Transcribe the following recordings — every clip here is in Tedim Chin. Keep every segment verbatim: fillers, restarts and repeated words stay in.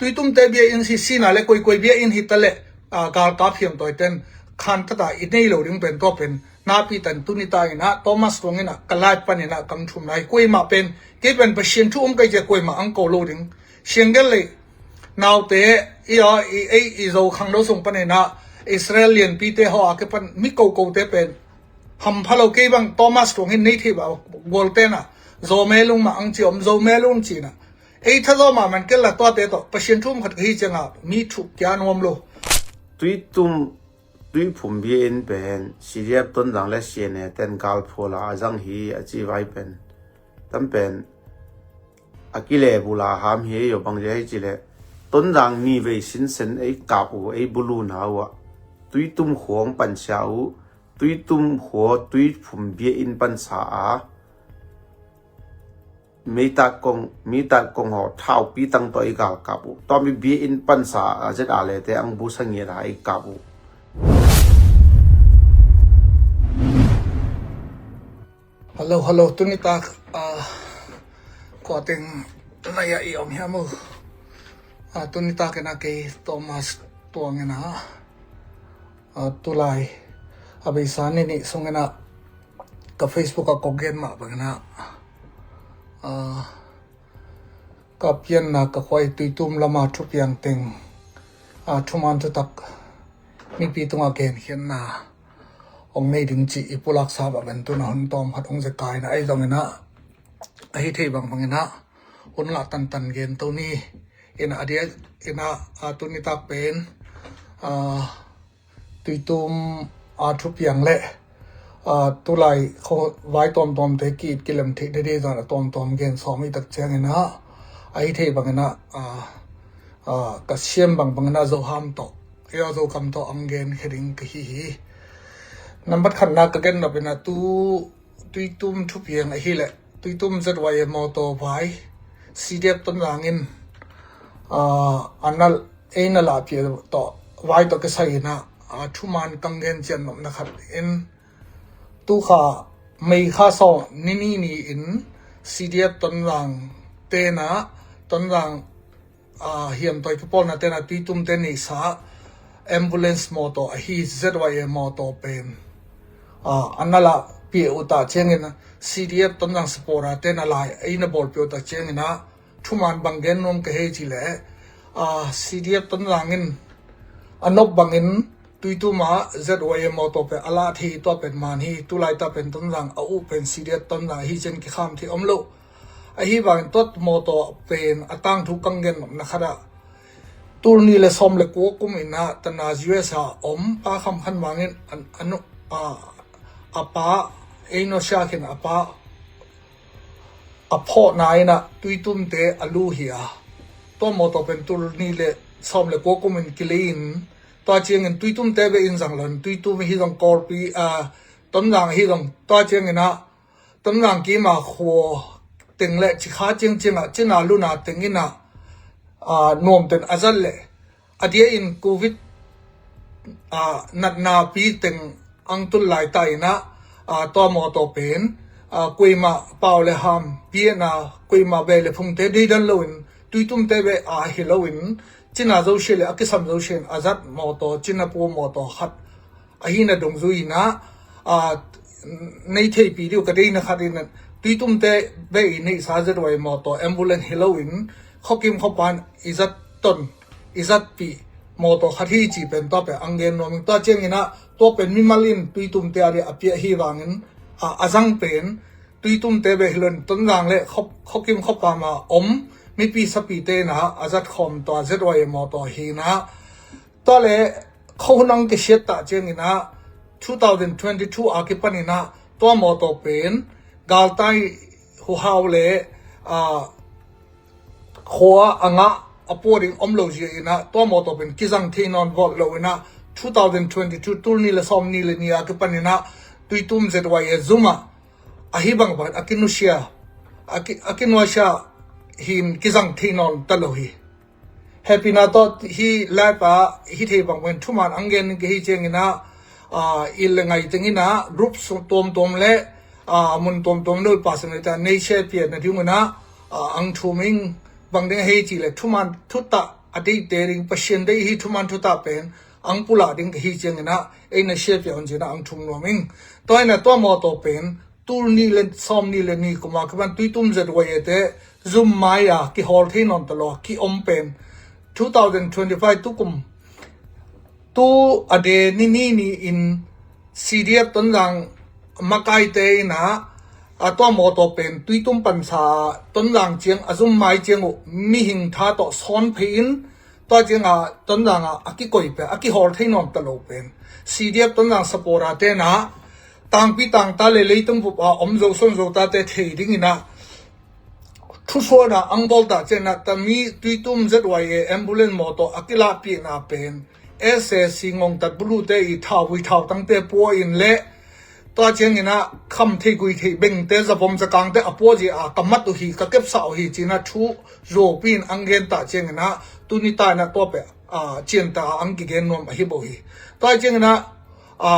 Tuitumte bia in hi sina le koikoi bia in hi ta le, ah, galkap hiamtawi ten khan tata i nei lo ding pen tua pen napi tan tuni ta in ah Thomas Tuang in ah ka live pan in ah kang thum nai kuai mah pen kei pen Pasian thu um kai cia kuai mah ang ko lo ding. Siang gel lei naute i a i ei i zo khang lo sung pan in ah Israel lianpite haw a ke pan mi ko ko te pen hampha lo kei bang Thomas Tuang hin nei thei ba gual ten ah zo me lung mah ang ci om zo me lung ci na ei tha zo mah man kel la tua te to Pasian thu um khat ka hi ciang ah mi thu kia nuam lo. Tuitum Tuiphum bia in pen C D F Tonzang le C N A ten galphual a a zang hi a ci vai pen tam pen a kile bula ham hi yo bang je hi ci le Tonzang ni vei sinsen ei kap u ei bulu na u a Tuitum khuang pansia u Tuitum khua Tuiphum bia in pansa a Meitak kong, meitak kong haw thau pi tang tawh i galkap uh. Tua mi bia in pansa a zet a lete ang bu sangiat a i kap uh. Hello, hello, tuni tak, ah, kua teng lai a i om hiam uh. Ah, tuni tak ina kei Thomas Tuang ina. Ah, tulai a beisa ni nih sung ina ka Facebook a kong gen mah bang ina. Ah, ka pianna ka khuai Tuitum lama thupiang teng, ah, thuman thutak mipi tunga genkhiatna ong nei ding ci i pulak sa bang ina tuna hun tawm khat ong zeka ina ai zong ina ahi thei bang bang ina hun ngah tantan gen to ni ina a dia ina, ah, tuni tak pen, ah, Tuitum a thupiang le, ah, tulai kho vai tuamtuam te ki it kilem theih dede zan a tuamtuam gen sawm i tak ciang ina ahi thei bang ina, ah, ah, ka siam bang bang ina zo ham tawh io zo kam tawh ang gen khe ding ka hi hi. Nambat khatna ka gen nop ina tu Tuitum thupiang ahi le Tuitum Z Y M mawtaw vai C D F Tonzang in, ah, a nal ei na lahpia tawh vai tawh kisai ina, ah, thuman kang gen cian nopna khat in tukha mei kha saw ni ni ni in C D F Tonzang tena Tonzang ah, hiamtawi kipawlna tena Tuitum te neihsa ambulance mawtaw ahi Z Y M mawtaw pen, ah, a nala pia uta ciangin C D F Tonzang supporter tena lai eina bawl pia uta ciangina thuman bang gen nuam ka hei ci le, ah, C D F Tonzang in a nop bangin Tuitum a Z Y M mawtaw pen a lah thei tua pen man hi tulai ta pen Tonzang a uh pen C D F Tonzang ahi cian kikham thei om lo. Ahi vangin tuat mawtaw pen a tangthu kang gen na khat ah tulni le sawm le kua kum ina tana U S a om pa kham khan vangin a, a nu, a, a pa eino siakin a pa a phawhna ina Tuitum te a lu hi a tua mawtaw pen tulni le sawm le kua kum in kilei in tua ciangin Tuitum te ve in zang lo in Tuitum hi zong Kawlpi, a, Tonzang hi zong tua ciangina Tonzang kima khua teng le cikha ciangciang ah cina luna teng ina, ah, nuam ten a zat le a dia in Covid, ah, natna pi teng ang tul lai ta ina, ah, tua mawtaw pen, ah, kuima pau le ham pi ina kuima ve le phung te deidan lo in Tuitum te ve a hi lo in cina zo sia le a kisam zo sia in a zat mawtaw cina pu mawtaw khat ahina dungzui ina, ah, nei theipi diu ka deina khat ina Tuitum te ve i neihsa Z Y mawtaw ambulance hi lo in khuakim khuapan i zat ton i zatpih mawtaw khat hi ci pen tua pen ang gen nuam ing tua ciangina tua pen mimal in Tuitum te a dia a piah hi vangin, ah, a zang pen Tuitum te ve hi lo in Tonzang le khuakim khuapam a om mipi sapi te ina a zat khawm tua Z Y mawtaw hi ina Tua le khuahun ang kisiat ta ciangina two thousand twenty-two a kipanina tua mawtaw pen galtai huhau le, ah, khua a ngah a pua ding om lo zia ina tua mawtaw pen kizang thei nawn vawt lo ina two thousand twenty-two tulni le sawmni le ni a kipanina Tuitum Z Y A zuma ahi bang bang a kinusia a ki, a kinuasia hin kizang thei nawn ta lo hi. Hehpihna tawh hih live ah hih thei bang pen thuman ang gen ka hi ciangin ah, ah, i le ngai tengin ah group tuamtuam le, ah, mun tuamtuam le pasang le ta nei share pian na ding un ah, ah, ang thum ing bang ding hei ci le thuman thutak a deihte ding, Pasian deih hi thuman thutah pen ang pulak ding ka hi ciangin ah ei na share pia un ci-in ah ang thum nuam ing. Tua in ah tua mawtaw pen tul nih le sawm nih le nih kum a kipan Tuitum Z Y A te zum mai a kihawl thei nawn ta lo a ki-om pen two thousand twenty-five tukum tu a de ni ni ni in C D F Tonzang makaite in ah a tua mawtaw pen Tuitum pansa Tonzang ciang a zum mai ciang uh mihing tha tawh sawn phei in tua ciang a Tonzang a a kikoih pen a kihawl thei nawn ta lo pen C D F Tonzang supporter te in ah tangpi tangta le leitung bup a om Zosuan Zotate thei ding in ah thusuan a ang bawl ta ciang in ah tami Tuitum Z Y A ambulance mawtaw a kilahpihna pen S A C ngongtat bulute i thauvui thautangte pua in le tua ciang in ah kham thei gui thei bengte zavom zakangte a pua zia a ka mat uh hi, ka kepsa uh hi ci-in ah thu zuaupi in ang gen ta ciang in ah tuni ta in ah tua pen a cian ta a ang kigen nuam ahi bo hi. Tua ciang in ah a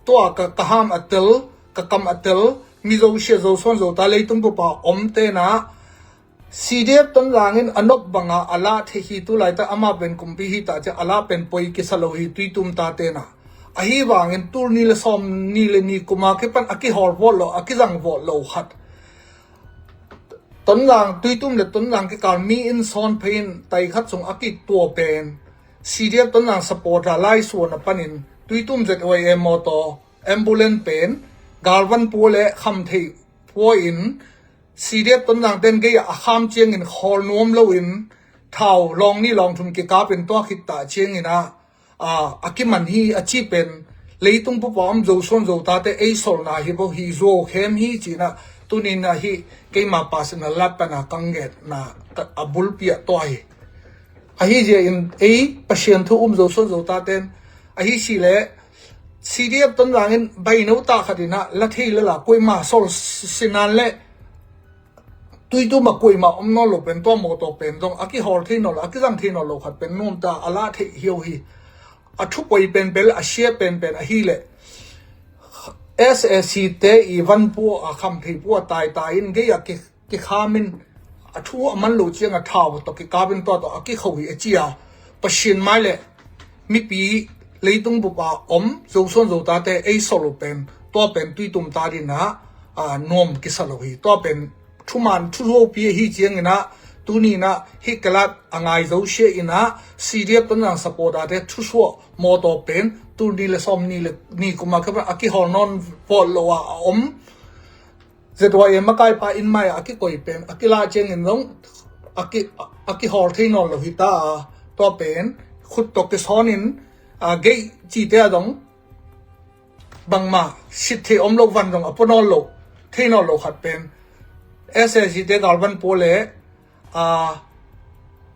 tua ka, ka ham a tel, ka kam a tel, Mizo sia Zosuan Zota leitung bup a omte in ah C D F Tonzang in a nop banga a lah thei hi, tu laitak amah pen kumpi hi ta ciang a lah pen poi kisa lo hi Tuitum tate in ah. Ahi vangin tul nih le sawm nih le nih kum a kipan a kihawl vawt lo, a kizang vawt lo khat Tonzang, Tuitum le Tonzang kikal mi in sawn phei in tai khat sung a kitua pen C D F Tonzang supporter laisuan a panin Tuitum Z Y A mawtaw ambulance pen galvan pua le kham thei pua in C D F Tonzang ten gei a kham ciangin khawl nuam lo in thau lawng nih lawng thum kikap in tua khit ta ciangin ah a, a kiman hi a ci pen leitung bup a om Zosuan Zotate ei solna hi bo hi, zuau khem hi ci-in ah tuni in ah hi keima personal life pan a kang genna a bulpi ah tua hi. Ahi zia in ei Pasian thu um Zosuan Zotaten ahi si le C D F Tonzang in baino ta khat in ah la thei le la kuima sol sinan le Tuitum a kuima om nawn lo pen tua mawtaw pen zong a kihawl thei nawn lo, a kizang thei nawn lo khat pen nuam ta a lah thei hi uh hi. A thupoi pen pen le a sia pen pen ahi le S A C te i van pua a kham thei pua tai tai in gei a ki, kikham in a thu a man lo ciang a thau tawh kikap in tua tawh a kikho hi a ci a Pasian mai le mipi leitung bup a om Zosuan Zotate ei sol uh pen tua pen Tuitum ta din ah a nuam kisa lo hi. Tua pen thuman thuzuaupi ahi ciangin ah tuni in ah hi kalat a ngai zo sia in ah C D F Tonzang supporter te thusuah mawtaw pen tul nih le sawm nih le nih kum a kipan a kihawl nawn vawt lo a a om Z Y A makaipa in mai a kikoih pen a kilah ciangin zong a ki, a kihawl thei nawn lo hi ta a tua pen khut tawh kisawn in a gei cite a zong bangmah sit thei om lo van zong a pua nawn lo, thei nawn lo khat pen S A C te galvan pua le a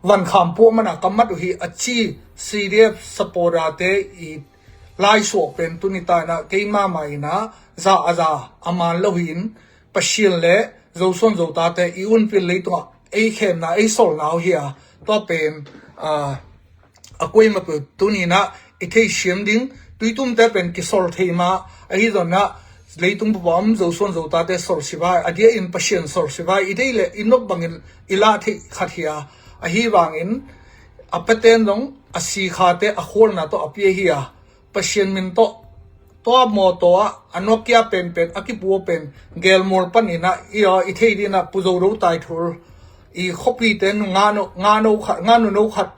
van kham pua man a ka mat uh hi a ci C D F supporter te i laisuah pen tuni ta in ah keima mah in ah za a za a man lo hi in Pasian le Zosuan Zotate i unpil leitungah ei khemna ei solna uh hi a tua pen a a kuima pen tuni in ah i theisiam ding Tuitumte pen kisol thei mah ahi zong ah leitung bup a om Zosuan Zotate sol sivai a dia in Pasian sol sivai i deih le i nop bangin i lah theih khat hi a ahi vangin a paten zong a sikhate a khualna tawh a pia hi a Pasian min tawh tua mawtaw ah a Nokia penpen a kipua pen gelmual panin ah i aw i thei din ah Pu Zo Do Tai Thul i khuapite nu ngano ngano khat ngano no khat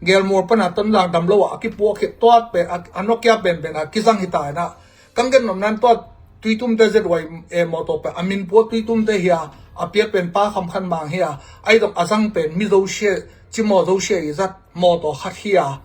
gelmual pana Tonzang damlo ah a kipua khit tua pen a Nokia penpen a kizang hi ta in ah kang gen nopnan tua Tuitumte Z Y A mawtaw pen a min pua Tuitumte hi a a pia pen Pa Kham Khan Mang hi a ahi zong a zang pen mi zosia cimaw zosia i zat mawtaw khat hi a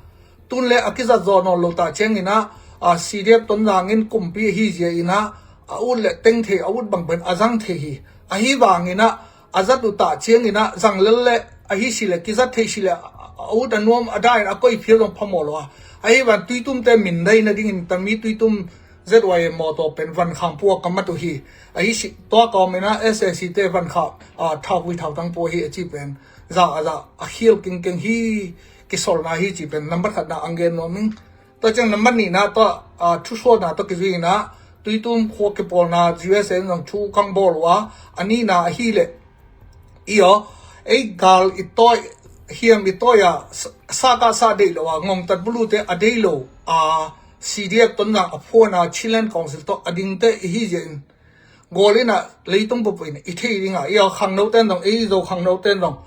tun le a kizat zaw nawn lo ta ciangin ah a C D F Tonzang in kumpi ahi zia in ah a ut le teng thei a ut bang pen a zang thei hi ahi vangin ah a zat uh ta ciangin ah zang lel le ahi si le kizat thei si le a ut a nuam a dain a koi phial zong phamawh lo a ahi van Tuitumte min dai nadingin tami Tuitum Z Y A mawtaw pen van kham pua ka mat uh hi ahi si tua kawmin ah S A C te van kham a thauvui thautang pua hi a ci pen za a za a khial kengkeng hi kisolna hi ci pen nambat khatna ang gen nuam ing. Tua ciang nambat nihna tua a thusuahna tua kizui in ah Tuitum khua kipawlna U S A in zong thu kang bawl uh a a nihna ahi le i aw ei gal i tawi hiam i tawi a, sa, sa ka sa deih lo a, ngongtat bulute a deih lo a, C D F Tonzang a phuan a, Chinland Council tawh a dingte i hi zia in, gawl in a leitung pupui in i thei ding a, i a khangno ten dong, ei Zo khangno ten dong,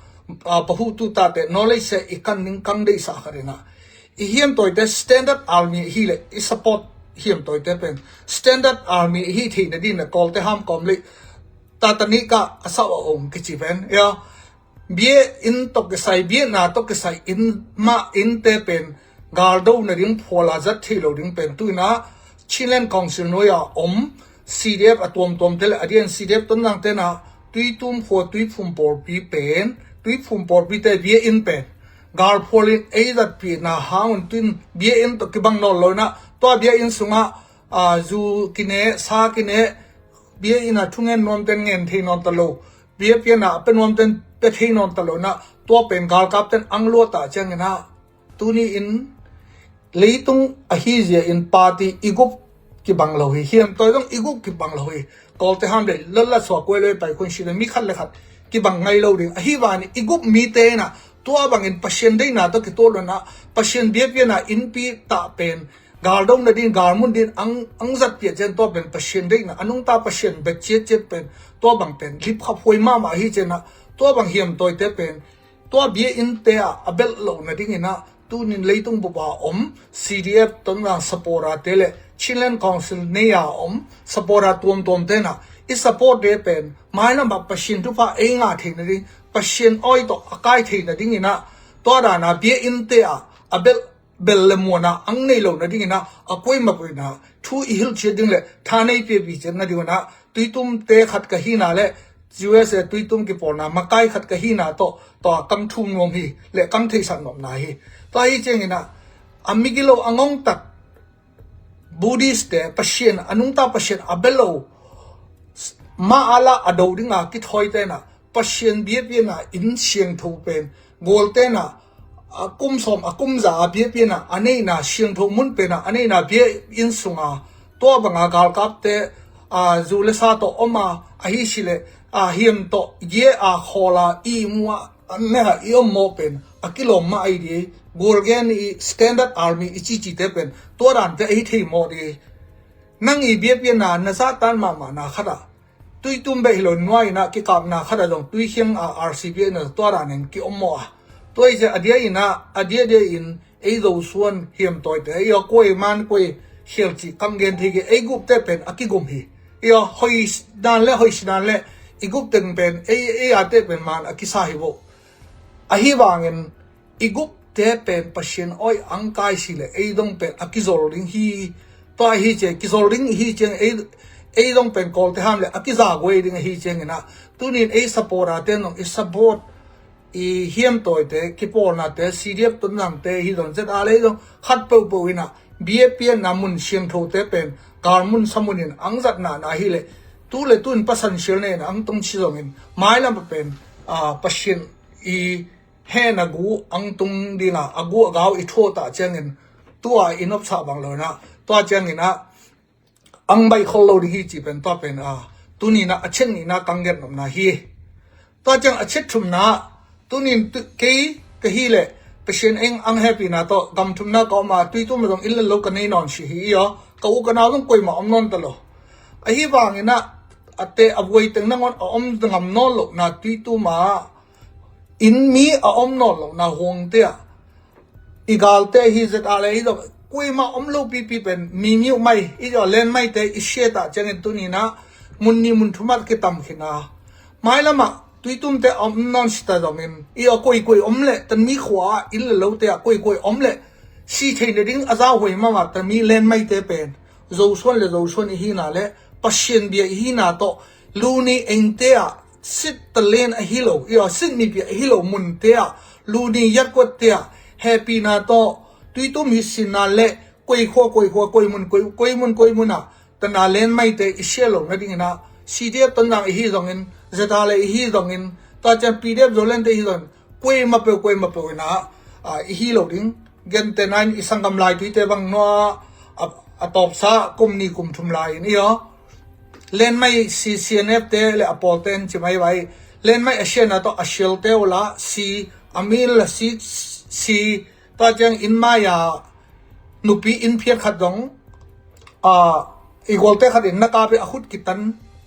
a, pahutu tate, knowledge se i kan ding kang deihsa khat in a, i hiam tawite Standard Army hi le, i support hiam tawite pen Standard Army hi theina din a, Kawlte ham kawm le, Tatanika a sau a ong kici pen, ia, bia in tawh kisai, bia na tawh kisai in mah in te pen, galdo na ding phual a zat thei lo ding pen, tu in a Chinland Council nuai a om, C D F a tuamtuam te le, a dian C D F Tonzang te na, Tuitum khua Tuiphum pawlpi pen, Tuiphum pawlpi te bia in pen, gal phual in ei zat pi na hang un tu in bia in tawh kibang nawn lo in a, tua bia in sung a, a, zu kine, sa kine, bia in a thungen nuam ten ngen thei nawn ta lo, bia pian a pe nuam ten pe thei nawn ta lo in a, tua pen galkap ten ang lua ta ciang in a, tuni in leitung a hi zia in party i gup kibang lo hi, hiam tawi dong i gup kibang lo hi. Kawlte ham le, lalla sua kuai lo i pai khun si le, mi khat le khat kibang ngai lo ding. A hi van i gup mite in a, tua bang in Pasian deihna tawh kitual lo in a, Pasian bia pian a in pi ta pen, galdo na din, galmun din, ang, ang zat piat cian tua pen Pasian deihna, a nungta Pasian bet ciat ciat pen, tua bang pen, lip khap huai mahmah hi cian a, tua bang hiam tawite pen, tua bia in te a, a belh lo na ding in a, tu in leitung bup a om, C D F Tonzang supporter te le, Chinland Council nei a om, supporter tuamtuam te na, i support te pen, mailam a Pasian thupha ei ngah thei na ding, Pasian awi tawh a kai thei na ding in a, tua dan a bia in te a, a belh bel le muan a ang nei lo na ding in a, a kuai mah kuai na, thu i hilh ciat ding le, tha nei pia pi ciat na ding in a, Tuitum te khat ka hi na le, U S A Tuitum kipawlna makai khat ka hi na tawh, tua kang thum nuam hi, le kang theisak nuam na hi. Tua hi ciang in a, a migilo a ngongtat, Buddhist te, Pasian, a nungta Pasian a bel lo, ma a la a do ding a kithawi te na, Pasian bia pian a in siangtho pen, gawl te na, a kum sawm, a kum za a bia pian a, a neihna siangtho mun pen a, a neihna bia in sung a, tua bang a galkap te, a, zu le sa tawh om a, a hi si le, a, hiam tawh, ye a khawl a, i mu a, an ne ha i om mawh pen, a kilawm mah a hi di, gawl gen i Standard Army i cici te pen, tua dan te a hi thei mawh di. Nang i bia pian a, na zahtan mahmah na khat a, Tuitum beh hi lo nuai in a kikapna khat a zong Tuikhiang a R C B in a tua dan in ki om mawh a. Tua hi ciang a dia in a, a dia dia in ei Zosuan hiam tawite, ei aw kuai man kuai khial cih kang gen thei kei, ei gup te pen a kigum hi. Ei aw hoi dan le hoi si dan le i gup teng pen ei, ei a te pen man a kisa hi vo. A hi vangin i gup te pen Pasian awi ang kai si le ei dong pen a kizol ding hi. Tua hi ciang kizol ding hi ciang ei, ei dong pen kawlte ham le a kiza guai ding a hi ciang in a, tunin ei supporter te nong i support i hiam tawite, kipawlna te, C D F Tonzang te hi dong zet a le ei dong khat peuhpeuh in a, bia pianna mun siangtho te pen, kal mun sa mun in ang zat na na hi le, tu le tu in pasan sial ne in ang tong ci zong in, mailam a pen, a, Pasian i hen a gu ang tung ding a, a gu a gau i thuah ta ciangin, tua i nopsa bang lo na, tua ciangin a, ang baih khol lo ding hi ci pen, tua pen a, tuni na a chet ni na kang gen nopna hi. Tua ciang a chet thum na, tunin tu, kei ka hi le, Pasian eng ang happy na tawh, gam thum na ka om a, Tuitum a zong inn le lo ka nei nawn si hi i aw, ka u ka nau zong kuai mah om nawn ta lo. A hi vangin a, a te a vuai teng nangawn a om ngam nawn lo na Tuitum a, inn mi a om nawn lo na huang te a, i galte hi zet a le hi lo, kuai mah om lo pipi pen, mi miu mai, i aw len mai te, i sia ta ciangin tuni na, mun ni mun thum a kitam khin a. Mailam a, Tuitum te a om nawn si ta zongin, i aw kuai kuai om le, tan mi khua a, inn le lo te a kuai kuai om le, si thei na ding a za huai mahmah, tan mi len mai te pen, Zosuan le Zosuan i hi na le, Pasian bia i hi na tawh, lu ni eng te a, sit ta len a hi lo, i aw sit mi bia a hi lo mun te a, lu ni yat kuat te a, happy na tawh, Tuitum hi sin na le, kuai khua, kuai khua, kuai mun, kuai, kuai mun, kuai mun a, tan a len mai te i sia lo na ding in a, C D F Tonzang i hi zongin, zet a le i hi zongin, tua ciang P D F Zoland te i hi zongin, kuai mah peuh, kuai mah peuh in a, a, i hi lo ding. Gente na in i sanggam lai tuite bang nua, a, a tawpsa kum ni kum thum lai in i aw. Len mai C C N F te le a pawl te in ci mai vai. Len mai a sia na tawh a sial te uh la si a mi la si, si, tua ciang inn mai-a nupi inn phiat khat zong, a, i gualte khat in na kap ih a khut kitan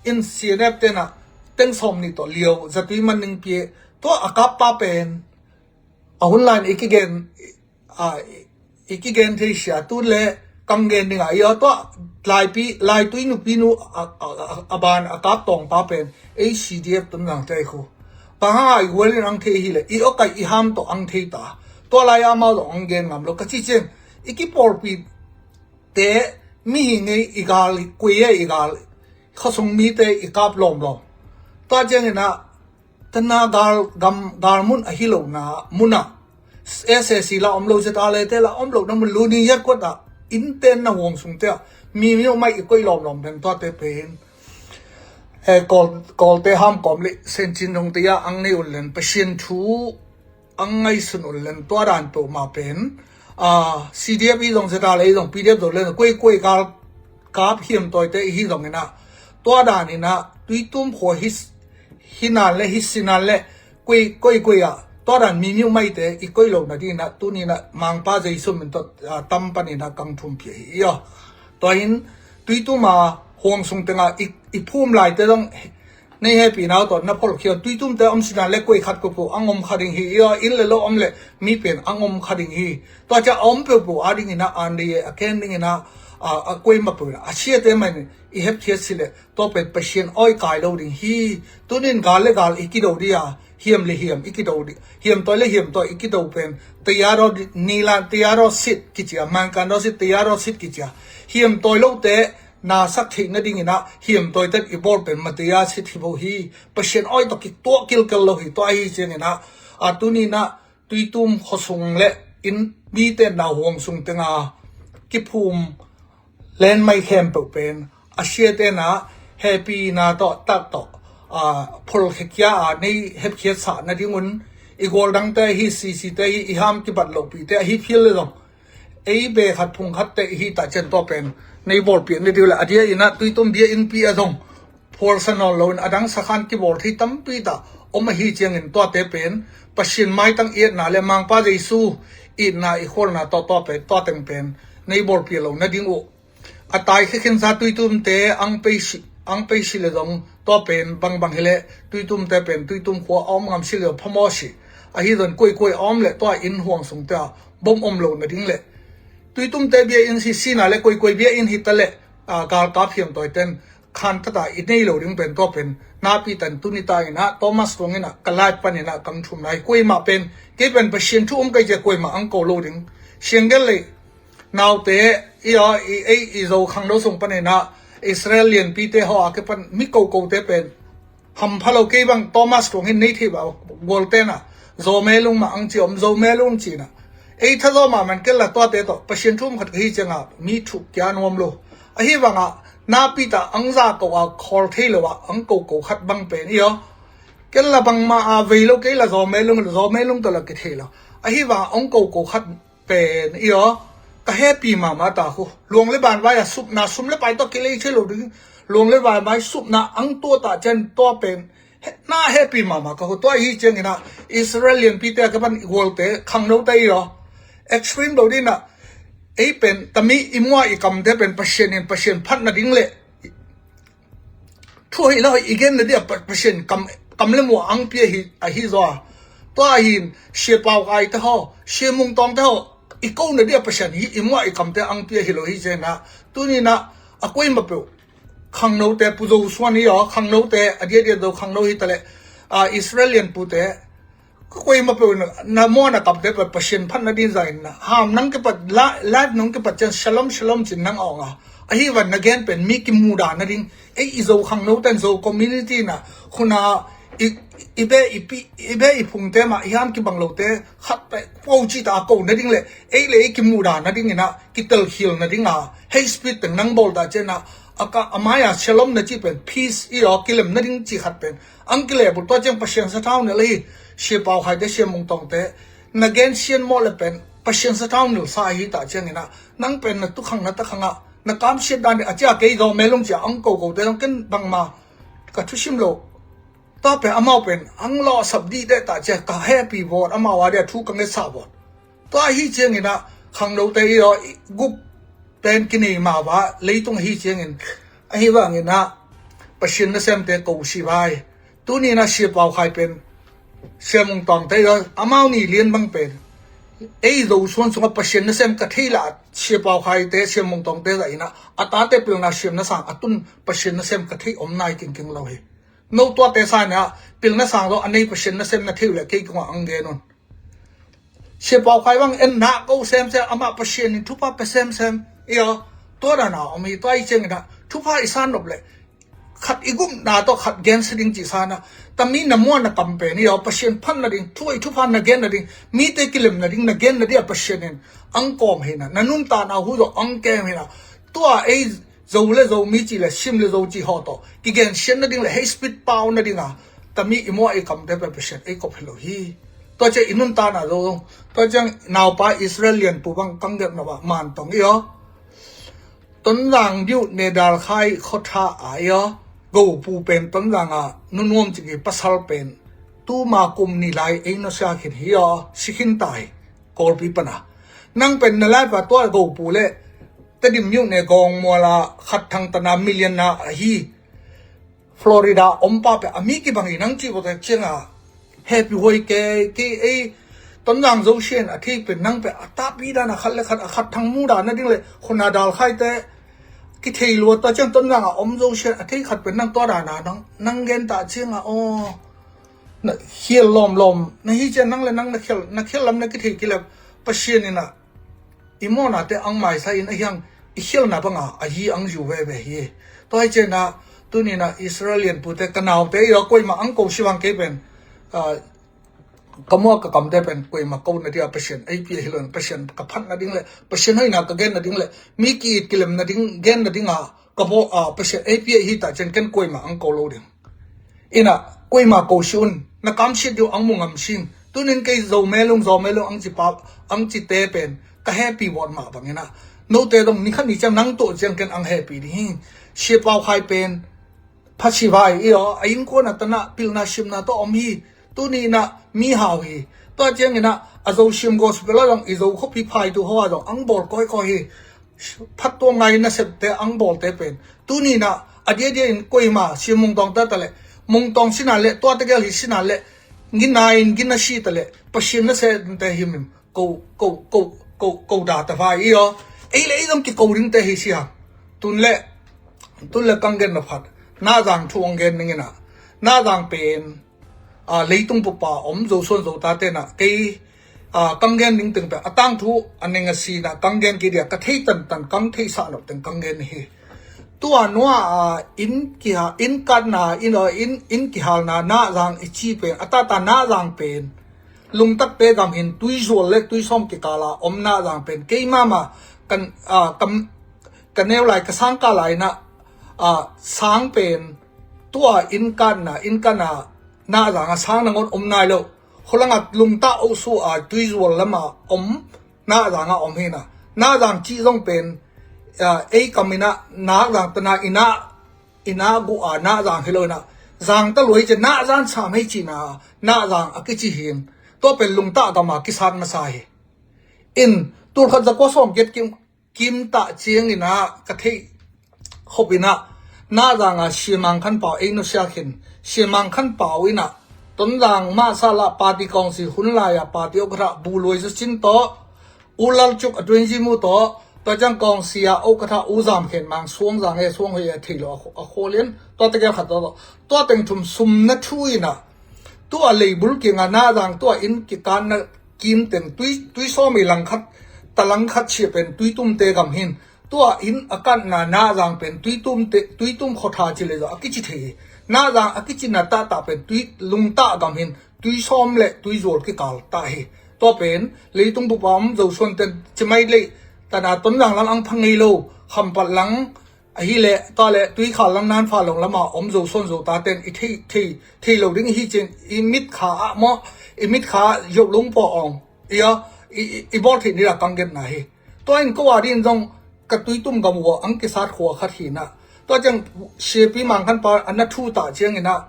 in C N F tenah teng sawm nih tawh liau zatui man ning pia. Tua a kap pa pen a hun lai-in i kigen, a, i kigen thei sia, tun le kang gen ding a, i aw tua laipi, laitui nupi nu a, a, a, a ban a kap tawng pa pen ei C D F tun lang thei khu. Bang hang a i gual in ang thei hi le, i aw kai i ham tawh ang thei ta. Tua lai amau zong ang gen ngam lo ka ci ciang, i kipawlpi te mihing ei i gal, kuai ei i gal, khuasung mite i kap lawmlawm. Tua ciangin ah, tana gal, gam, gal mun ahi lo na munah, S A C la om lo, Z R A te la om lo na mun, luni yat kuat ah innten na huang sungte ah mi mi mai i koih lawmlawm den tuate pen. Eh, Kawl, Kawlte ham kawm le sencin dong te ah ang nei un len Pasian thu ang ngaihsun un len tua dan peuhmah pen, ah, C D F i zong Z R A i zong P D F zong len kuai kuai gal kap hiam tawite i hi zong inah, tua dan inah Tuitum khua hi, hi nan le hi si nan le kuai, kuai, kuai ah tua dan mi miu maite i koih lo nading inah tuni inah Mangpa Jesu min tawh, ah, tam pan inah kang thum phia hi i aw. Tua in Tuitum a huang sung tengah i, i phum laite zong nei hehpihna uh tawh na pholkhia, Tuitum te om si nan le kuai khat kupu ang om kha ding hi i aw, inn le lo om le mi pen ang om kha ding hi. Tua ciah a om peuhpeuh a ding inah an dei a ken ding inah, a, a kuai mah peuh inah a siate mah in i hepkhiat si le tua pen Pasian awi kai lo ding hi. Tunin gal le gal i kido dih a, hiam le hiam i kido dih, hiam tawi le hiam tawi i kido pen tayar aw nilan, tayar aw sit kicia, mankan aw sit, tayar aw sit kicia. Hiam tawi lote na sak theih nading inah hiam tawi ten i bawl pen mataya sit hi bo hi. Pasian awi tawh kituah kilkel lo hi. Tua ahi ciang inah, a, tuni inah Tuitum khuasung le inn mite na huang sung tenga kiphum len mai khempeuh pen a siate na hehpihna tawh tat tawh, a, pholkhia a nei hepkhiat sah nading un, i gual dangte hi, sisite hi, i ham kibat lohpihte ahi phial le zong ei be khat phung khatte i hi tah cian tua pen nei bawlpiak ni diu le a dia inah Tuitum bia innpi a zong phualsa nawn loin a dang sakhan kibawl thei tampi tah om ahi ciangin tuate pen Pasian maitang i etna le Mangpa Jesu itna i khualna tawh tua pen, tua teng pen nei bawlpiak lo nading uh. A tai khekhinsa Tuitumte ang pei si, ang pei si le zong tua pen bangbang hi le Tuitumte pen Tuitum khua a om ngam si le zong phamaw si. Ahi zon kuaikuai a om le tua inn huang sungte ah bom om lo nading le Tuitumte bia inn si sina le kuaikuai bia inn hi ta le, a, galkap hiam tawi ten khan tata i nei lo ding pen tua pen napi tan tuni ta inah Thomas Tuang inah ka live pan inah kang thumna hi. Kuaimah pen kei pen Pasian thu um kai cia kuaimah ang ko lo ding. Sianggel lei naute i aw, i, ei, i Zo khangno sung pan inah Israel lianpite haw a ke pan mi kokote pen hampha lo, kei bang Thomas Tuang hin nei thei bah gualtena Zo melung mah ang ci om, Zo melung cina ei thazaw mahmah kella tuate tawh Pasian thu um khat ka hi cianga mi thuk kia nuam lo. Ahi banga napi ta ang za ko a khawl thei lo a ang koko khat bang pen i aw. Kella bangma a vei lo kei la Zo melung, Zo melung tawh la kithei lo. Ahi banga ang koko khat pen i aw, ka hehpih mahmah ta khu. Luang le banvai a supna sum le pai tawh kilei thei lo ding. Luang le banvai supna ang tua ta cian tua pen na hehpih mahmah ka khu. Tua ahi ciang inah Israel lianpite a ke pan i gualte khangnote i aw, extreme lo dinah ei pen tami i mua i kamte pen Pasian in Pasian phat nading le thu hoih le hoih i gen nadih a Pa-, Pasian kam, kam le mua ang pia hi, ahi zaw a. Tua ahin Sia Pau Kai te haw, Sia Mung Tawng te haw i ko nadih a Pasian hi i mua i kamte ang pia hi lo hi cianah tuninah a kuaimah peuh khangnote, Pu Zo Suan hi aw, khangnote a diadia Zo khangno hi ta le, a, Israel lianpute ka kuaimah peuh na, na mua na kamte peuh Pasian phat nading zangin na ham nang kipat la, live nong kipat cian shalom shalom cin nang awng a. Ahi van na gen pen mi kimuda nading, ei i Zo khangno ten Zo community na khuna i, i be i pi, i be i phungte mah i ham kibang lote khat peuh po cita a ko nading le ei le ei kimuda nading inah kitelkhil nading a hei speed teng nang bawl ta cianah a ka a mai-a shalom na ci pen peace i aw kilem nading ci khat pen ang kileh bul tua ciang Pasian sathau nilh ahi. Sia Pau Khai te, Sia Mung Tawng te na gen sian mawh le pen Pasian sathau nilh sa ahi ta cianginah nang pen na tukhang na takhangah na kamsiat dan a cia kei Zo melung cia ang koko te zong ken bangma ka thusim lo. Tua pen amau pen ang lawhsap dih deh ta cia ka hehpih vawt, amau a dia thu ka ngetsa vawt. Tua ahi ciangin ah khangnote i aw i guk pen kinei mawk a, leitung ahi ciangin ahi vangin ah Pasian nasemte ko si vai. Tuni in ah Sia Pau Khai pen Sia Mung Tawngte i aw amau ni lian bang pen ei Zo suan sungah Pasian nasem ka thei lah Sia Pau Khaite, Sia Mung Tawngte zah in ah a tate pilna siam na sang a tun Pasian nasem ka thei om nai kingking lo hi. No tuate sa in ah pilna sang lo a nei Pasian nasem na thei uh leh kei kungah ang gen un. Sia Pau Khai bang en na ko semsem, amah Pasian in thupha pe semsem. I aw, tua dan a om hi. Tua i ciangin ah thupha i san nop leh khat i gupna tawh khat gensia ding cih sa in ah, tami na muan na kam pen i aw Pasian phat nading, thu i thupha na gen nading, mite kilem nading na gen nading a Pasian in ang kawm hi in ah, na nuntakna uh zong ang kem hi in ah. Tua ei Zo le Zomi cih le Sim le Zo cih haw tawh kigensiat nading le hei speed pau nading a tami i muah i kamte pen Pasian ei kop hi lo hi. Tua ciang i nuntakna zo zong, tua ciang naupa Israel lianpu bang kang gep na bah man tong i aw. Tonzang diu ne dal khai khotha a i aw. Gopu pen Tonzang a nunuam ciki pasal pen tuma kum ni lai ei nusia khin hi aw, si khin tai. Kawlpi pana nang pen na laipa tua Gopu le Tedim miu ne gawng muala khat thang tana million na ahi Florida ompa pe a mi kibang i nang cih vawte cianga hehpih huai kei kei ei. Tonzang Zo sian a thei pen nang pe a tahpi dan a khat le khat a khat thang mu dan nading le khuna dal khaite kithei luat ta ciang Tonzang a om Zo sian a thei khat pen nang tua dan a nang gen ta cianga aw. Na khial lawmlawm na hi cian nang le nang na khial na khial lam na kithei kilep Pasian in ah i mawhnate ang maisa in a hiang i khialna banga a hi ang ziu veve hi. Tua hi cian ah tuni in ah Israel lianpute ka naute i aw koima ang ko si vang kei pen ka muak ka kamte pen koima ko nading a Pasian ei pia hi lo in Pasian ka phat nading le Pasian hoina ka gen nading le mi ki-it kilem nading gen nading a ka bawl a Pasian ei pia hi ta cian ken koima ang ko lo ding. Inah koima ko si un na kamsiat diu ang mu ngam sing. Tunin kei Zo melung Zo melung ang ci pa ang ci te pen ka hehpih vawt mah bang inah note dong ni khat ni ciang nang tawh ciang ken ang hehpih ding hi. Sia Pau Khai pen phasi vai i aw a innkuan a tanah pilna simna tawh om hi. Tuni inah mi hau hi. Tua ciang inah a Zo sim gospel a dong i Zo khuapi phaitu hoa dong ang bawl kawikawi hi. Phattuam ngai nasepte ang bawlte pen tuni inah a diadia in koima Sia Mung Tawngte ta leh Mung Tawng sina leh tuate gel hi sina leh gina in gina si ta leh Pasian nasepte himhim ko ko ko ko ko da ta vai i aw. Ei le ei zong kiko dingte hi si hang. Tun le tun le kang gen na phat Nazang thu ang gen ning inah Nazang pen a leitung pupa om Zo suan Zo ta tenah kei a kang gen ning teng pen a tangthu a ning a sinah kang gen kei dia ka thei tantan kang theihsah loh teng kang gen hi. Tua nuah a inn kiha inn katna inn inn inn kihalna Nazang i ci pen a tata Nazang pen lungtakte gam hin tuizual le tuisawm kikala om Nazang pen keimama kan a kam ka neu lai ka sang ka lai inah a sang pen tua inn katna inn katna Nazang a sang nangawn om nai lo. Khulangah lungtah ohsu a tuizual lama om Nazang a om hina Nazang cih zong pen ei kam inah Nazang tana inah inah guh a Nazang hi lo inah Zangta luai cia Nazan sam hei cihna Nazang a kici hin tua pen lungtah gama kisat masa hi. In tulkhat zakua sawm kiat kim kim tah ciang inah ka theih khop inah Nazang a Sia Mang Khan Pau ei nusia khin Sia Mang Khan Pau inah Tonzang mahsa lah party kawngsi hun lai a party okatha bu luai zu cin tawh u Lal Cuk a tuin zimu tawh tua ciang kawngsi a okatha u Zam Khen Mang Suang Zang e Suang hoi a thei lo a khualian tua tegel khat tawh tua teng thum sum na thu inah tua leibul kinga Nazang tua inn kikanna kim teng tui tui sawm i langkhat ta langkhat sia pen tuitumte gam hin tua inn a katna Nazang pen tuitumte tuitum khotha ci le zaw a kici thei hi. Nazang a kicina tahtah pen tui lungtah gam hin tuisawm le tuizual kikal tah hi. Tua pen leitung bupa om Zo suan ten cimai lei tana Tonzang lang ang pha ngei lo Khampat lang ahileh tua le tuikhal lang nan fa long lama om Zo suan Zo ta ten i thei thei thei lo ding hi cin i mitkha ah maw i mitkha ah zop lung pawh awng i aw i bawl theih nila kang genna hi. Tua in ko a din zong ka tuitum gam uh ang kisat khua khat hinah tua ciang Siapi Mang Khan Pa a na thu tah ciang inah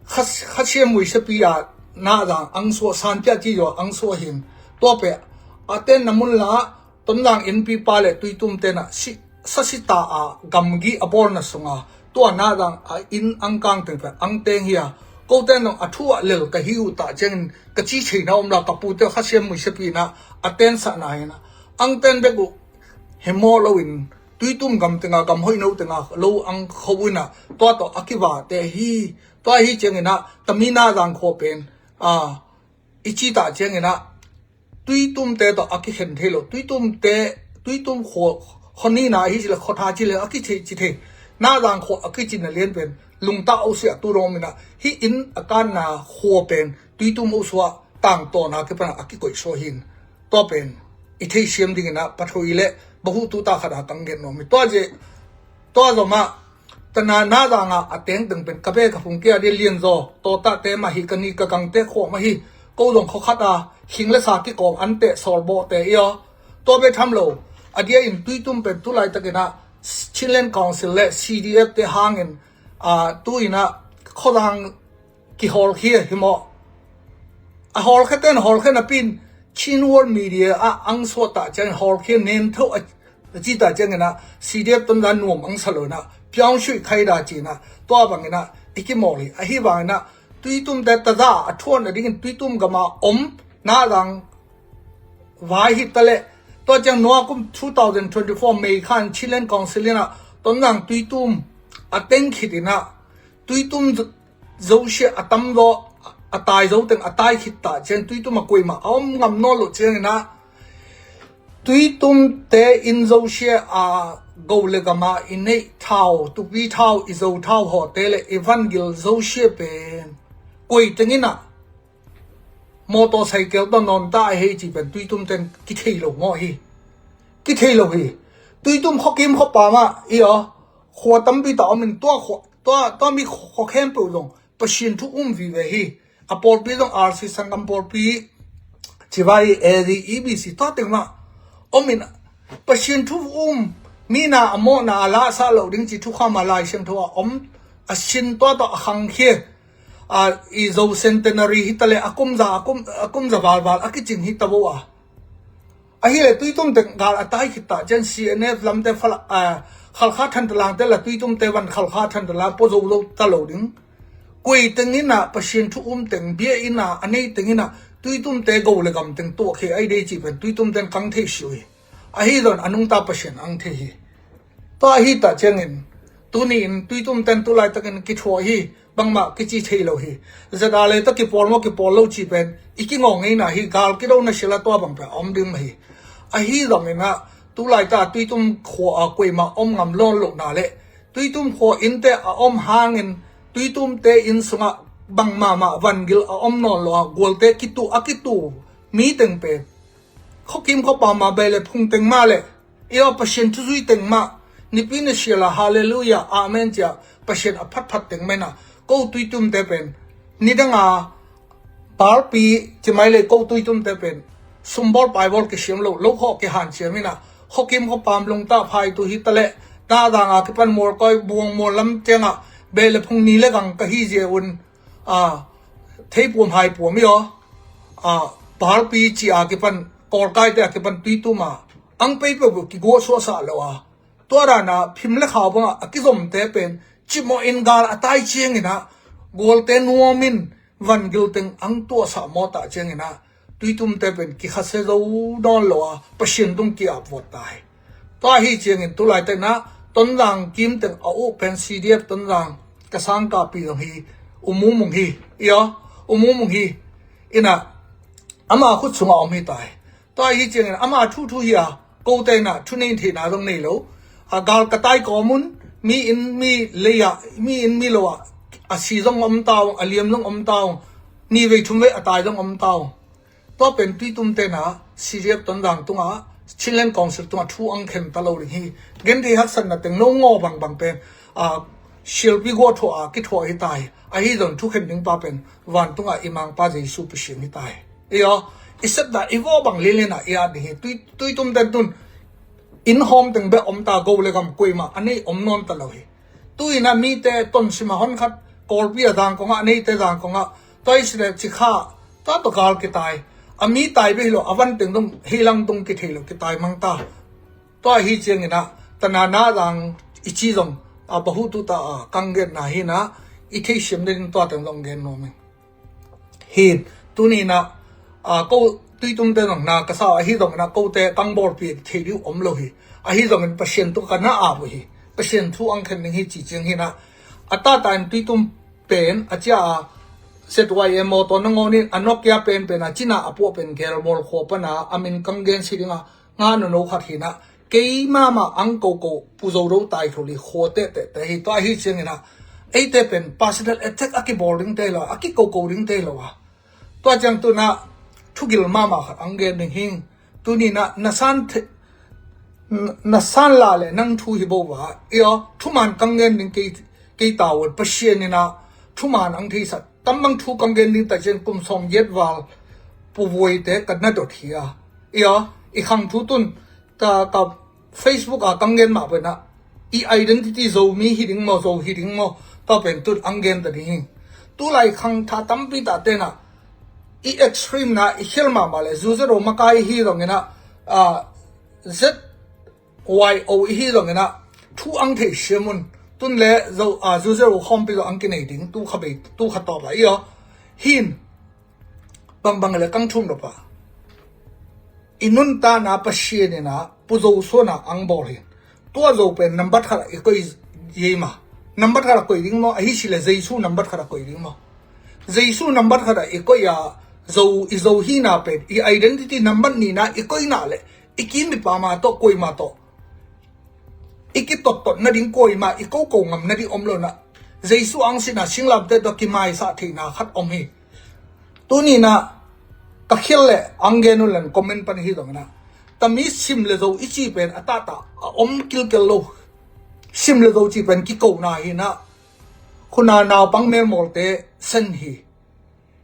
Kha, Kha Siam Mui Siapi a Nazang ang suah, Santiah ci zaw ang suah hin. Tua pen a tenna mun la Tonzang innpipa le Tuitum tenah si, sasita a gamgi a bawlna sunga tua Nazang a inn ang kang teng pen ang teng hi a, ko ten zong a thu ah lel ka hi uh tah ciangin ka ci theihna om la, ka pute Kha Siam Mui Siapi inah a tensahna hinah ang ten bek uh hi maw loin Tuitum gam tenga, gam hoih no tenga lo ang kho uh inah tua tawh a kivate hi. Tua hi cianginah tami Nazang khua pen a i ci tah cianginah Tuitumte tawh a kikhen thei lo. Tuitumte, Tuitum khua, khuanina hi ci le, khuatha ci le a kici thei. Nazang khua a kicinna lian pen Lungtah O C a tu dong om inah hih inn a kanna khua pen Tuitum O C a tangtawna kipana a kikoihsuah hin. Tua pen i theisiam dinginah pathoih le bahuh tuta khata kang gen nuam hi. Tua zeh, tua zomah tana Nazanga a tengteng pen ka be ka phung kia di lianzaw tawtahte mah hi, ka ni ka gangte khua mah hi. Ko zong khuakhat a hing le sa kikawm an teh sawlbawhte i aw. Tua be tham lo a dia in Tuitum pen tu laitakinah Chinland Council le C D F te hangin a tu inah khuazang kihawlkhia hi maw? A hawlkhiaten hawlkhia napin Chin World Media ah ang suah tah ciangin hawlkhia nentho a, a ci tah cianginah C D F Tonzang nuam ang sa lo inah piaung shuih khai da cinah tua banginah i kimawl hi. Ahi banginah Tuitumte taza a thuan a dingin Tuitum gama om Nazang vai hi taleh tua ciang nua kum two thousand twenty-four May khan Chinland Council inah Tonzang Tuitum a teng khit inah Tuitum zo, zosia a tam zaw a tai zo teng a tai khit tah ciang Tuitum a kuaimah a om ngam nawn loh cianginah Tuitumte in zosia a go le gama i neih thau, tupi thau, i zo thau hawte le i vangil zosia pen kuai tenginah motorcycle tawh nawnta a hei ci pen Tuitumten kithei lo ngawh hi. Kithei lo hi. Tuitum khuakim khuapamah i aw khua tampi ta omin tua khua, tua, tua mi khua khempeuh zong Pasian thu um vive hi. A pawlpi zong R C sanggam pawlpi, civai, A Z, E B C tua teng mah omin Pasian thu um, mina a mawhna a lahsah loh ding ci thukham a Lai Siangtho a om a sin tua tawh a khangkhia a i zo centenary hi taleh a kumza, a kum, a kumza valval a kicing hi ta bo a. Ahileh Tuitum teng gal a tai khit tah cian C N F lamte fala, a, Khalkha Thantalangte la Tuitumte van Khalkha Thantalang pua zo lo ta lo ding. Kuai tenginah Pasian thu um teng bia inah a nei tenginah Tuitumte go le gam teng tuahkhia ai dei ci pen Tuitumten kang thei si uh hi. Ahi zon a nungta Pasian ang thei hi. Tua ahi tah ciangin tuni in Tuitumten tu laitakin kithuah hi, bangmah kici thei lo hi. Zet a le ta kipawl maw kipawl lo ci pen i kingawng ngeina hi, gal kidona sila tua bang pen a om ding mah hi. Ahi zonginah tu laita Tuitum khua a kuaimah om ngam lawn lohna le Tuitum khua innte a om hangin Tuitumte inn sungah bangmah mah vangil a om nawn lo a gualte kitu a kitu mi teng pen khuakim khuapam mah bei le phung teng mah le i aw Pasian thuzui teng mah nipi ni siala halleluia amen cia Pasian a phatphat teng mena ko Tuitumte pen nidanga balpi cimai le ko Tuitumte pen sumbawl paibawl kisiam lo, lo khawh kihan siam inah khuakim khuapam lungtah phaitu hi taleh Nazanga kipan mualkoi buang mual lam ciangah bei le phung ni le gang ka hi zia un a theipuam haipuam i aw a balpi ci a kipan kawlkaite a kipan Tuitum a ang pei peuh kiguah suahsah lo a tua dana phim le khau bangah a kizomte pen cimawh in gal a tai cianginah gualte nuamin vangil teng ang tuahsah mawtah cianginah Tuitumte pen kikhasia zo dawn lo a Pasian tung ki-ap vuat ta hi. Tua ahi ciangin tu laitakinah Tonzang kimteng a uh pen C D F Tonzang ka sangkahpih zong hi, U Mung Mung hi, i aw U Mung Mung hi. Inah ama khut sungah om hi ta hi. Tua ahi ciangin ama thuthu hi a kote inah thunei theihna zong nei lo. A gal ka tai kawmun mi in mi lei ah mi in mi lo ah a si zong om ta ung, a liam zong om ta ung, ni vei thum vei a tai zong om ta ung. Tua pen Tuitum tena C D F Tonzang tungah Chinland Council tungah thu ang khen ta lo ding hi. Genthei haksatna teng lo ngaw bangbang pen a sialpi guah thuah a kithuah hi ta hi. Ahi zon thukhen ding pa pen vantungah i mangpa Jesu Pasian hi ta hi. I aw i sepna i vawh bang lianlianah i at ding hi. Tui, Tuitum ten tun inn hawm teng bek om ta, go le gam kuaimah a nei om nawn ta lo hi. Tu-inah mite tonsima honkhat Kawlpi a zang kongah, a neite zang kongah, tua i si le cikha, tua tawh gal kitai. A mi tai bek hi lo, a van teng dong, hi lang dong kithei lo, kitai mang ta. Tua hi ciangin ah, tana na zang i ci zong, a bahu tu ta a, kang genna hi na, i thei siam den tua teng zong gen nuam in. Hin, tuni na, a, ko Tuitum te zong na ka sa, ahi zongin ah, ko te kang bawlpi thei ding om lo hi. Ahi zongin Pasian tu ka na a bu hi. Pasian thu ang khen ding hi ci ciang hi na. A tata in Tuitum pen, a cia a, Z Y M motor na ngawnin, a Nokia pen pen a, cina a puah pen Gelmawl khua pana, a min kang gen si ding a, nga nono khat hi na, keima mah ang koko Pu Zo Do tai thuli khua teh teh teh hi, tua hi ciangin ah, eite pen personal attack a kibawl ding te lo, a kikoko ding te lo a. Tua ciang tu na, thugil mama khat ang gen ding hing, tuni na, na san the, na san la le nang thu hi bo va, i aw, thuman kang gen ding kei, kei ta ul, Pasian in ah, thuman ang thei sat, tam bang thu kang gen ding ta ciang kum sawm giat val, Pu Vuai te ka na dot hi a. I aw, i khang thu tun, ka, ka Facebook a kang gen mah pen ah, i identity Zomi hi ding maw, Zo hi ding maw, tua pen tun ang gen ta ding hi. Tu lai khang tha tampi ta te na, i extreme na, i khial mama le, zu zero makai hi zongin ah, a, Z Y O i hi zongin ah, thu ang thei siam un, tun le, zo, a, zu zero khawmpi lo ang kinei ding, tu kha bei, tu kha tawp a i aw. Hin, bangbang le kang thum lo pa. I nuntakna Pasian in ah, Pu Zo suan a ang bawl hin. Tua Zo pen nambat khat a i koih yei ma. Nambat khat a koih ding maw, ahi si le Jesu nambat khat a koih ding maw. Jesu nambat khat a i koih a, Zo, i Zo hi na pen, i identity nambat ni na, i koih na le, i kim i pa ma tawh, koi ma tawh. I kitottot nading koi ma, i koko ngam nading om lo na. Jesu ang sin a singlamte tawh kimaisa theihna khat om hi. Tuni na, ka khial le ang gen un len comment pan hi zongin ah, tami sim le zo i ci pen a tata, a om kilkel lo. Sim le zo ci pen kikona hi na, khuna naupang melmawlte sen hi.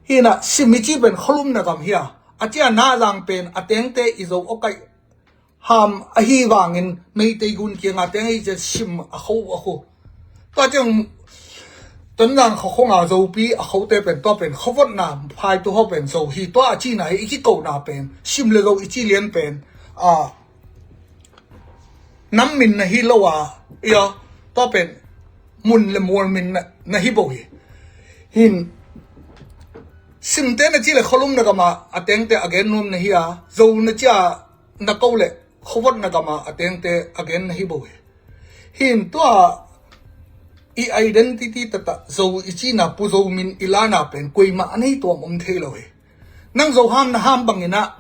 Hi na, sim i ci pen kholum na gam hi a. A cia na zang pen, a tengte i zo awkaih ham ahi vangin Meitei gun kianga teng hi cian sim a kho a khu. Tua ciang Tonzang kho khonga Zopi a khote pen tua pen khovotna phaitu ho pen Zo hi, tua a cina hi i kikona pen, sim le zo i ci lian pen, a, nam min na hi lo a, ia, tua pen mun le mual min na, na hi bo hi. Hin, simte na ci le kholum na gama a tengte a gen nuam na hi a, Zo na cia na ko le khovot na gama a tengte a gen na hi bo hi. Hin tua i identity tata Zo i cina Pu Zo min i lana pen kuima a nei tuam om thei lo hi. Nang Zo ham na ham bangina,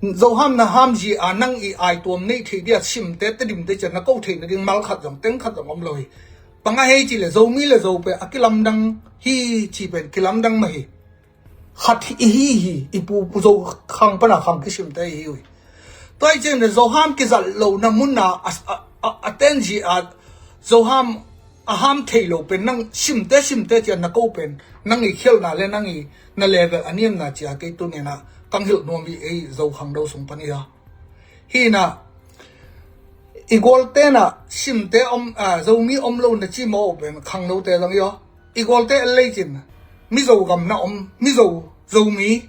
Zo ham na ham zi a nang i ai tuam nei thei dia simte te dimte cia na ko thei na ding mal khat zong teng khat zong om lo hi. Panga hei ci le Zomi le Zo pe a kilamdang hi ci pen kilamdang ma hi. Khat i hi hi, i pu, Pu Zo khang pana khang kisimte i hi uh hi. Tua i ciang le Zo ham kizat lo na mun na a, a, a, a ten zi a Zo ham a ham thei lo pen nang simte simte cia na ko pen nang i khialna le nang i na level a niamna cia kei tu nena kang hilh nuam i ei Zo khang do sung pan i a. Hi na, i gualte na simte om, a, Zomi om lo na ci maw pen khang note zong i aw. I gualte a lei cin, Mizo gam na om, Mizo, Zomi,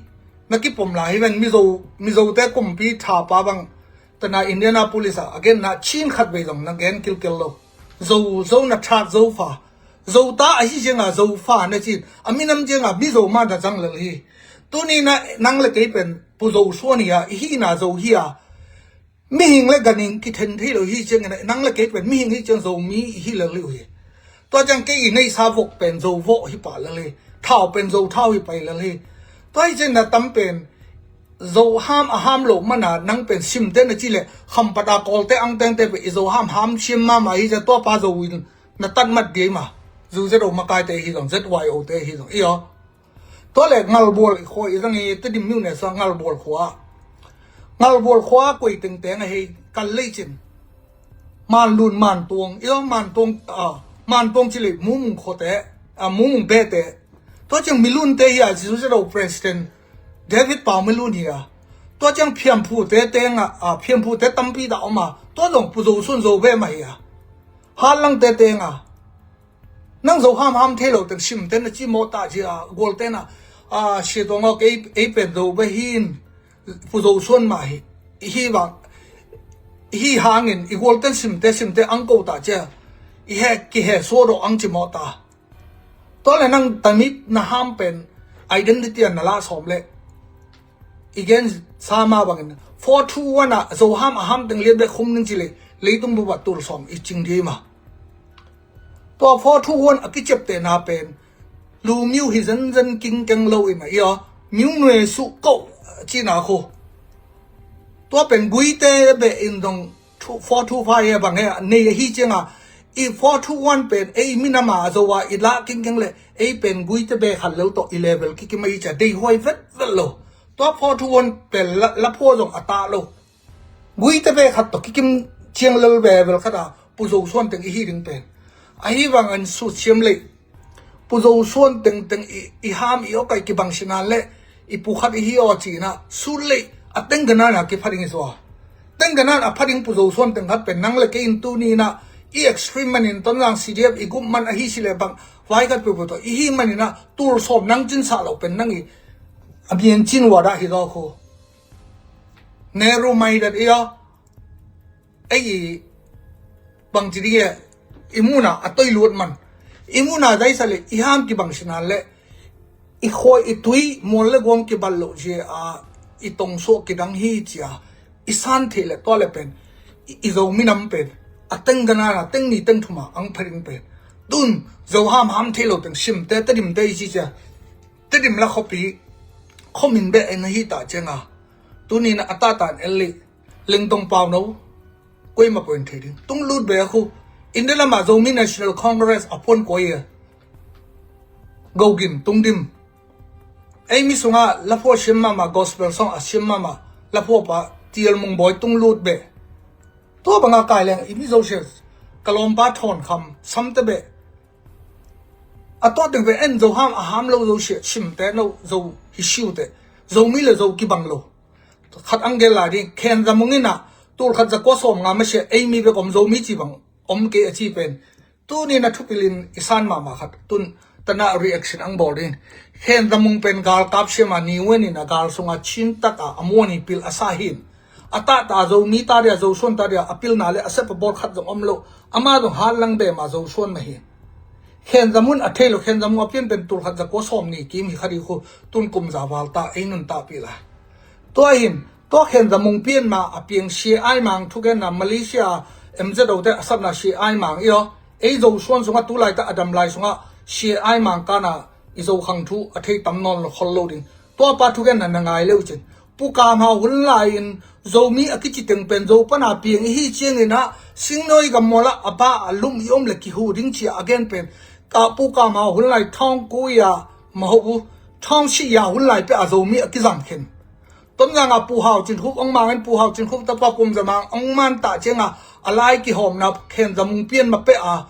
na kipom lai hi ven Mizo, Mizote kumpi thapa bang, tana Indianapolis a, a gen na chin khat vei zong na gen kilkel lo. Zo, Zo na that Zo fa. Zo ta a hi cianga Zo fa na cin, a minam cianga Mizo ma na zang lel hi. Tuni na nang le kei pen Pu Zo suan hi a, i hi na Zo hi a. Mihing le ganing kithen thei lo hi ciangin nang le kei pen mihing hi ciang Zomi i hi lel hi uh hi. Tua ciang kei i neisa vok pen Zo vok hi pah lel hi. Thau pen Zo thau hi pai lel hi. Tua hi ciang na tam pen Zo ham a ham lo mana nang pen simte na ci le khampat a kawlte angtengte pen i Zo ham ham siam mama hi ciang tua pa Zo in na tat mat dia ma. Zu ze do makaite hi zong Z Y O te hi zong i aw. Tua le Ngalbual i khua i zang i Tedim miu ne sa Ngalbual khua. Ngalbual khua koi tengteng a hei kal lei cin. Manlun Mantuang, i aw Mantuang, a, Mantuang ci lei Mumung khote, a, Mumung bete. Tua ciang Milunte hi a Zu ze do President David Pau Milun hi a. Tua ciang Phiamphu te tenga, a, Phiamphu te tampi da om a. Tua zong Pu Zo Sun Zo be ma hi a. Hanlang te tenga. Nang Zo hamham thei lo teng simte na cimawh ta ci a, gualte na, a, Sia Tuang aw, kei, ei pen Zo bek hi in, Pu Zo Suan mah hi, hi bang, hi hangin i gualten simte, simte ang ko ta cia, i he, kihe suah dawh ang cimawh ta. Tua le nang tamit na ham pen identity an na lah sawm le, i gen sa mah bangin four two one ah Zo ham a ham teng lian bek khum ning ci le, leitung bup ah tul sawm i cing dih mah. Tua four two one a kiciaptehna pen lu miu hi zenzen kingkeng lo in a, i aw, miu nuai suh koh cina khu. Tua pen guite beh in dong four two five e bang he a nei ahi cianga, i four two one pen ei minam a Zo a i lah kingkeng le ei pen guite beh khat lel tawh i level kikim ahi cia deihuai vetvet lo. Tua four two one pen la, laphua zong a tah lo. Guite beh khat tawh kikim ciang lel beh bel khat a Pu Zo Suan teng i hi ding pen. Ahi bangin sutsiam lei. Pu Zo Suan tengteng i, i ham i awkai kibang sinan le i pu khat i hi aw cina sut lei a tengganan a kipha ding i zua. Tengganan a pha ding Pu Zo Suan teng khat pen nang le kei in tuni na i extreme manin Tonzang C D F i gup man ahi si le bang vai khat peuhpeuh tawh i hi manina tul sawm nang cinsah lo pen nang i a mian cin wada hi zaw khu. Neru mai dat i aw. Ei i bangci ding e, i muna a toi luat man. I muna zaisa le i ham kibang sinan le i khua i tui mual le guang kibat loh cia a i tongsuah kidang hi cia i san theih le tua le pen i, i Zo minam pen a tengganan a teng ni teng thuma ang pha ding pen. Tun Zo hamham thei lo teng simte Tedimte i ci cia Tedim la khuapi khuamin beh en ahi ta cianga. Tunin a tatan el lih Lengtong Pauno, koima point thei ding. Tung lut be a khu. India lama Zomi National Congress a puan koi e. Gogin, Tungdim. Ei mi sunga laphua siam mama, gospel song a siam mama, laphua pa, Tial Mung Boy tung lut be. Tua banga kai leng, i mi Zo sia, ka lawmpa Thawn Kham, samte be. A tua teng be en Zo ham, a ham lo Zo sia, simte no, Zo hi siu te. Zomi le Zo kibang lo. Khat ang gel lai ding, Khen Za Mung in a, tul khat za kua sawm nga masia, ei mi bek om Zomi ci bang, om kei a ci pen. Tuni na thupilin i san mahmah khat, tun tana reaction ang bawl ding. Khen Za Mung pen galkap siama ni wen in a gal sunga cin taka a muan hi pil a sa hin. A tahta Zomi ta dia, Zo Suan ta dia, a pilna le a sep a bawl khat zong om lo. Ama zong hat lang be ma Zo Suan mah hi. Khen Za Mung a thei lo, Khen Za Mung a pian pen tul khat za kua sawm ni kim hi kha ding khu, tun kum za val ta, ei nun ta pi lai. Tua hin, tua Khen Za Mung pian ma a piang Sia Ai Mang thugenna Malaysia M Z O te a sapna Sia Ai Mang i aw. Ei Zo Suan sunga tu lai ta a dam lai sunga Sia Ai Mang kana i Zo khang thu a thei tam nawn lo khol lo ding. Tua pa thugenna na ngai leu cin. Pu Kam Hau hun lai-in Zomi a kici teng pen Zo pana piang i hi ciangin a Singnawi gam mual ah a pa a lum i om le kihu ding cia a gen pen. Ka Pu Kam Hau hun lai thawng kui a maho u thawng si ya hun lai peh a Zomi a kizang khin. Tonzang a Pu Hau Cin Khup ong mangin Pu Hau Cin Khup tapa Pum Za Mang ong man ta cianga a lai kihawmna Khen Za Mung pian ma peh a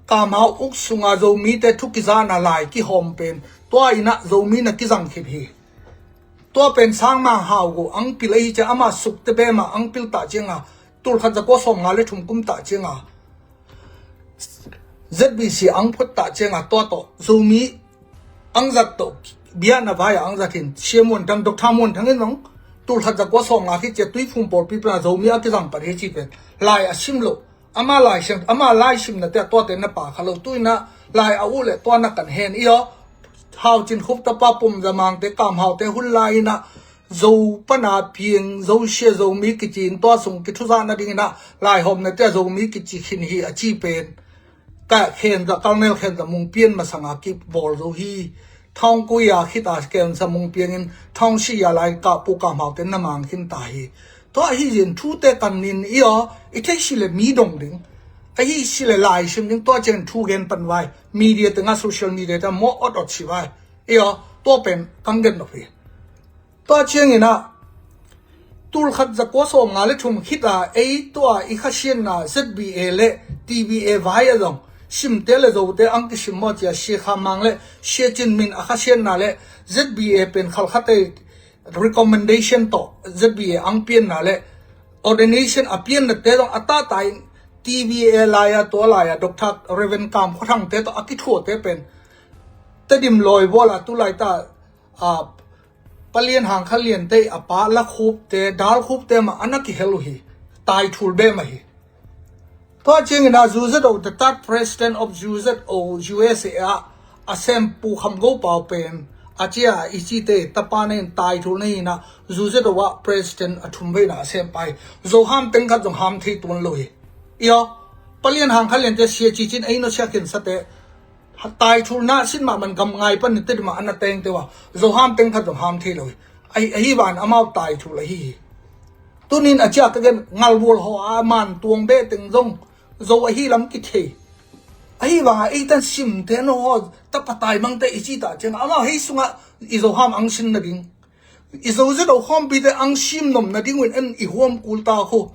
Kam Hau uk sunga Zomi te thu kizana lai kihawm pen. Tua ina Zomi na kizang khin hi. Tua pen Sang Mang Hau go ang pil ahi cia ama sukte bema ang pil ta cianga tul khat za kua sawm nga le thum kum ta cianga Z B C ang phot ta cianga tua tawh Zomi ang zat tawh biana vai ang zat hin Sia Muan Thang, Doctor Muan Thang in zong tul khat za kua sawm nga khit cia Tuiphum pawlpi pana Zomi a kizang pan hi ci pen lai a sim lo. Ama lai sim, ama lai simna te a tuate na pa kha lo. Tuina lai a uh le tua na kan hen i aw. Hau Cin Khup tapa Pum Za Mang te Kam Hau te hun lai ina Zo pana piang, Zo sia Zomi kici in tua sung kithuzahna ding ina lai hawmna te a Zomi kici khin hi a ci pen. Ka Khen Za, Colonel Khen Za Mung pian masanga kibawl zo hi. Thawng kui a khit a Khen Za Mung piangin thawng si a lai ka Pu Kam Hau te na mang khin ta hi. Tua ahi zin thute kan nin i aw, i thei si le mi dong ding. Ahi si le lai sim ding tua cian thu gen pan vai. Media te nga social media te maw ot ot si vai. I aw, tua pen kang gen nop hi. Tua ciangin a tul khat za kua sawm nga le thum khit a ei tua i khasianna Z B A le T B A vai a zong simte le Zote ang kisim maw cia Sia Kham Mang le Sia Cin Min a khasianna le Z B A pen khalkhate recommendation tawh Z B A ang pianna le ordination a pianna te zong a tahta in T V A lai-a, tua lai-a Doctor Reverend Kam Khua Thangte tawh a kithuahte pen Tedim lawi bual a tu laita, a, Pa Lian Hang Kha Lian te a pa La Khup te, Dal Khup te mah a na kihel uh hi. Taiṭhul be mah hi. Tua ciangin a, Zu Zo, the third president of Zu Zo, U S A ah a sem Pu Kham Go Pau pen a cia i cite tapa na in taiṭhul na hi na, Zu Zo ah president a thum veina a sem pa hi. Zo ham teng khat zong ham thei tuan lo hi. Io, Pa Lian Hang Kha Lian te sia cicin ei no sia khin sa te, taiṭhulna sin mahmah gam ngai pan ni te dima a na teng te uh a, Zo ham teng khat zong ham thei lo hi. Ahi, ahi van amau taiṭhul ahi hi. Tunin a cia ka gen ngal bual haw a man tuang be teng zong Zo ahi lam kithei. Ahi vanga ei tan sim te no haw tapa tai mang te i ci ta ciang amau hei sungah i Zo ham ang sin nading, i Zo Zo khawmpi te ang sim nom nading un en i huam kul ta khu.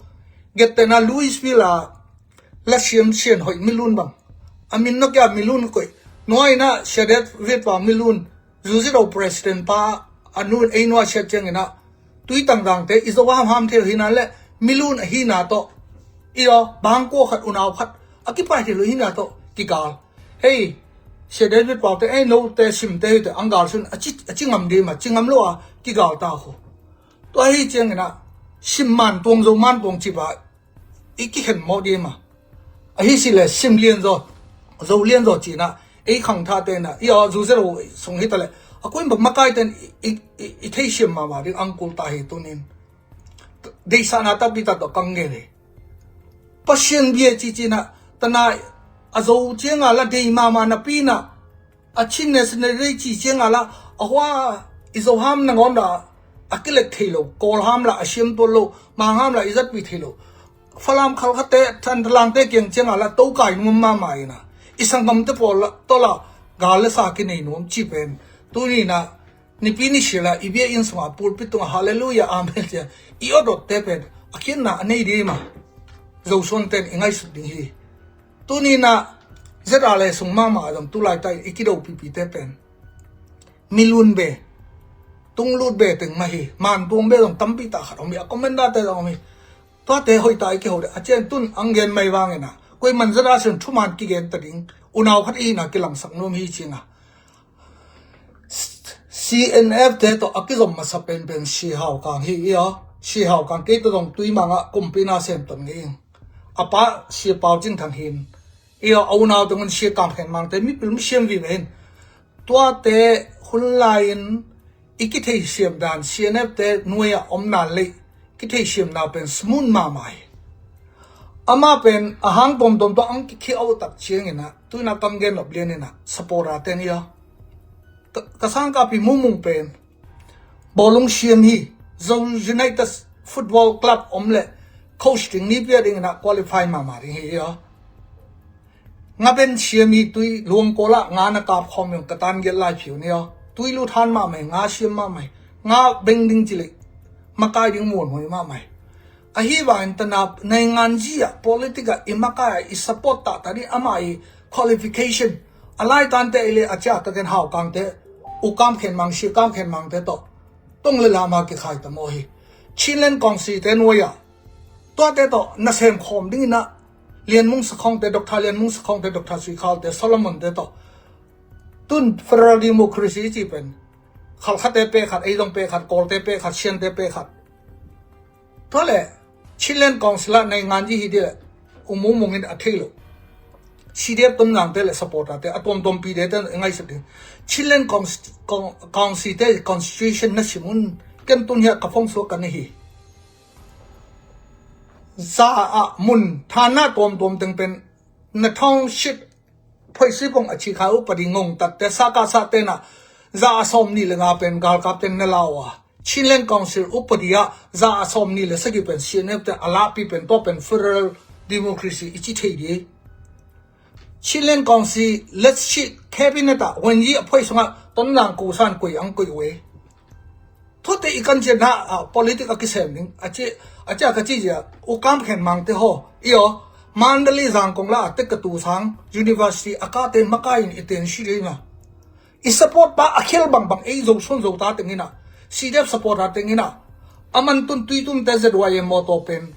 Get te na Louisville a La Siam Sian Hoih Milun bang, a min no kia Milun koih, nuaina Sia David Pau Milun, Zu Zo president pa a nun ei nua siat ciangin a, tui tangdang te i Zo ham ham thei lo hi na le, Milun ahi na tawh, io, bangkua khat unau khat a kipai thei lo hi na tawh kigal. Hei, Sia David Pau te ei no te sim te hi te ang gal sun a ci, a ci ngam di ma, ci ngam lo a kigal ta khu. Tua hi ciangin a, sim man tuang Zo man tuang ci ba i kikhen mawh di ma. Ahi si le sim lian zaw, Zo lian zaw cina, ei khang tha te na, io, Zu Zo sung hi ta le, a kuin bak makai ten i, i, i, i thei siam mama ding ang kul ta hi tunin. Deisana ta pi ta to kang nge le. Pasian bia ci cina, tana a Zo cianga la dei mama na pi na, a Chin nationality ci cianga la, a hua i Zo ham na ngawm la a kilek thei lo, Kawl ham la a siam tuan lo, Mang ham la i zatpi thei lo. Falam Khalkha te, Thantlang te kiang cianga la tokai nuam mama ina, i sanggam te pawl la, to la, gal le sa kinei nuam ci pen. Tuni na, nipi ni sia la, i bia in sunga pulpit tunga hallelujah, amen cia, i odot te pen, a khiatna a nei di ma. Zo suan ten i ngaisut ding hi. Tuni na, Z R le sung mama a dong tu laita i kido pipi te pen Milun be, Tunglut be teng mah hi, man tuang be dong tampi ta khat om hi, a commander te dong om hi. Tuate hoih ta i kiho de, a cian tun ang gen mai vangin a, koi man Z R sun thuman kigen ta ding, unau khat i na kilangsak nuam hi cinga. C N F te tawh a kizom masa penpen Si Hau Kang hi io, Si Hau Kang kei tawh dong tui manga kumpi na sem ton ngei ing. A pa Si Pau Cing Thang hin. Io, a unau te ngun Si Kam Khen Mang te mipil mi siam vive hin. Tuate hun lai-in i kithei siam dan C N F te nuai-ah om nan lei kithei siam na pen smooth mama hi. Ama pen a hang tuamtuam tawh ang kikhia auh tak ciangin a, tuina kam gen nop lian in a, supporter ten hi a. Ka, ka sangkapi Mumung pen bawlung siam hi, Zo United Football Club om le coach ding ni pia dingin a qualify mama ding hi a. Nga ben siam hi tui luangkawl ah nga na kap khawm hi ka tan gelh lai phiu ni a. Tui lut han mama hi, nga siam mama hi, nga beng ding ci le makai ding muanhuai mama hi. Ahi vangin tana nainganzi ah, politic ah i makai ah i support taktak ding ama i qualification. A laitante i le a cia ka gen Hau Kangte, U Kam Khen Mang, Si Kam Khen Mangte tawh tong le lama kikhai ta maw hi. Chinland Council te nuai ah tuate tawh nasem khawm dingin a, Lian Mung Sakhongte, Doctor Lian Mung Sakhongte, Doctor Sui Khalte, Solomonte tawh tun federal democracy ci pen Khalkhate pe khat, ei dong pe khat, Kawlte pe khat, Siante pe khat. Tua le Chinland Council ah nainganzi hi di le U Mung Mung in a thei lo. C D F Tonzangte le supporterte a tuamtuampi de te ngaihsut ding. Chinland Council, Council te constitution na sim un, ken tun hi a ka phongsuak ka na hi. Za ah mun thana tuamtuam teng pen na township phoisipong a cikha upadi ngongtatte saka sa tena za a sawm ni le nga pen galkap ten na lau a, Chinland Council upadi ah za a sawm ni le sagih pen C N F te a lahpi pen tua pen federal democracy i ci thei di. Chinland Council let's see cabinet ah wenyi a phoi sungah Tonzang kusan koi ang koi we. Thute i kan cian na, ah, politic a kisem ding a ci, a ci a ka ci zia U Kam Khen Mangte haw io, Mandalay Zangkong la a tek ka tu sang university a kate makai in i ten si dei na. I support pa a khel bangbang ei Zo suan Zo ta tengina, C D F supporter tengina, a man tun Tuitum te Z Y M mawtaw pen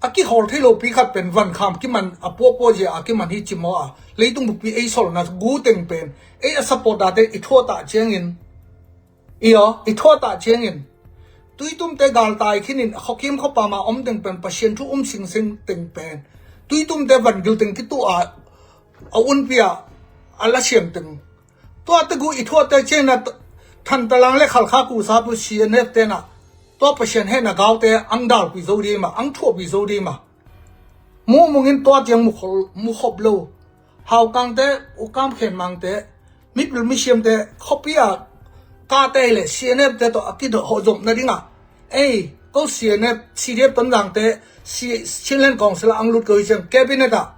A kihawl thei lopi khat pen vankham kiman a puapua zia a kiman hi ci maw a, leitung bupi ei solna gu teng pen ei a supporter te i thuah ta ciangin, i aw i thuah ta ciangin, Tuitumte galtai khinin a khuakim khuapama om teng pen Pasian thu um singsing teng pen Tuitumte vangil teng kituh a, a unpi a, a lasiam teng, tuate gu i thuahte ciangin a Thantalang le Khalkha kusa pu C N F tenah tua Pasian hehna gaute ang dalpi zo dima, ang thuahpi zo dima. Mumungin tua tiang mukhol mukhop lo. Haukangte, Ukam Khenmangte, mipil misiamte khuapi a kate le C N F te tawh a kidawh hawh zom nadingah, ei ko C N F, C D F Tonzangte, Chinland Council ah ang lut ko hi ciang cabinet ah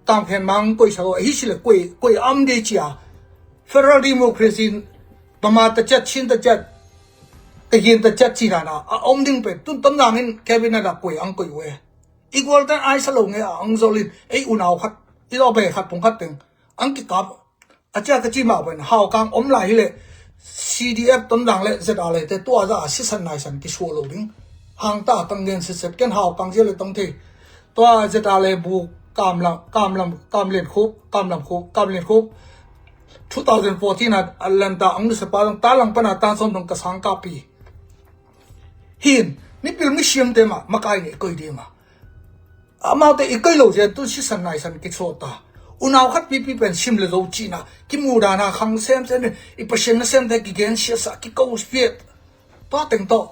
Kam Khenmang koihsak aw, ahi sile koi, koi am dei cia. Federal Democracy in Bama ta ciat, Chin ta ciat, Kayin ta ciat ci dana a om ding pen tun Tonzangin cabinet ah koi ang koih uh e. I gualten aisa lo nge a ang zolin ei unau khat, i lawbe khat phung khat teng ang kikap. A cia ka ci mah pen Haukang om lai hileh C D F Tonzang le Z R le te tua za a sisan naisan kisuah lo ding. Hangta kang gen sitset ken Haukang zia le tong thei. Tua Z R le bu Kamlam, Kamlam, Kamlen Khup, Kamlam Khup, Kamlen Khup. Two thousand fourteen a lanta ang nusepa dong ta lang pana tan som dong ka sang kapi. Hin mipil misiamte mah makai nei koi ding mah. Amaute i koi lo zia tun sisan naisan kisuah ta. Unau khat pipi pen sim le zo cina kimu dana khang semsem in i Pasian nasemte kigen siasa kiko piat. Tua teng tawh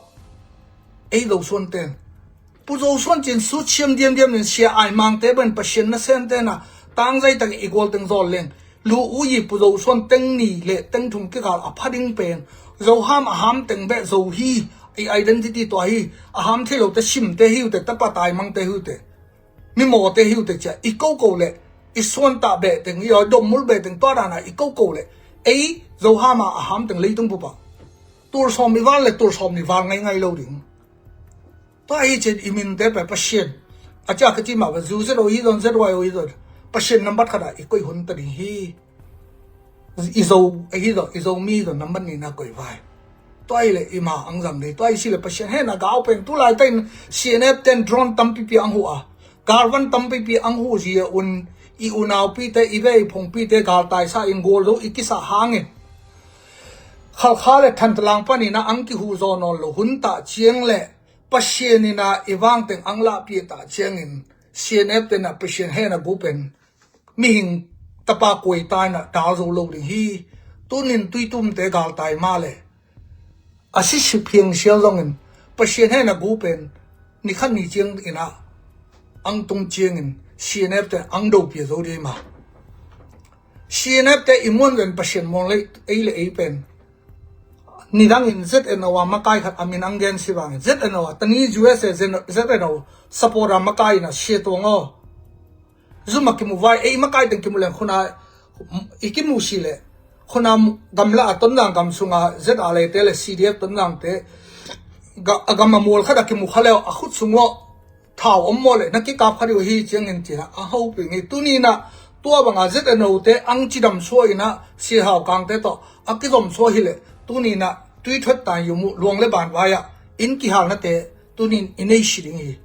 ei Zo Suan ten, Pu Zo Suan cin sut siam diamdiam in sia ai mangte pen Pasian nasemte na tangzai tak i gual teng zawl leng lu uyi Pu Zo Suan teng ni le teng thum kikal a pha ding pen Zo ham a ham teng beh Zo hi. I identity tua hi. A ham thei lo te sim te hi uh te, tapa tai mang te hi uh te, mimaw te hi uh te cia i koko le i suan ta beh teng, i aw dommul beh teng tua dana i koko le ei Zo ham a a ham teng leitung pupa tul sawm i val le tul sawm ni val ngaingai lo ding. Tua hi cin i minte pe Pasian a cia ka ci mah ve, zu Z O hi zon, Z Y O hi zon, Pasian nambat khat a i koi hun ta ding hi. I Zo, ahi Zo, i Zomi Zo nambat nina koi vai. Tua i le i ma ang zam dei, tua i si le Pasian hehna gau pen tu lai ta in C N F ten drone tampipi ang hu a, galvan tampipi ang hu zia un i unaupi te, i vei phungpi te galtai sa in gual zo i kisa hangin Khalkha le Thantalang panina ang kihu zaw nawn lo hun ta ciang le Pasian ina i vang teng ang lahpia ta ciangin C N F tena Pasian hehna gu pen mihing tapa kuai ta ina dal zo lo ding hi. Tunin Tuitumte galtai ma le a sisi phiang sial zongin Pasian hehna gu pen ni khat ni ciang ina ang tung ciangin C N F te ang dopia zo ding ma. C N F te i muan ven Pasian muang le ei le ei pen nidangin Z N O a makai khat a min ang gen si vangin Z N O a tani U S A Z N O support a makai ina sia tuang aw. Zuma kimu vai ei makai teng kimu leng khuna i kimu si le khuna gamla a Tonzang gam sunga Z R le te le C D F Tonzang te a gam a mual khat a kimu kha leo a khut sung aw thau om maw le na kikap kha dih uh hi ciangin cina a hoping hi. Tunina tua banga Z N O te ang cidam suah ina si Haukangte tawh a kizom suah hi le tunina tui thuat tan yumu luang le ban vai-ah in kihalnate tunin i nei si ding hi.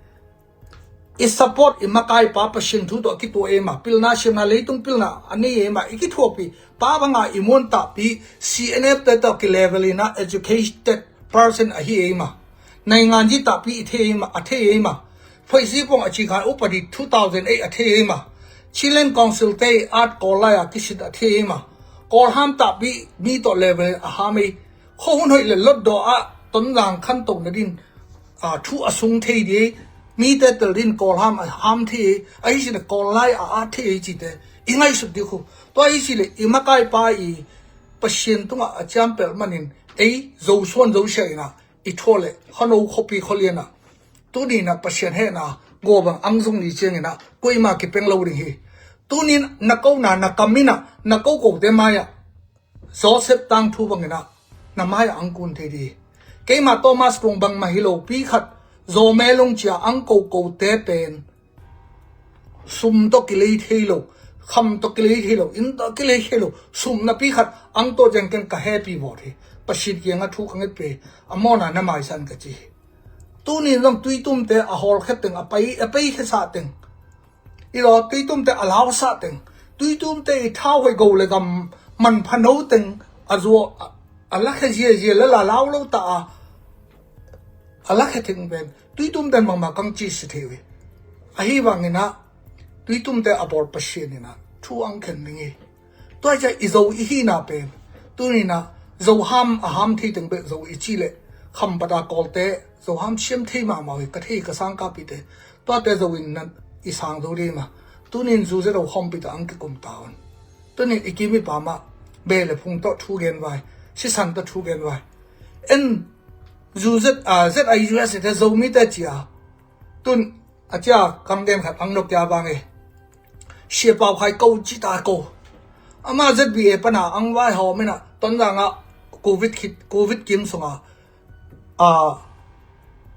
I support i makaipa Pasian thu tawh a kituah ei ma, pilna siamna leitung pilna a nei ei ma, i kithuahpi pa banga i muan tahpi C N F te tawh kilevel ina educated person ahi ei ma. Naingan zi tahpi i thei ei ma, a thei ei ma. Phoisi pong a cikhan upadi two thousand eight a thei ei ma. Chinland Council te at Kawl lai a kisit a thei ei ma. Kawl ham tahpi mi tawh level a ham ei. Khuahun hoih le lotdaw ah Tonzang khanto nadin thu a sung thei di ei. Mite tel din Kawl ham a ham thei ei. Ahi sile Kawl lai a at thei ei cite i ngaihsut dih khu. Tua ahi sile i makaipa i Pasian tungah a ciampelh manin ei Zosuan Zosia ina i thua le Khano khuapi khualiana tunina Pasian hehna gawbang ang zung ni ciangina kuima kipeng lo ding hi. Tunin na kona na kamina na kokote mai-ah Joseph tangthu bangina na mai-ah ang kun thei di. Keima Thomas Kung bangmah hi lopi khat Zome lungcia ang kokote pen sum tawh kilei thei lo, kham tawh kilei thei lo, inn tawh kilei thei lo, sum napi khat ang tawh ciang ken ka happy vawt hi. Pasian kianga thu ka nget pe a mawna na maisan ka ci hi. Tunin zong tuitumte a hawlkhia teng, a pai, a peikhia sah teng, i law, tuitumte a lausah teng, tuitumte i thau hoih go le gam manpha no teng a zuak a, a lakhia ziazia le la lau lo ta a, a lakhia teng pen tuitumte bangmah kang ci si thei uh hi. Ahi bangin ah tuitumte a bawl Pasian in ah thu ang khen ding hi. Tua hi ciah i Zo i hihna pen tuninah Zo ham a ham thei teng beh Zo i cih leh Khampat a Kawlte Zo ham siam thei mahmah uh hi, ka thei ka sangkahpihte. Tuate Zo in nan i sang zo dih mah. Tunin zu zet a khawmpite ang kikum ta un. Tunin i kim i pam ah beh le phung tawh thu gen vai, sisan tawh thu gen vai. En zu zet a, zet a i U S te Zomite cia tun a cia kang gen khat ang nok kia bang e. Sia Pau Khai ko ci ta ko. Ama Z B A pana ang vai hawm in ah Tonzang ah Covid khit, Covid kim sungah a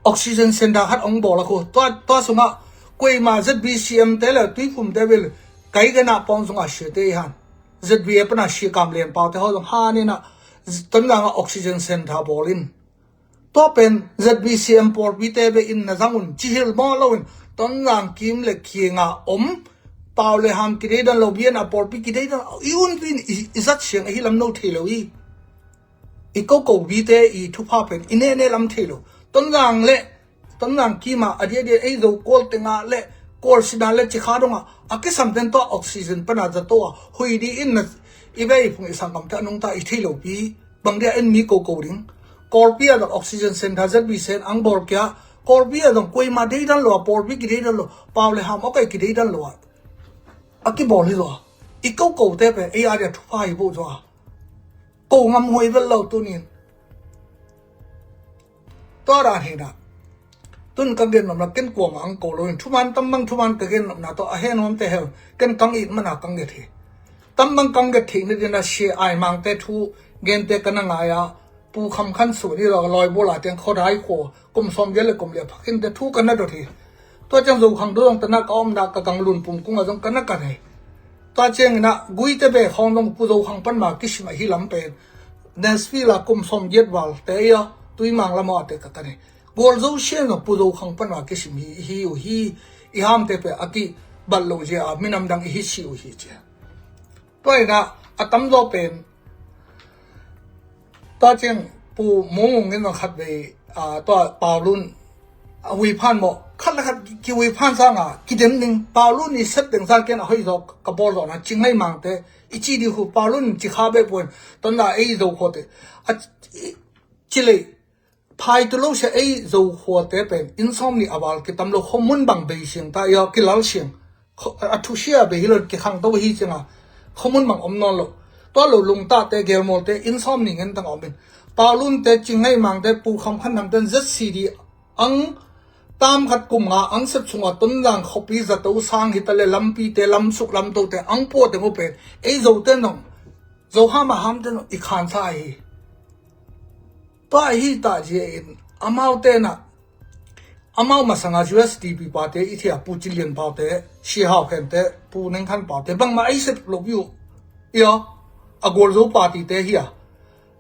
oxygen center khat ong bawl a khu. Tua, tua sungah kuima Z B C M te le Tuiphum te bil kai gana pawng sungah siate i han. Z B A pana sia Kam Lian Pau te haw zong han in ah Tonzang ah oxygen center bawl in. Tua pen Z B C M pawlpite beh in na zang un, ci hilh mawh lo in, Tonzang kim le kiangah om pau le ham kideidan lo, bian a pawlpi kideidan lo, i unpi in i, i zat siang ahi lam no thei lo i. I koko bite i thupha pen i nehne lam thei lo. Tonzang le, Tonzang kimah a diadia ei Zo Kawl tengah le Kawl sina le Cikha dongah a kisam ten tua oxygen pana zato a hui di in na i bei phung i sangkam te a nungta i thei lo pi. Bang dia en mi koko ding. Kawlpi a dong oxygen center Z B C M ang bawl kia. Kawlpi a dong kuima deidan lo a, pawlpi kideidan lo, pau le ham awkai kideidan lo a, a kibawl hi zaw a. I koko te pen ei a dia thupha hi bo zaw a. Ko ngam huai vel lo tunin. Tua dan hinah tun ka gen nopna ken kuama ang ko loin thuman tambang thuman ka gen nopna tawh a he nuamte heu ken kang it mana kang get hi. Tambang kang get theih nadina sia Ai Mangte thu gente ka na ngai a, Pu Kham Khan Suan i lawi bula tiang khodai khua kum sawm giat le kum lia phakhinte thu ka na dot hi. Tua ciang Zokhang dawng tana ka omna ka kang lun pum kungah zong ka na kan hi. Tua cianginah Guite be khawng zong Pu Zokhang panma kisim ahi lam pen Nashville a kum sawm giat val te ia Tuimang lamawh a te ka kan hi. Gualzo sian zong Pu Zokhang panma kisim hi, hi uh hi. I hamte pe a kibat lo zia a minam dang i hi si uh hi cia. Tua inah a tamzaw pen tua ciang Pu Mung Ung in zong khat vei, a, tua Paulun a hui phan mawh, khat le khat ki hui phan sanga kidem ding, Paulun i sep deng zan ken a hoih zawk ka bawl zawhna Cinghai Mangte i ci dih hu, Paulun Cikha beh puan tonna ei Zo khuate a ci lei phai tu lo sia ei Zo khuate pen inn sawm nih a val kitam lo, khuamun bang bei siang ta ia kilal siang. A thusia bei hi lo, kikhang to hi cianga khuamun bang om nawn lo. Tua lo lungtate gelmawlte inn sawm nih ngen tang a om in, Paulunte Cinghai Mangte Pu Kham Khan Thangte Z C D ang tam khat kum nga ang sep chunga Tonzang khuapi zato sang hita le lampite lamsuk lamtote ang puate mu pen ei Zote nong Zo hama hamte nong i khansa ahi. Tua ahi ta zia in amau tenah amau masanga U S D P pate i thia Pu Cin Lian Paute, Sia Hau Khente, Pu Neng Khan Paute bangmah ei sep lo uh ia, a Gualzo partyte hi a.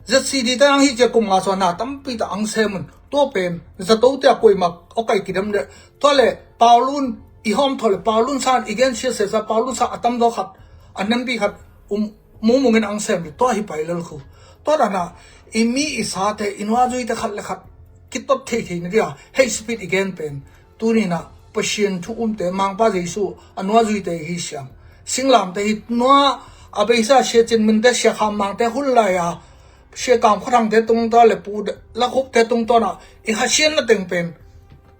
Z C D te ang hi cia kum nga suana tampi ta ang semun tua pen zato te a kuima awkai kidam le tua le Paulun i hawm thaw le Paulun san i gen sia sesa Paulun sa a tamzaw khat a nempi khat um mumungin ang sem hi tua hi pai lel khu. Tua dana i mi i sate i nuazuite khat le khat kitot thei thei na dia hei speed i gen pen tuninah Pasian thu umte Mangpa Jesu a nuazuite hi siam. Singlamte hi nua a beisa Sia Cin Minte Sia Kham Mangte hun lai a Sia Kam Khua Thangte tungtawn le Pu Lakhupte tungtawnah i khasian na teng pen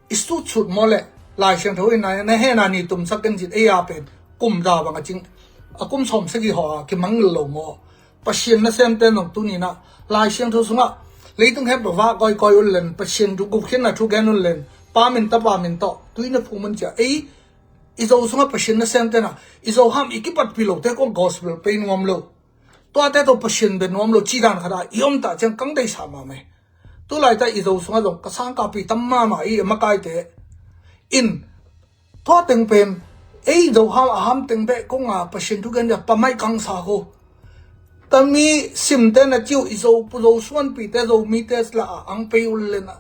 i sutsut maw le Lai Siangtho in na hena ni tumsak ken zit ei a pen kum za bang a cing a kum sawm sagi haw a kimangngil lo maw? Pasian nasemte nong tuninah Lai Siangtho sungah leitung hempa vah kawikawi un len, Pasian thu gupkhiatna thu gen un len, Pa min Tapa min tawh tui na phum un cia ei i Zo sungah Pasian nasemte na i Zo ham i kipatpih lote kong gospel pei nuam lo. Tuate tawh Pasian be nuam lo ci dan khat a i om ta ciang kang deisa mahmah hi. Tulaita i Zo sungah zong ka sangkahpih tam mahmah i makaite in tua teng pen ei Zo ham a ham teng beh konga Pasian thu gen dia pamaih kangsa ko. Tami simte na ciu i Zo Pu Zo suanpihte Zo mite la a ang pei ul lena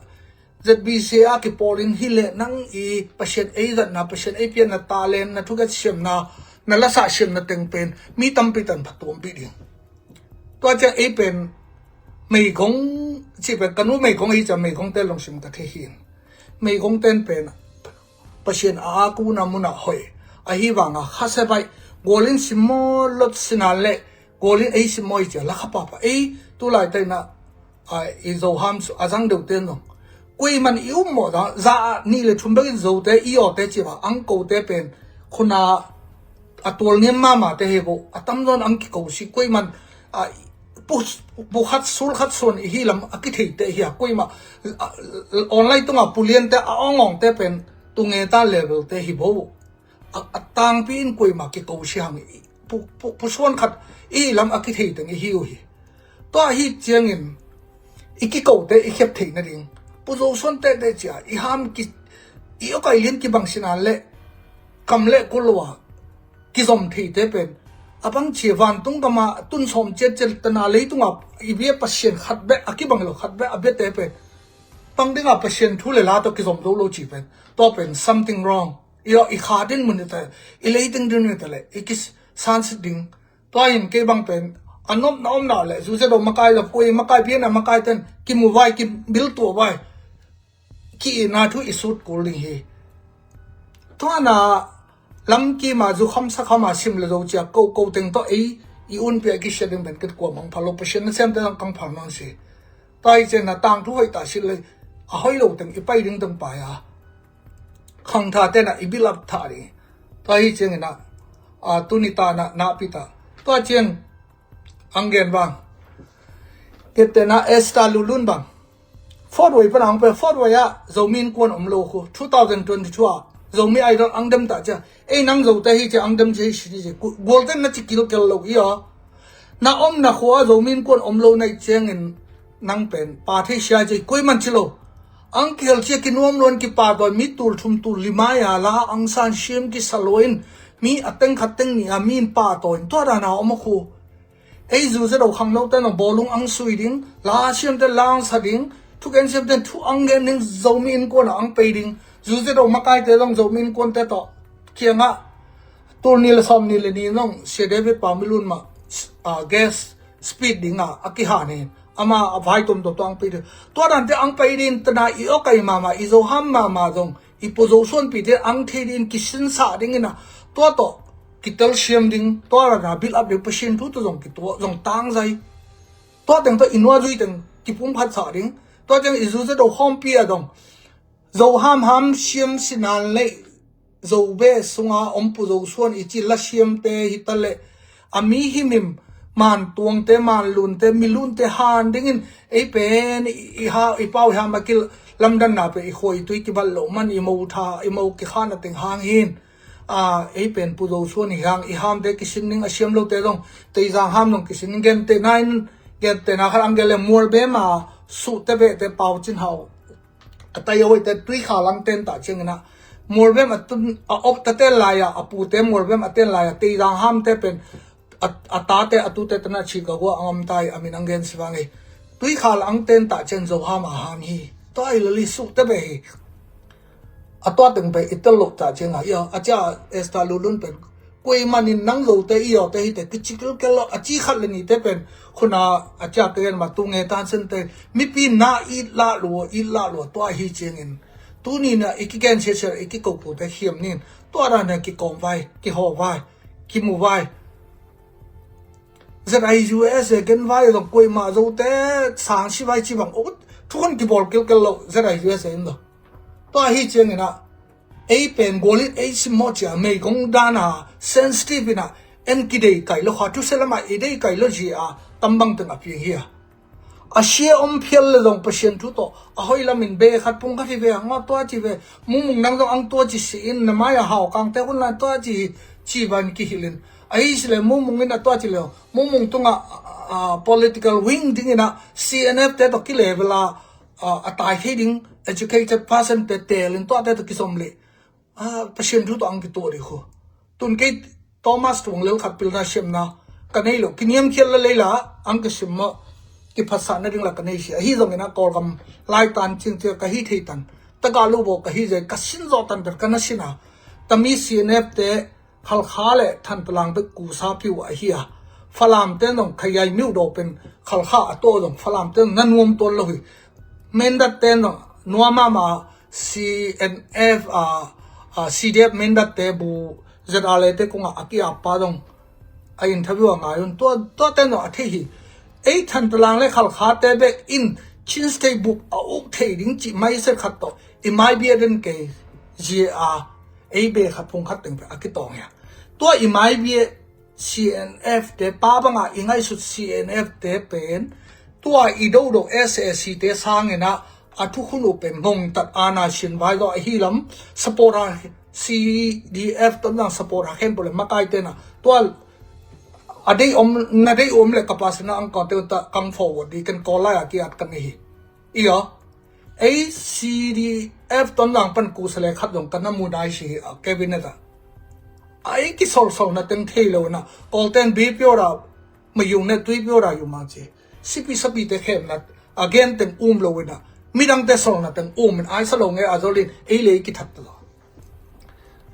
Z B C a kipawlin hi leh nang i Pasian ei zatna, Pasian ei pianna, talent na, thukhat siamna, na lasa siamna teng pen mi tampi tan phatuampih ding. Tua ciang ei pen meigong cih pen ka nu meigong ahi ciang meigongte lungsim ka thei hi. Meigongte pen Pasian a akuna munah hoih ahi vanga khasia baih gualin simmawh lot sinan le gualin ei simmawh i cia la kha papa ei tulai taina a i Zoham a zang deuhte nong kuiman i ummawh za a nih le thum bekin Zote i awte civa ang kote pen khuna a tual niam mamate he bo a tamzawn ang kiko si kuiman a pu khat sul khat suan i hi lam a kitheite hi a kuima online tunga puliante a awngawngte pen tunge ta level te hi bo a tangpi in kuima kiko si hang pusuan khat i lam a kithei teng i hi uh hi. Tua hi ciangin i kikote i khiap theih nading Pu Zo Suan tehte cia i ham ki i okai lian kibang sinan le kam le kul lo a kizom theite pen a bang cia vantung kama tun sawm ciat ciat tana leitunga i bia Pasian khat beh a kibang lo khat beh a biate pen pang dinga Pasian thu le la tawh kizom zo lo ci pen tua pen something wrong. I aw i kha din mun i ta i leiting din mun i ta le i kisansit ding. Tua in kei bang pen a nopna omna le zuzedo makai le pui makai piana makai ten kimu vai kibiltuah vai ki-itna thu i sut kul ding hi. Tuana lamkima zukham sakhama sim le zo cia ko ko teng tawh ei i unpia i kisia ding pen kit kua mang phalo Pasian na siamte lang kang phal mang si. Tua hi cian na tangthu hoih ta si le a hoih lo teng i pai ding teng pai a khangtha tena i bilap thah ding. Tua hi ciangina a tuni tana nahpi ta tua ciang ang gen bang. Keptena Esther Lulun bang Fort Wayne pana ang pe Fort Wayne ah Zomi innkuan om lo khu two thousand twenty-two ah Zomi Idol ang dem ta cia ei nang Zote hi cia ang dem cia hi si cia gualten na ci kilkel lo i aw. Na omna khua Zomi innkuan om lo na i ciangin nang pen pa thei sia cia kuiman ci lo. Ang kihel cia kinuam luan kipa tawi mi tul thum tul lima ya la ang san siam kisa luain mi a teng khat teng ni a mi in pa tawi in tua dana om a khu. Ei zuzedo khangnote nong bawlung ang sui ding la siamte la ang sa ding thuken siamte thu ang gen ding Zomi innkuana ang pei ding zuzedo makaite zong Zomi innkuante tawh kiangah tul ni le sawm ni le ni nong Sia David Pau Milun mah guest speed dinga a kihan in ama a vai tomtom tawh ang pei ding tua dante ang pei ding tana i awkai mama i Zoham mama zong i Pu Zo Suanpite ang thei ding kisinsah dingina tua tawh kitel siam ding tua rana build up ding Pasian thu tawh zong kituah zong tangzai tua teng tawh i nuazui teng kipum khat sah ding tua teng i zuzedo khawmpi a dong Zoham ham siam sinan leh Zobe sunga om Pu Zo Suan i ci la siamte hi ta leh a mi himhim man tuangte man lunte mi lunte han dingin ei pen i ha i pau i ham a kil lamdanna pe i khua i tui kibat loh man i mo tha i mo kikhana teng hang hin a ei pen Pu Zo Suan i hang i hamte kisin ning a siam lote dong Teizang ham dong kisin ning gentehna in gentehna khat ang gen le Mualbem a suhte behte Pau Cin Hau a tai a hoite Tuikhal ang ten ta ciangina Mualbem a tun a op ta ten laia a pute Mualbem a ten laia Teizang hamte pen a tate a tute tana chih ka gua ang om tai a min ang gen si vang hi. Tuikhal ang ten ta ciang Zoham a ham hi tua i lali suhte be hi. A tua teng be i tel loh ta cianga ia a cia Esther Lulun pen kuimanin nang Zote i awte hite kici kilkel lo a ci khat le nite pen khuna a cia ka gen ma tunge tan sente mipi na it lah lua it lah lua tua hi ciangin tunina i kigen siasia i kikopute khiam nin tua dana kikawm vai kihaw vai kimu vai. Z I U S A gen vai lo kuima Zote sang si vai ci bang o thukhun kibawl kilkel lo Z I U S A in lo. Tua hi ciangina ei pen gualin ei simmawh cia meigong dana sensitive ina en kidei kai lo kha thuse lama i dei kai lo zia tambang teng a piang hi a. A sia om phial le zong Pasian thu tawh a hoih lamin be khat pung khat hi ve a ngawh tua ci ve mumung nang zong ang tua ci si in na mai a hau kangte hun lai tua ci ci van kihilin a hi si le mumung in a tua ci le mumung tunga political wing dingina C N F te tawh kilevela a tai thei ding educated person te telin tuate tawh kisom le Pasian thu tawh ang kituah dih khu. Tun kei Thomas tuang lel khat pilna siamna ka nei lo kiniamkhial la leila ang ka sim mawh. kiphatsah nading la ka nei hi. Ahi zongin a Kawlgam laitan cingcia ka hi thei tan, taka lubo ka hi zai ka sin zawh tan ber ka na sin a, tami C N F te Khalkha le Thantalang bek kusa piu ahi a, Falam ten zong Khayai miuh daw pen Khalkha a tawh zong Falam ten na nuam tuan lo hi. Mendat ten zong nuam ama C N F a, a C D F Mendat te bu Z R A te kungah a kiap pa zong a interview a ngai un tua, tua ten zong a thei hi. Ei Thantalang le Khalkha te bek in Chin State buk a uk thei ding cih mai se khat tawh i mai bia den kei zia a ei be khat phung khat teng a kitawng ia. Tua i mai bia C N F te pa banga i ngaihsut C N F te pen tua i dodo S A C te sangin a a thukhun uh pen ngongtat ana sin vai zaw ahi lam support a C D F Tonzang support a khen pole makai tena tua a dei om na dei om le ka pasina ang kawte ta kang forward di ken Kawlai a kiat kan hi. Ia ei C D F Tonzang pan kusa le khat zong kan na mu dai si a cabinet a ei kisolsol na teng thei lo na Kawlten bi piora mayung ne tui piora yu ma ci. Sipi sapi te khem na a gen teng um lo ina midang te sol na teng um in ai sa lo nge a zolin ei le kithat ta lo.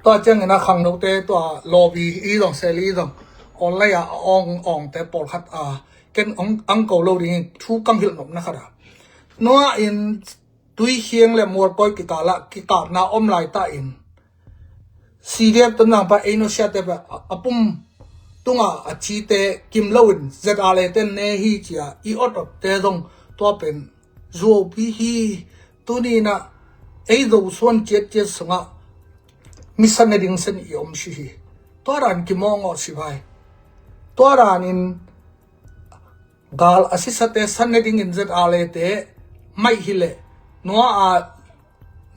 Tua ciangin a khangno te tua lobby i zong seli i zong online a ong ong te pawlkhat a ken ong ang ko lo ding thu kang hilh nop na khat a. Nua in Tuikhiang le Mualkoi kikala kikapna om lai ta in C D F Tonzang pa ei nusia te pa a pum tunga a ci te kim lo in Z R A te ne hi cia i ot ot te zong tua pen zuau pi hi. Tuni na ei zo suan ciat ciat sunga mi san ne ding sen i om si hi. Tua ran kimawng awh si vai. Tua ran in gal a sisate san ne dingin Z R A te mai hi le nua a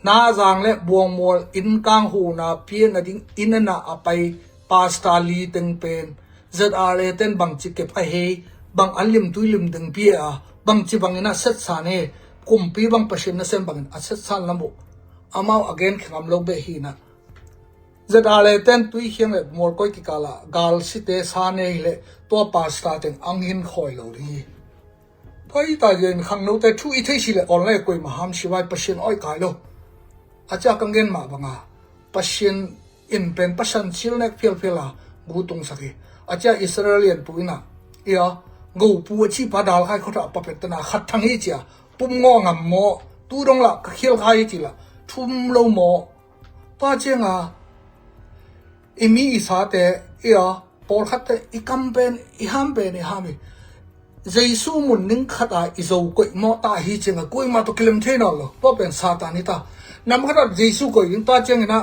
Nazang le Buangmual in kang huna pian a ding in ana a pai pasta li teng pen Z R A ten bangci kep a hei bang an lim tui lim ding pia a bangci bangin a set san he kumpi bang pasin na sem bangin a set san lamu amau a gen khengam lo be hi na. Z R A ten Tuikhiang le Mualkoi kikala gal site sa nei le tua pasta teng ang hin khoi lo ding hi. Tua hi ta yen khangno te thu i thei si le online koi ma ham si vai Pasian oi kai lo. A cia kang gen ma banga Pasian in pen pasan sil nek phial phial a gu tung sak hi. A cia Israelian pu ina ia go pu a chi pa dal khai khota pa pet tana khat thang hi cia pum ngo ngam mo tu dong la ka khial khai hi ci la thum lo mo. Tua cianga i mi i sate ia pawlkhatte i kam pen i ham pen i ham hi. Jesu mun ning khata i zo koih mawh ta hi cianga kuima tawh kilem thei nawn lo tua pen Satan hi ta. Nam khata Jesu koih ding tua ciangina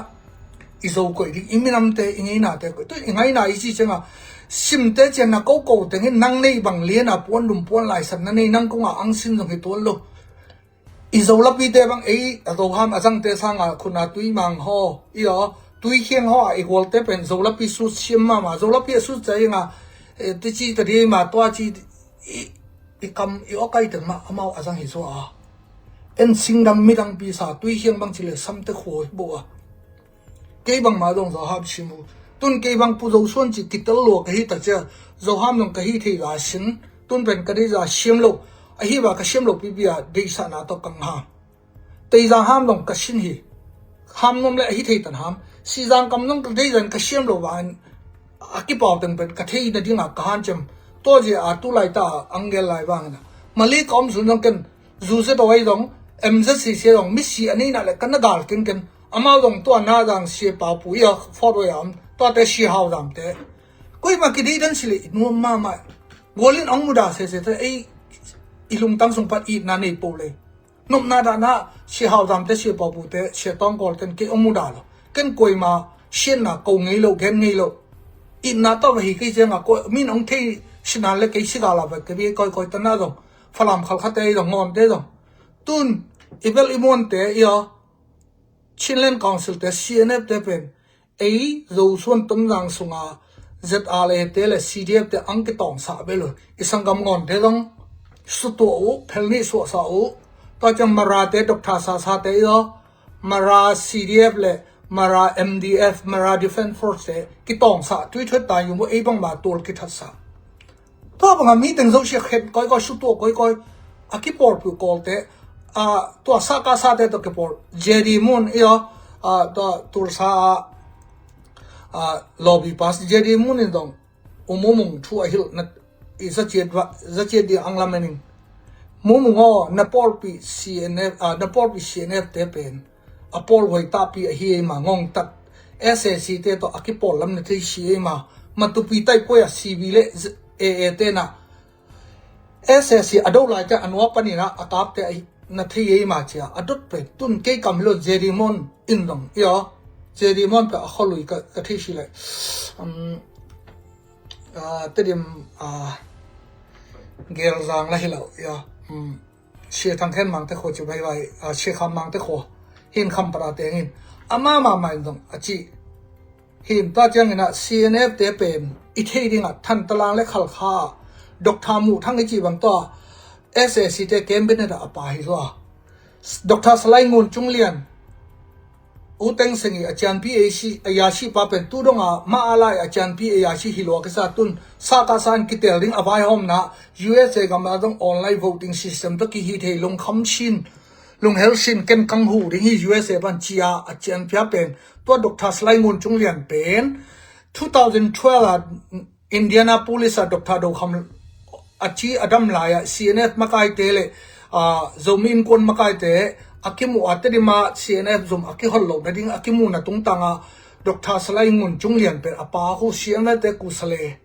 i zo koih ding i minamte i ngeinate koih tu i ngaina i ci cianga simte cianna koko tengin nang nei bang liana puan lum puan laisan na nei nang konga ang sin zong hi tuan lo. I Zolapite bang ei a Zoham a zangte sanga khuna Tuimang haw i aw Tuikhiang haw a i gualte pen Zolapi sut siam mama Zolapi a sut ca inga tici ta di ma tua ci i kam i aw kai teng ma amau a zang hi zaw a. En singdam midang pi sa Tuikhiang bang ci le samte khuawi bo a. Kei bangmah dong Zoham sim uh. Tun kei bang Pu Zo Suan ci kitel lua ka hi ta cia Zoham dong ka hi thei la sin tun pen ka dei za siam lo. Ahi ba ka siam lo pipi a deisahna tawh kang ha. Tei za ham dong ka sin hi. Ham nuam le ahi thei tan ham. Si zang kam dong ka dei zan ka siam lo ba a kipau teng pen ka thei na dinga ka han cem. Tua zia a tu lai ta a angel lai bangina. Mali ka om sun dong ken Zu se to ai dong M Z C C dong mi si a neina le kan na gal ken ken. Amau dong tua na dang si pau pu ia fot wei am tua te si hau dam te. Koi ma ki dei dan si le i nuam ma ma. Golin ong muda se se te ei i lungtang sung pat i na nei po le. Nop na da na si hau dam te si pau pu te si tong gol ken ke ong muda lo. Ken koi ma sian na ko ngei lo gen ngei lo. I na to hi kei se nga ko min ong thei si na le kei si ga la ba ke bi koi koi ta na dong. Falam khal kha te dong ngon te dong. Tun i bel i muan te ia Chinland Council te C N F te pen ei Zo Suan Tonzang sunga Z R A te le C D F te ang kitawng sa bel uh i sanggam ngon te dong sutua uh phelni suah sa uh. Tua ciang Mara te Doctor Sasa te ia Mara C D F le Mara M D F Mara Defense Force te kitawng sa tui thuat ta yu mu ei bang ma tul kithat sa. Tua banga mi teng zo sia khen koi koi, sutuak koi koi. A kipawlpih uh Kawlte, a, tua Sakasa te tawh kipawl, J D Mun i aw, a, tua Tulsa a, a, lobby pass J D Mun in dong, u Mumung thu a hilh na, i zaciat va, zaciat di ang lamening. Mumung aw, na pawlpih C N F, a, na pawlpih C N F te pen a pawl huai tahpi ahi ei ma, ngongtat S A C te tawh a kipawl lam na thei si ei ma, matupi tai koi a C B le A A te na S A C a do lai te a nua panin a, a kap te ahi na thei ei ma cia a dot pe tun kei kam lo J D Mon in dong i aw. J D Mon pe a kholui ka, ka thei si le. Um, a, Tedim, a, Gelzang la hi lo i aw. Um, Sia Thang Khen Mangte kho ci vai vai, a, Sia Kham Mangte kho hin kham para tengin ama ma ma in dong a ci. Hin ta ciangin a C N F te pen i thei ding a Thantalang le Khalkha Doctor Muh Thang i ci bang tua S A C te cabinet a pa hi zua. Doctor Salai Ngun Cung Lian, U Thein Sein i a cianpi A C, a yasi pa pen tu dong a ma a lai a cianpi A C hi lua kisa tun Sakasa in kitel ding a vaihawmna U S A gam a dong online voting system tawh kihi thei lungkham sin, lunghel sin ken kang hu ding hi U S A pan cia a cianpia pen tua Doctor Salai Ngun Cung Lian pen two thousand twelve a Indianapolis a Doctor Do Kham a ci a dam lai a C N F makaite le, a, Zomi Innkuan makaite a kimu a Tedim a C N F zom a kihol lo na ding a kimu na tungtang a Doctor Salai Ngun Cung Lian pen a pa khu C N F te kusale.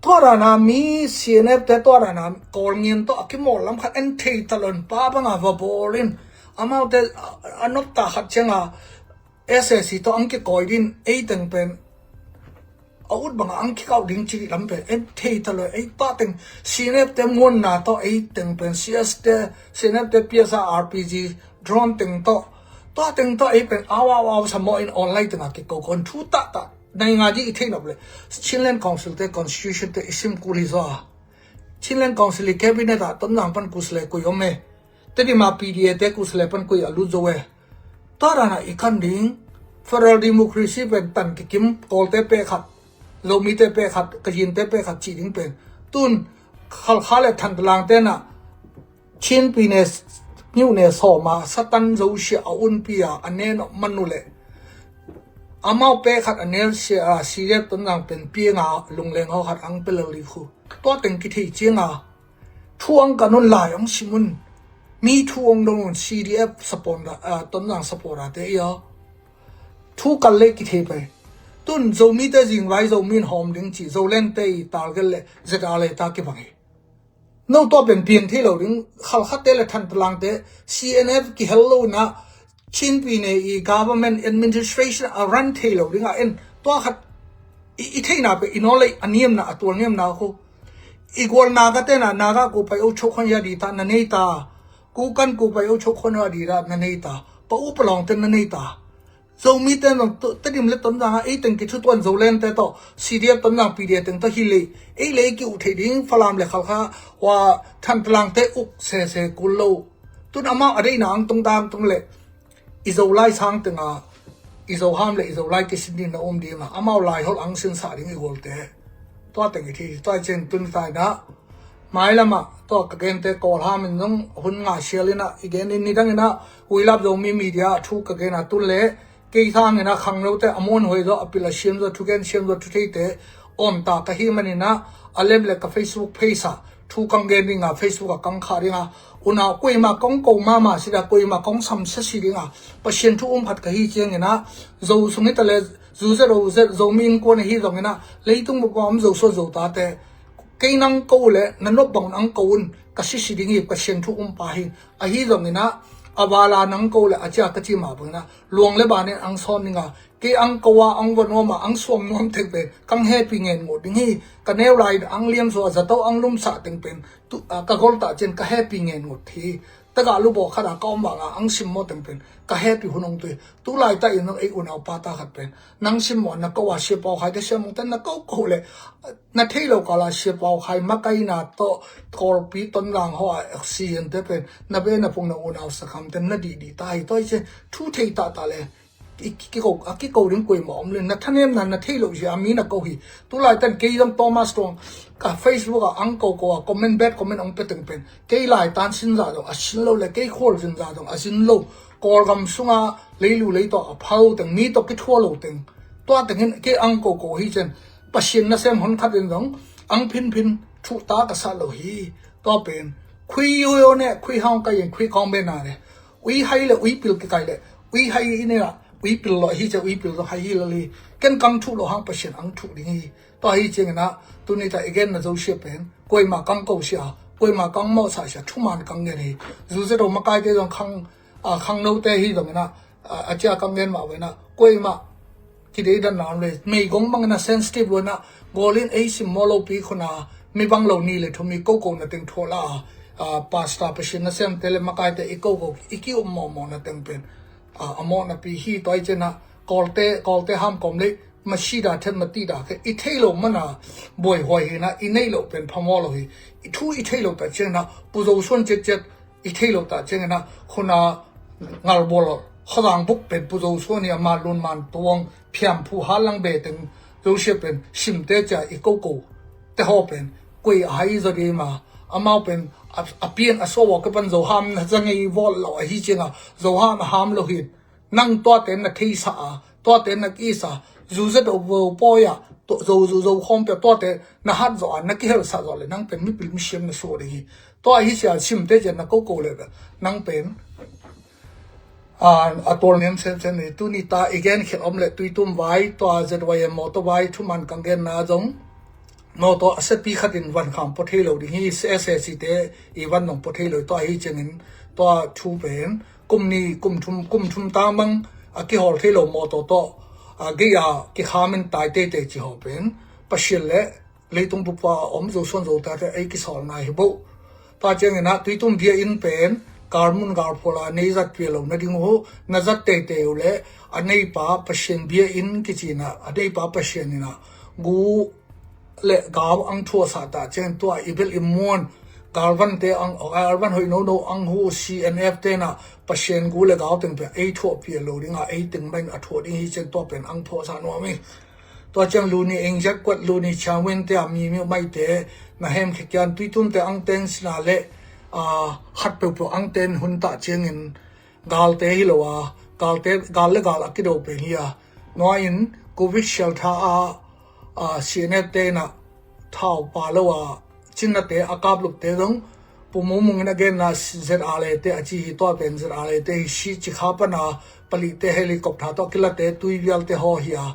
Tua dana mi C N F te tua dana Kawl ngian tawh a kimawl lam khat en thei talon pa banga va bawlin amaute a, a nopta khat cianga S A C tawh ang kikawi din ei teng pen a ut banga ang kikauh ding ci lam pen en thei talon ei pa teng C N F te muanna tawh ei teng pen C S te, C N F te P S R, R P G, drone teng tawh, tua teng tawh ei pen au au au sa maw in online tenga kiko kon thu tahtah. Nai nga di i thei nop le Chinland Council te constitution te i sim kul hi zaw a. Chinland Council i cabinet ah Tonzang pan kusle kui om e. Tedim a P D A te kusle pan kui a lut zo e. Tua dana i kan ding federal democracy pen tan kikim Kawlte pek khat, Zomite pek khat, Kajinte pek khat ci ding pen tun Khalkha le Thantalang tena Chinpi ne, miu ne sawma Satan Zosia a unpi a a nen manu le amau pek khat a nelsia a C D F Tonzang pen pianga lungleng hau khat ang pelal li khu. Tua teng kithei cianga thu ang kan un lai ang simun mi thu ang dong un C D F support a, a, Tonzang support a te ia thu kal le kithei pai. Tun Zomite zingvai Zomi in hawm ding ci Zoland te i target le Z R le ta kibang hi. No tua pen piang thei lo ding Khalkhate le Thantalangte C N F kihel lo na Chinpi ne i government administration a run thei lo ding a en tua khat i, i theina pe i naw lei a niamna a tual niamna khu i gual Naga tena Naga ku pai o chok khon ya di ta na nei ta ku kan ku pai o chok khon ya di ta na nei ta pa u palawng ten na nei ta. Zomite zong Tedim le Tonzang a ei teng kithutuan Zoland te tawh C D F Tonzang P D A teng tawh hi lei ei lei ki uh thei ding Falam le Khalkha hua Thantalangte uk sese kul lo. Tun amau a deina ang tung dang tung le i Zolai sang tenga i Zoham le i Zolai kisin ding na um dinga amau lai hol ang sinsa ding i gualte. Tua teng i thi tua i cen tun taina mailama tua ka gente Kawlham in zong hun nga sial ina i gen in nidang ina Huilap Zomi Media thu ka gen a tun le kei sang ina khangnote a muan huai zo a pil a siam zo thugen siam zo thutheite omta ka hi manina a lem le ka Facebook page a thu kang gen dinga Facebook a kang kha dinga unau kuima kong ko mama sida kuima kong samsia si dinga Pasian thu um khat ka hi ciangina zo sungita le zu zero zero Zomi Innkuan ahi zongina leitung bupa om zo so zo tate kei nang ko le na nop bang ang ko un ka sisi ding hi Pasian thu um pa hi. Ahi zongina a vala nang ko le a cia ka ci ma bangina luang le banin ang sawn dinga kei ang ko a ang va nuam a ang suam nuam thei pen kang hepi ngen ngut ding hi. Ka neu lai ang liam so a zato ang lumsa teng pen ka gol ta cin ka hepi ngen ngut hi. Taga lubaw khat a ka om vanga ang sim maw teng pen ka hepi hun ong tui tu lai ta in ei unau pa ta khat pen nang sim maw na ko a sia pau khai te sia mong ten na ko ko le na thei lo kala sia pau khai makaina tawh Kawlpi Tonzang haw a oxygen te pen na be na pung na unau sakham ten na dih dih ta hi tawi cin thu thei ta ta le ki- ki- kiko a kiko ding kuaimah om le, na thanemna na thei loh zia mi na ko hi. Tulai tan kei zong Thomas Tuang ka Facebook ah ang ko ko a comment, bad comment ong pe teng pen kei lai tan sin zah zong a sin lo le kei khual zin zah zong a zin lo, Kawlgam sunga leilu lei tawh a phal teng, mi tawh kithua lo teng, tua tengin kei ang ko ko hi cen. Pasian nasem hon khat in zong ang phinphin thuh ta ka sa lo hi. Tua pen khui yo yo ne khui hong kai in khui kong be na le, ui hai le ui pil kikai le, ui hai i ne la ui pil lo hi ce, ui pil lo hai hi lo li. Ken kang thuh lo hang Pasian ang thuh ding hi. Tua hi ciangin ah tuni ta i genna zo sia pen kuaimah kang ko sia, kuaimah kang mawh sa sia, thuman kang ngen hi. Zu ze do makai te zong khang, a, khang no te hi zongin ah, a, a cia kang ngen mah wena kuaimah kideidan na le meigong bangin a sensitive wena golin ei sim maw lo pi khuna mi bang lo ni le thumi ko ko na teng thuala, a, pastor Pasian nasem te le makai te i ko ko i ki um maw maw na teng pen, a, a mawh na pi hi. Tua i cena Kawlte, Kawlte ham kom le masida then mati da khe i thei lo mana buai huai hi na i nei lo pen phamaw lo hi. I thu i thei lo ta cena Pu Zo Suan cek cek i thei lo ta ciangin ah khuna ngalbawl khawzang buk pen Pu Zo Suan hi a, man lun man tuang phiam phu ha lang be teng zo sia pen simte cia i ko ko te haw pen kuai a hai zaw dei ma, amau pen a, a pian a so wa ka pan zo ham na za ngei vawl lo a hi cianga zo ham a ham lo hi. Nang tuate na theisa a, tuate na kisa, zu ze do vo poya, zo zu zo khom pe tuate na hat zo a, na kihel sa zo le nang pen mipil misiam na so dei hi. Tua hi sia simte cian na ko ko le nang pen, a, a tol niam sem sem ni tuni ta i gen khel om le Tuitum vai, tua Z Y M motor vai thuman kang gen na zong motor a sepi khat in van kham po thei lo ding hi. S S C te i van nong po thei lo, tua hi ciangin tua thu pen kum ni kum thum, kum thum tang bang a kihawl thei lo motor tawh a gei a kikham in tai teitei ci haw pen Pasian le leitung bupa a om Zo Suan Zo tate ei kisawl ngai hi bo. Tua ciangin ah Tuitum bia in pen galmun galphual a nei zat pia lo na ding uh, na zat teitei uh le a neipa Pasian bia in kici na a neipa Pasian in ah gu le gau ang thuah sa ta ciang tua i bel i muan galvan te ang, galvan hoih no no ang hu C N F te na Pasian gu le gau teng pe ei thuah pia lo ding a ei teng main a thuah ding hi ciang tua pen ang thuah sa nuam hi. Tua ciang luni engzek kuat luni chiangwin te a mi mi mai te na hem khe kian Tuitum te ang teng sina le, a, khat peuh peuh ang ten hun ta ciangin galte hi lo a, galte, gal le gal a kido pen hi a. Nua in Covid sial tha a, a, C N F te na thau pa lo a, cinna te a kap lup te dong, Pu Mung Mung in a gen na Z R A te a ci hi tua pen Z R A te hi si ci kha pan a, pali te helicopter to kila te tui vial te ho hi a.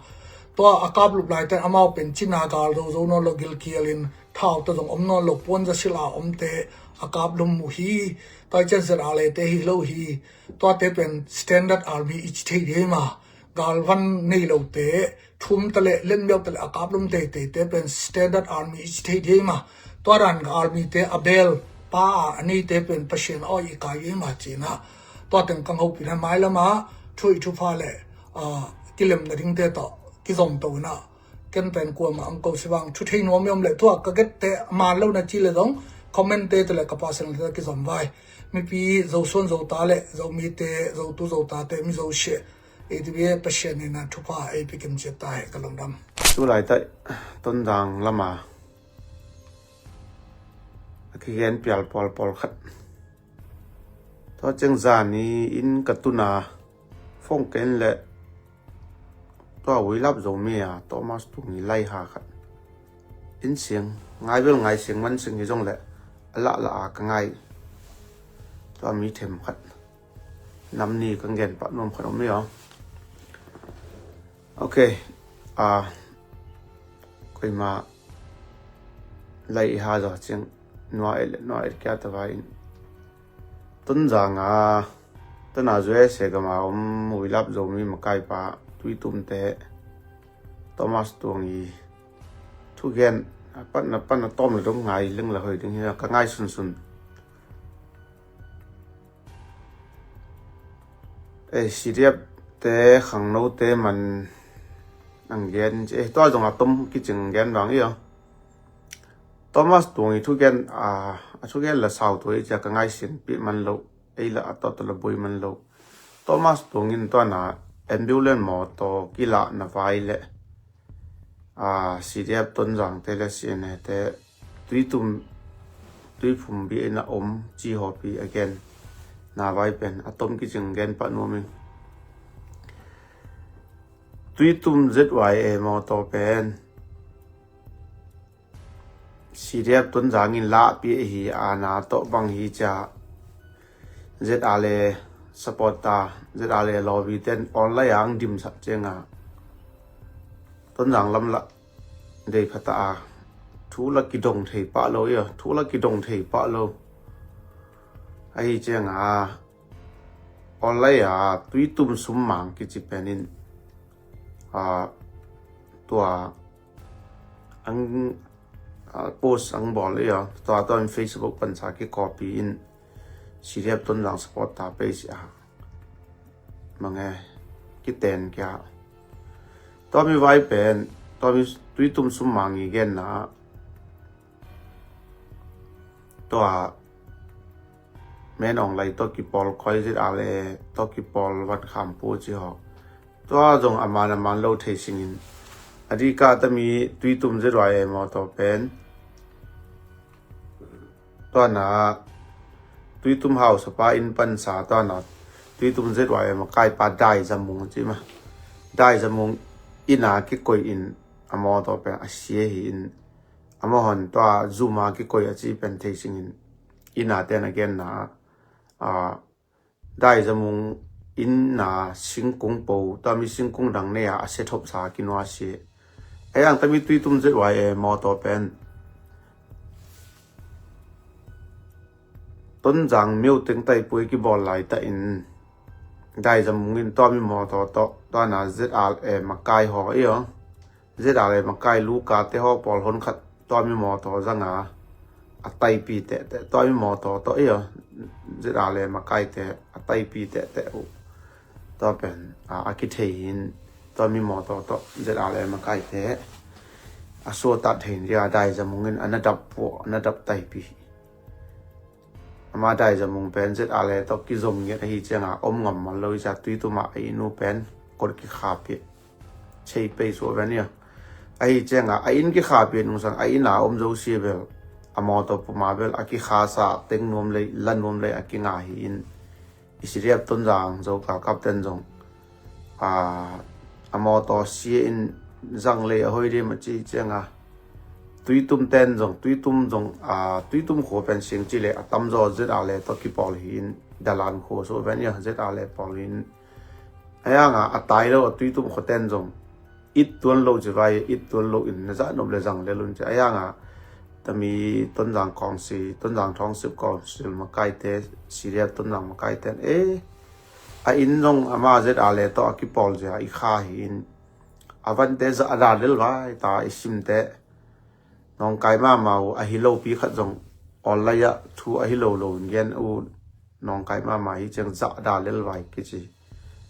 Tua a kap lup lai te amau pen cinna gal do zo no lo gil kial in thau ta zong om nawn lo puan za sila om te a kap lum mu hi. Tua i cian Z R A te hi lo hi. Tua te pen standard army i ci thei dei ma. Galvan nei lo te, thum ta le, len miau ta le a kap lum teitei te pen standard army i ci thei dei ma. Tua dan army te a bel pa a, a nei te pen Pasian aw i kai dei ma cina. Tua teng kang hopina mai lama thu i thupha le, a, kilemna ding te tawh kizom to na. Ken pen kuama ang ko si vang thu thei nuam i om le tua ka get te man lo na ci le zong comment te te le ka pasal te kizom vai. Mipi Zo Suan Zo ta le Zo mi te, Zo tu Zo ta te, mi Zo sia, ei ti bia Pasian in a thupha ei pi kim ciat ta he ka lungdam. Tu lai tai Tonzang lama a kigen pial pawl pawl khat. Tua ciang zani in ka tuna fong ken le tua uilap Zomi a Thomas Tuang i lai ha khat in siang ngai bel ngai siang man siang hi zong le a lah lah a ka ngai tua mi them khat nam ni ka ngen pah nuam khat om mi aw. Ok. A, koima lai i ha zaw ciang nua et le nua et kia ta vai in Tonzang a tana U S A gam a om uilap Zomi makaipa Tuitum te Thomas Tuang i thugen a pan a pan a tawm le dong ngai leng la hoi ding hi ka ngai sunsun. Eh, C D F te khangno te man ang gen eh tua zong a tom kicing gen bang i aw. Thomas Tuang i thugen a, a thugen la sau tua i cia ka ngai sin pi man lo. Ei la a tawh tawh la bui man lo. Thomas Tuang in tua na ambulance mawtaw kilahna vai le, a, C D F Tonzangte le C N A te Tuitum, Tuiphum bia in a om ci hawpi a gen na vai pen a tom kicing gen pah nuam ing. Tuitum Z Y A mawtaw pen C D F Tonzang in lahpih ahi a, na tawh bang hi cia Z R A support ta, Z R A lobby ten online ang dimsak cianga Tonzang lam lah dei phata a, thu la kidong thei pah lo ia, thu la kidong thei pah lo. Ahi cianga online a Tuitum Summang kici pen in, a, tua ang, a, post ang bawl ia, tua tua in Facebook pansa kicopy in C D F Tonzang support ta page a mange kiten kia. Tua mi vai pen, tua mi Tuitum Summang i genna, tua Men Aung Hlaing tawh kipawl, Koi Z R A tawh kipawl, Van Kham Pu ci hawk, tua zong a man a man lo thei singin, a dika tami Tuitum Z Y A mawtaw pen, tua na Tuitum hausapa in pansa, tua na Tuitum Z Y A makaipa Dai Za Mung ci ma, Dai Za Mung inn a kikoih in a mawtaw pen a sia hi in, amahon tua Zoom a kikoih a ci pen thei singin, inn a ten a genna, a, Dai Za Mung inn a singkung po, tami singkung dang nei a a sia thopsa kinua sia. A iang tami Tuitum Z Y A mawtaw pen Tonzang Myo Teng Taipui kibawl laita in Dai Za Mung in tua mi mawtaw tawh, tua na Z R A makai haw ia, Z R A makai Luka te haw pawl hon khat tua mi mawtaw zanga a taipi tehteh, tua mi mawtaw tawh ia, Z R A makaite a taipi tehteh uh, tua pen, a, a kithei hin, tua mi mawtaw tawh Z R A makaite a suatat thei in dia Dai Za Mung in a na dap puah, a na dap taipi. Ama Dai Za Mung pen Z R A tawh kizom ngiat ahi cianga om ngam man lo i cia, Tuitum a a inn uh pen kot kikhapia, chei pei suah ven ia. Ahi cianga a inn kikhapia nungsang a inn a om zosia bel, a mawtaw puma bel a kikhasa teng nuam lei, la nuam lei a kinga hi in, i C D F Tonzang zo kalkap ten zong, a, a mawtaw sia in zang lei a hoi dim a ci cianga, Tuitum ten zong, Tuitum zong, a, Tuitum khua pen sing ci le a tamzaw Z R A tawh kipawl hi in, Dalan khua suah ven ia Z R A pawl hi in, a ianga a tai lo a Tuitum khua ten zong it tuan lo ci vai, it tuan lo in na zah nop le zang lel un ci. A ianga tami Tonzang Council, Tonzang Township Council makaite, C D F Tonzang makaite in, e, a inn zong ama Z R A tawh a kipawl zia i kha hi in, a vante zah a da lel vai ta i simte. Nawngkai mahmah uh ahi lopi khat zong online ah thu ahi lo lo in gen uh, nawngkai mahmah hi ciang zah a da lel vai kici.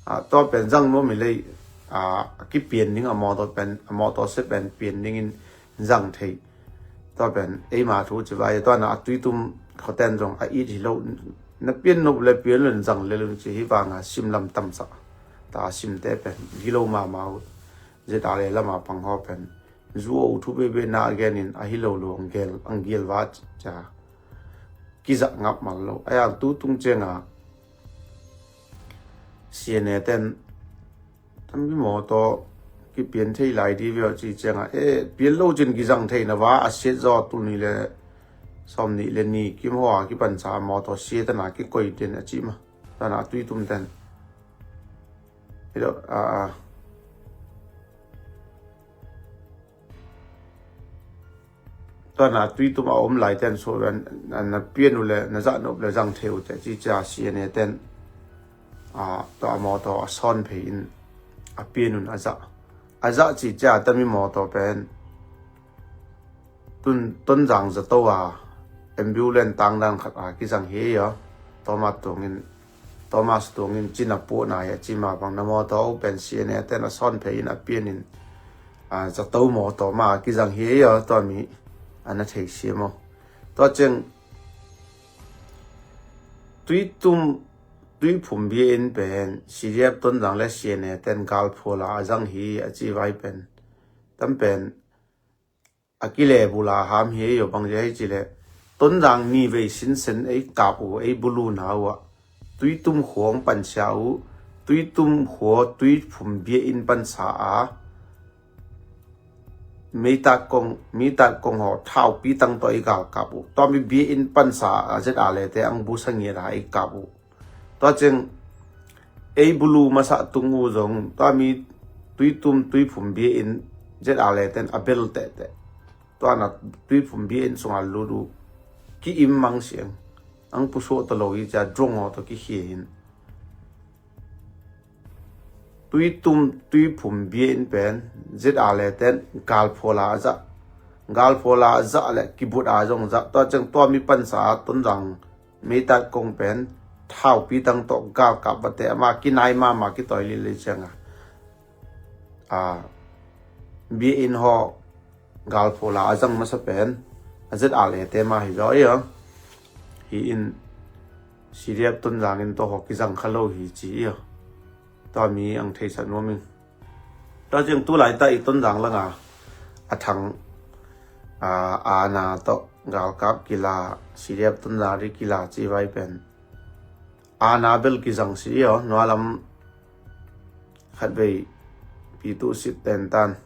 A, tua pen zang nuam hi lei, a, a kipian ding a mawtaw pen, a mawtaw sia pen pian dingin zang thei. Tua pen eima thu ci vai, tua na a Tuitum khuaten zong a it hi lo, na pian nop le pian lo in zang le lo ci hi vanga sim lam tamsak. Ta a simte pen gilo mahmah uh. Z R A lama pang haw pen zu a uh thu bebe na a genin ahi lo lo ang gel, ang gel va ca kizah ngap mal lo. A iang tu tung cianga C N A ten tampi mawtaw kipian thei lai di veo ci cianga, e, pian lo cin kizang thei na va a siat zaw tu ni le sawm nih le ni kim haw a kipansa mawtaw siat ana kikoi ten a ci ma. Tana Tuitum ten. Hi lo, a, a. Tua na Tuitum a om lai ten so na, na pian uh le na zah nop le zang thei uh te ci cia C N A ten, a, tua a mawtaw a sawn phei in a pian un a zah. A zah ci cia tami mawtaw pen tun Tonzang zato a ambulance tangdan khat a kizang hi a, Thomas Tuangin, Thomas Tuangin cina puahna hi a ci ma bang na mawtaw pen C N A ten a sawn phei in a pian in, a, zato mawtaw ma kizang hi a, tua mi a na thei sia maw. Tua ciang Tuitum Tuiphum bia in pen C D F Tonzang le C N A ten galphual a a zang hi a ci vai pen tam pen a kilehbulh a ham hi ei aw. Bang zia hei ci leh Tonzang ni vei sinsen ei kap uh, ei bulu na uh ah Tuitum khua hong pansia uh. Tuitum khua Tuiphum bia in pansa a, meitat kong, meitat kong haw thaupi tang tawh ei galkap uh. Tua mi bia in pansa a Z R le te ang busa ngiat a ei kap uh. Tua ciang ei bulu masa tung uh zong tua mi Tuitum Tuiphum bia in Z R le ten a bel tehteh. Tua na Tuiphum bia in sunga lut uh ki-im mang siang. Ang pusuah tawh lo hi cia drong haw tawh kikhia hin. Tuitum Tuiphum bia in pen Z R le ten galphual a a zah. Galphual a a zah le kibut a zong zah. Tua ciang tua mi pansa a Tonzang meitat kong pen thaupi tang tawh galkap vate ama kinai mama kitawi lilei cianga a bia in haw galphual a a zang masa pen a Z R le te ma hi zaw i aw. Hi in C D F Tonzang in tawh haw kizang kha lo hi ci i aw. Tua mi ang theihsak nuam ing. Tua ciang tu laitak i Tonzang langa a thang a, ana tawh galkap kila, C D F Tonzang ri kila ci vai pen ana bel kizang si i aw. Nualam khatvei Pitu Sit tentan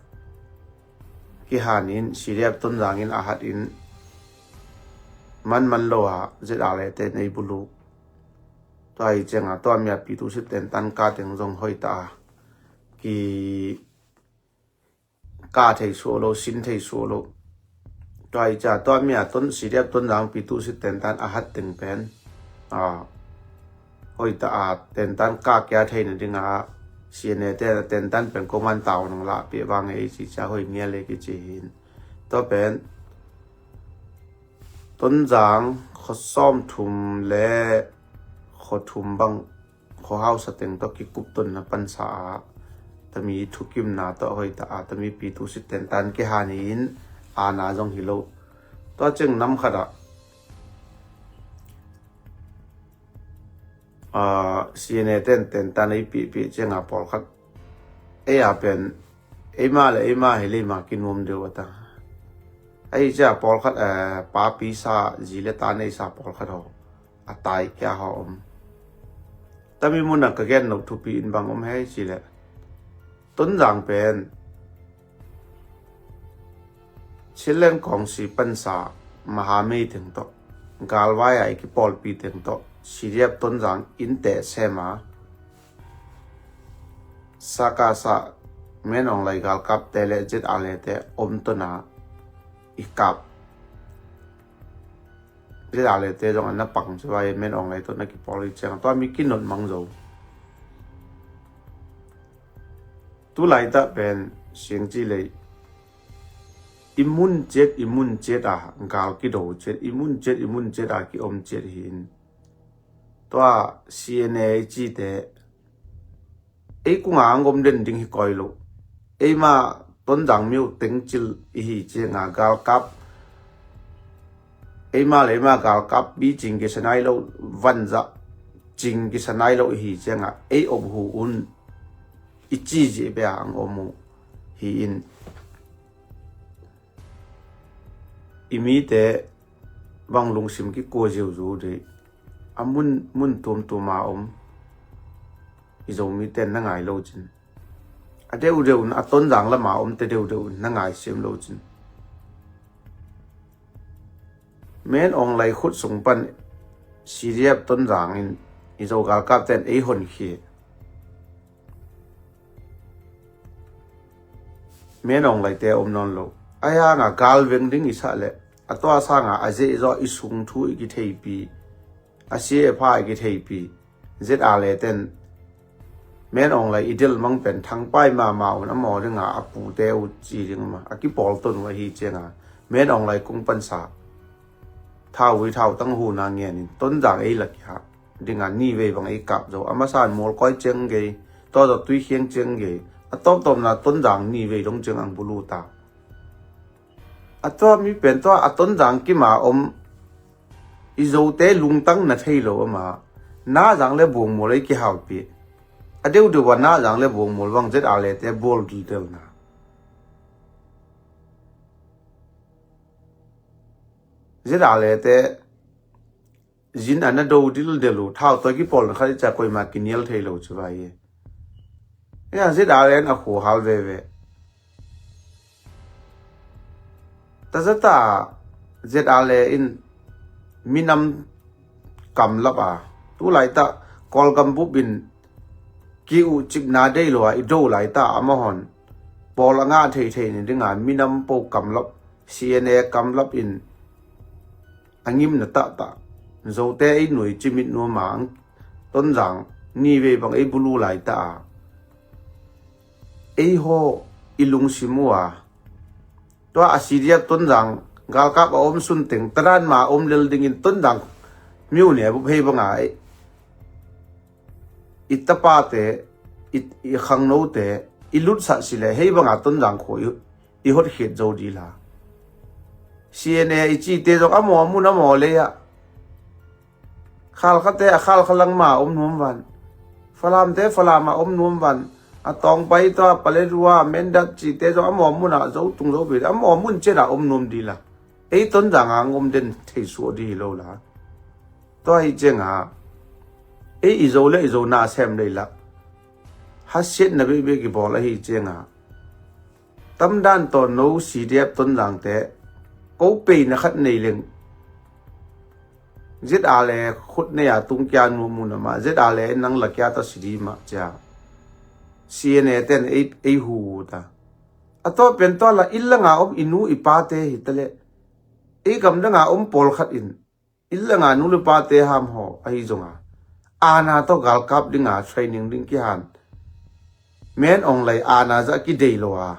kihan in C D F Tonzang in a hat in manman lo a Z R le ten ei bulu. Tua hi cianga tua mi a Pitu Sit tentan ka teng zong hoih ta a ki ka thei suah lo, sin thei suah lo. Tua hi cia tua mi a Ton, C D F Tonzang Pitu Sit tentan a hat teng pen a hoih ta a tentan ka kia theina dinga C N A te tentan pen koman tau nang lah pia vang ei ci cia hoih nia le kici hin. Tua pen Tonzang khuasawm thum le khuathum bang khuahausa teng tawh kikup tonna pansa a tami thukimna tawh hoih ta a tami Pitu Sit tentan kihan in ana zong hi lo. Tua ciang nam khat ah a, C N A ten tentan ei pihpih cianga pawlkhat ei a pen eima le eima hi leima kinuam deuh a ta. Ahi cia pawlkhat a, papi sa zi le ta neisa pawlkhat haw a tai kia haw om. Tami muna ka gen no thupi in bang om hei ci le Tonzang pen Chinland Kawngsi pansa mahamei teng tawh galvai a i kipawlpi teng tawh C D F Tonzang in teh sema sakasa Menonglai galkapte le Z R le te om tona i kap. Z R le te zong a na pang ci vai Menonglai tawh na kipawl i ciang tua mi kinot mang zo. Tu laitak pen siang ci lei i mun ciat i mun ciat a gal kido ciat i mun ciat i mun ciat a kiom ciat hi in. Tua C N A cite ei kunga ang om den ding hi koi lo. Eima Tonzang miu tengcil i hi cianga galkap eima le eima galkap bi cing kisa nai lo vanzah cing kisa nai lo i hi cianga ei om hu un i ci zih pia ang om uh hi in. I mite bang lungsim kikua ziuziu dih a mun mun tuamtuam a om i Zomite na ngai lo cin. A deuhdeuh in a Tonzang lama omte deuhdeuh in na ngai siam lo cin. Menonglai khut sung pan C D F Tonzang in i Zo galkapte in ei honkhia. Menonglai te a om nawn lo. A hianga galveng ding i sah leh a tua sanga a zehzaw i sung thu i kitheipi a sia a pha i kitheipi. Z R le ten Menonglai i del mang pen thangpai mama un a maw dinga a pute uh ci ding ma a kipawl ton uh ahi cianga Menonglai kung pansa thauvui thautang huna ngenin Tonzang ei lakia dinga ni vei bang ei kap zo a masa in mualkoi ciang gei tawzaw tuikhiang ciang gei a tawptawpna Tonzang ni vei dong ciang ang bulu ta. A tua mi pen tua a Tonzang kima om i Zote lungtang na thei lo ama Nazang le Buangmual ei kihaupih. A deuhdeuh a Nazang le Buangmual bang ZRA le te bawl dildel na. ZRA le te zin a na do dildel uh, thau tawi kipawlna khat i ca koima kinial thei lo ci vai e. Ea, ZRA le in a khuhal veve. Tazata ZRA le in minam kamlap a, tu laitah Kawlgam bup in ki uh cipna dei lo a i do laitah amahon pawl a ngah theithei ni dinga minam po kamlap, CNA kamlap in a ngimna tahtah Zote ei nui cimit nuam a, Tonzang ni vei bang ei bulu laitah a ei haw i lungsim uh a, tua a CDF Tonzang galkap a om sun teng tadan ma om lel dingin Tonzang miu ne bup hei banga ei i tapate, i, i khangnote i lutsah sile hei banga Tonzang khua i, i hotkhiat zo dila. CNA i cite zong a maw mun a maw lei ah Khalkhate a Khalkha langma a om nuam van, Falamte Falama a om nuam van, a Tawngpai tua Paletwa, Mindat cite zong a maw mun a Zotung Zopi a maw mun ciat a om nuam dila. Ei Tonzang a ngom den thei suah di hi lo la. Tua hi cianga ei i Zo le i Zo na sem lei la. Hasiatna beibei kibawl ahi cianga tamdan tawn no CDF Tonzangte ko peina khat nei leng ZRA le khut nei a tung kia nu mun a mah ZRA le nang la kia ta sidi mah cia. CNA ten ei, ei hu ta. A tawh pen tua la illa nga om i nu i pate hi ta le ei gamdanga om pawlkhat in illa nga nu le pate ham haw ahi zonga ana tawh galkap dinga training ding kihan men ong lai ana zah kidei lo a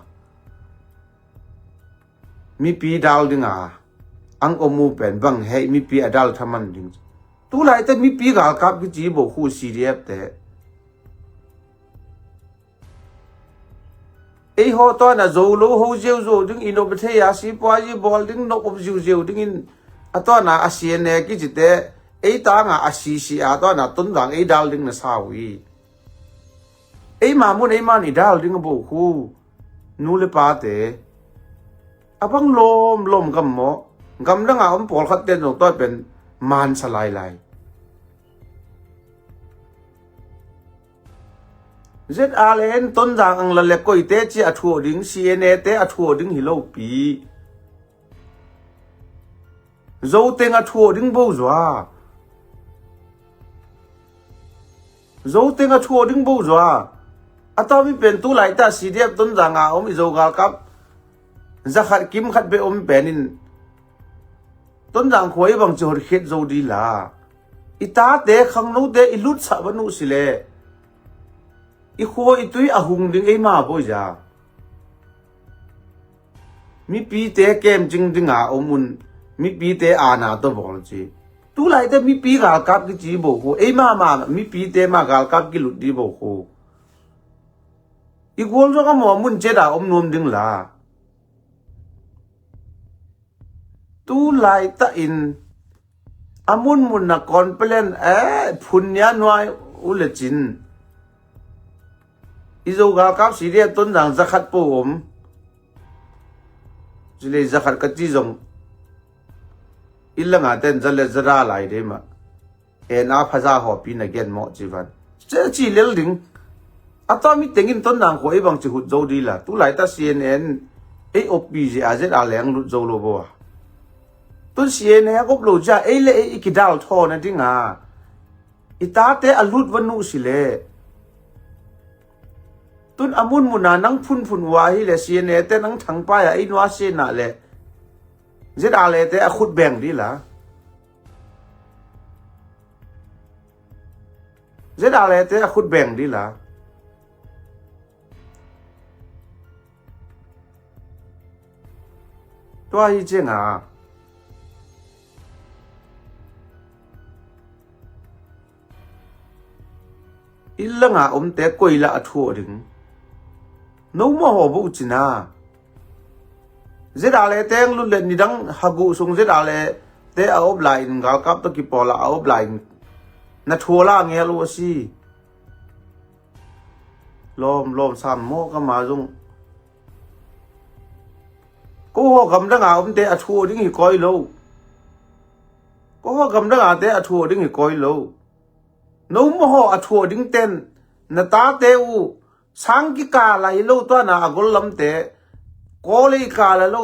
mipi dal dinga ang om uh pen bang hei mipi a dal thaman ding. Tu laite mipi galkap kici bo khu CDF te ei haw tawn a zo lo ho ziauziau ding i nop thei a sipua zi bawl ding nop op ziauziau dingin a tawn a a CNA kicite ei tanga a sisi a tawn a Tonzang ei dal ding na sau hi. Ei mamun ei man i dal ding a bo khu nu le pate a bang lawmlawm gam maw? Gamdanga om pawlkhat ten zong tawi pen mansa lailai. ZRA le en Tonzang ang la le koite ci a thuah ding, CNA te a thuah ding hi lopi. Zoteng a thuah ding bo zua. Zoteng a thuah ding bo zua. A tawmi pen tu laita CDF Tonzang a om i Zo galkap zakhat kimkhat beh om penin Tonzang khua i bangci hotkhiat zo dila. I tate khangnote i lutsah van uh sile i khua i tui a hung ding eima boi za. Mipite kemcing dinga om un. Mipite ana tawh bawl ci. Tu laite mipi galkap kici bo khu eima ma mipite ma galkap kilut di bo khu. I gual zong a maw mun ceda om nuam ding la. Tu laita in a munmun na kawn pelen eh phun nia nuai u le cin. I Zo galkap sidi a Tonzang zakhat po om. Cilei zakhat ka ci zong illa nga ten za le zara lai de mah. En a phaza hawpi na gen mawh ci van. Ci lel ding. A tawmi tengin Tonzang khua i bangci hut zo dila. Tu laita CNN ei oppi zia a zet a leng lut zo lo bo a. Tun CNN a gop lo zia ei le ei i kidal thaw na dinga i tate a lut va nuh sile. Tun a munmuna nang phunphun ua hile CNN te nang thangpai a ei nua sena le zet a lete a khut beng dila. Zet a lete a khut beng dila. Tua hi cianga illa nga omte koila a thuah ding. No maw haw buh cina. Zet a le teng lut le nidang haguh sung zet a le te a op lai in galkap to kipawl a a op lai in na thual a ngel uh a si. Lawm, lawm san maw ka ma zong. Ko haw gamdang a omte a thuah ding hi koi lo. Ko haw gamdang a te a thuah ding hi koi lo. No maw haw a thuah ding ten na tate uh sang kikal a hi lo, tuana a gol lamte kawl ei kal a lo.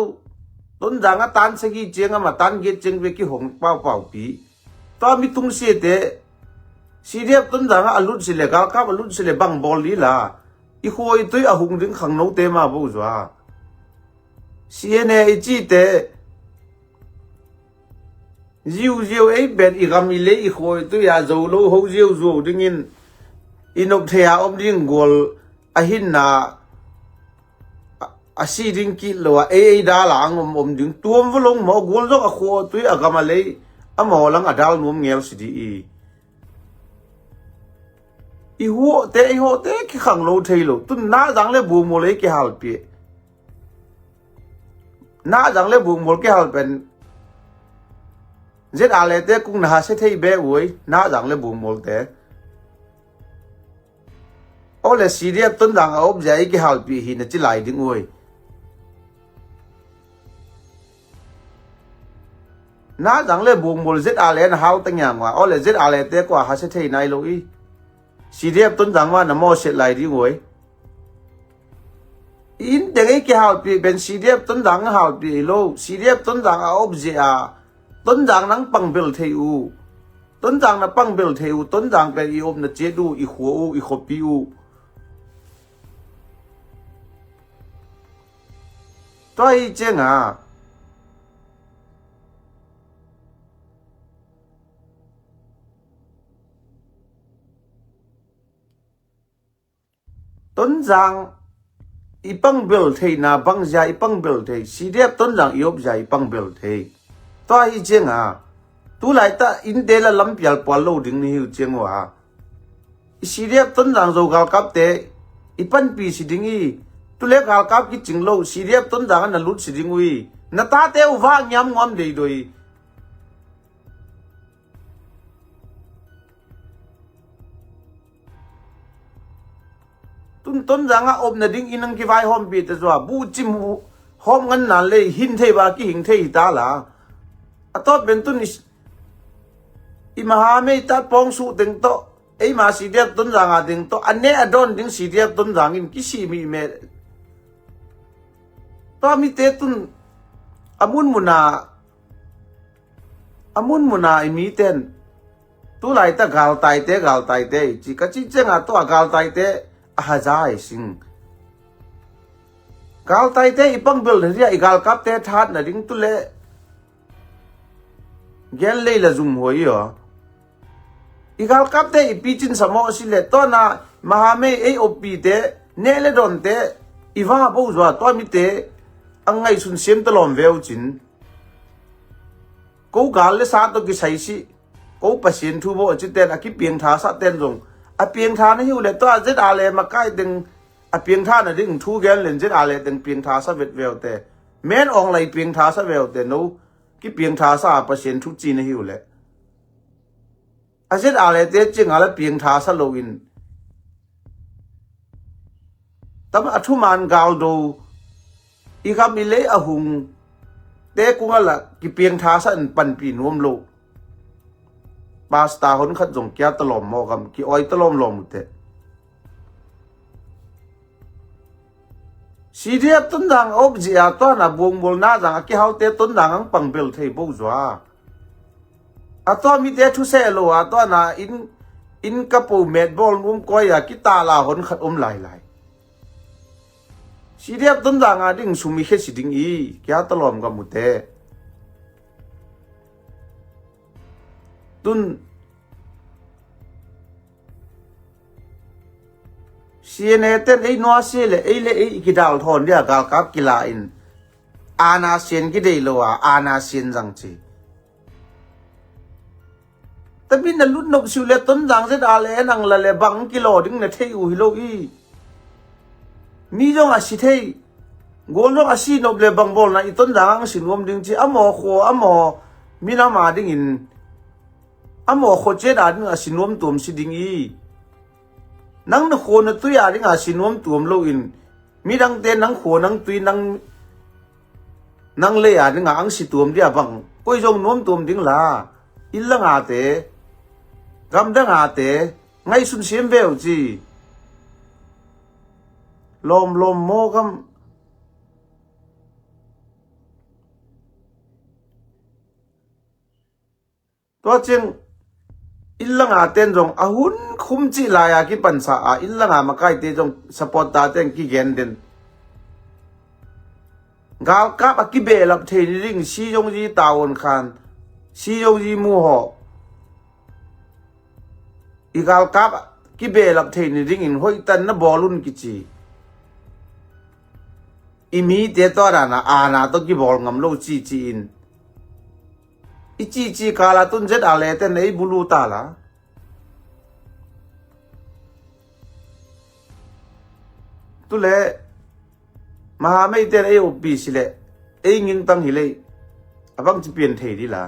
Tonzang a tan sagih ciang ama tan giat ciang ve kihong paupaupi. Tua mi tungsiate C D F Tonzang a lut si le galkap a lut si le bang bawl dih la i khuaitui a hung ding khangnote ma bo zua. C N A i cite ziuziau ei pen i gam i lei i khuaitui a zo lo ho ziauzuau dingin i nop thei a om ding gual a hinna a, a si ding kit lo a ei ei dal a ang om om ding tuam va long maw gual zong a khuaitui a gam a lei a maw lang a dal nuam ngel si dih i. I huawhte i huawhte kikhang lo thei lo tun na zang le bumul ei kihalpih. Na zang le bumul kihal pen zet a lete kung na ha se thei be uai na zang le bumul te. Aw le C D F Tonzang a op zia i kihalpih hi na ci lai ding uai. Na zang le bumul zet a le na hal ta ngiang ua aw le zet a lete kua ha se thei nai lo i. C D F Tonzang ma na mawset lai ding uai. Inn teng ei kihalpih pen C D F Tonzang a halpih ei lo. C D F Tonzang a op zia a Tonzang nang pangbel thei uh. Tonzang na pangbel thei uh Tonzang pen i op na ciat uh i khua uh i khuapi uh. Tua hi cianga Tonzang i pangbel theina bangzia i pangbel thei C D F Tonzang i opzia i pangbel thei. Tua hi cianga tulaita innte la lampial pual lo ding ni hiu ciang uh a i C D F Tonzang zo galkapte i panpi si ding i tule galkap kicing lo C D F Tonzang a na lut si ding uh i na tate uh va ngiam nguam deidoi. Tun Tonzang a opna ding in ang kivai hawmpih ta zua buhcim hawm ngan nan lei hin thei ba kihing thei hi ta la. A tawt pen tun i mahamei tat pawng suh teng tawh eima C D F Tonzang a teng tawh a ne a dawn ding C D F Tonzang in kisih mihmeh. Tua mite tun a munmuna a munmuna i miten tulaita galtaite galtaite i ci ka cih cianga tua galtaite a haza i sing. Galtaite i pangbel na dia i galkapte thatna ding tule gen lei la zum huai i aw. I galkapte i picin samawh si le tawna mahamei ei oppite neh le dawnte i va bo zua tua mite a ngaihsun siam talawm veu cin. Ko gal le sa tawh kisai sih ko Pasian thu bawh a citen a kipiangtha sah ten zong a piangtha na hiu le tua zet a le makai teng a piangtha na ding thu gen len zet a le teng piangtha sa vet veute men awng lai piangtha sa veute no kipiangtha sa a Pasian thu ci na hiu le a zet a le te cianga la piangtha sa loin tam a thuman galdo i gam i lei a hung te kunga la kipiangtha sa in panpi nuam lo. Pasta hon khat zong kia talawm maw gam ki oi talawm lawm ute. C D F Tonzang a opzia tuana buangbualna zang a kihaute Tonzang ang pangbel thei bo zua. A tua mite thuseh lo a tuana in in ka po metbawl nuam koi a kitala hon khat om lailai. C D F Tonzang a ding sum i khesi ding i kia talawm ka mute. Tun C N A ten ei nuasia le ei le ei i kidal thawn dia galkap kila in ana sian kidei lo a ana sian zang ci. Tabin na lut nop siu le Tonzang zet a le en ang la le bang kilaw ding na thei uh hi lo i. Mi zong a si thei. Gual zong a si nop le bang bawlna i Tonzang ang si nuam ding ci a maw khua a maw minam a dingin A mawh khuaciat a ding a si nuamtuam si ding i, nang na khua na tui a ding a si nuamtuam loin, midangte nang khua nang tui nang, nang lei a ding a ang si tuam dia bang koi zong nuamtuam ding la. Inn la ngate, gamdang ngate ngaihsun siam ve uh ci. Lawmlawm maw gam. Tua ciang inn la nga ten zong a hun khum cih lai-a kipansa a inn la nga makaite zong supporter ten kigen den. Galkap a kibehlap thei ni ding, si zong zi tavuan khan, si zong zi muhawh. I galkap a kibehlap thei ni dingin hoihtan na bawl un kici. I mite tawh a dana aana tawh kibawl ngam lo cici in. I cici kala tun zet a leten ei bulu ta la. Tule maha meiten ei oppi sileh ei ngingtang hilei a bangci pian thei dila.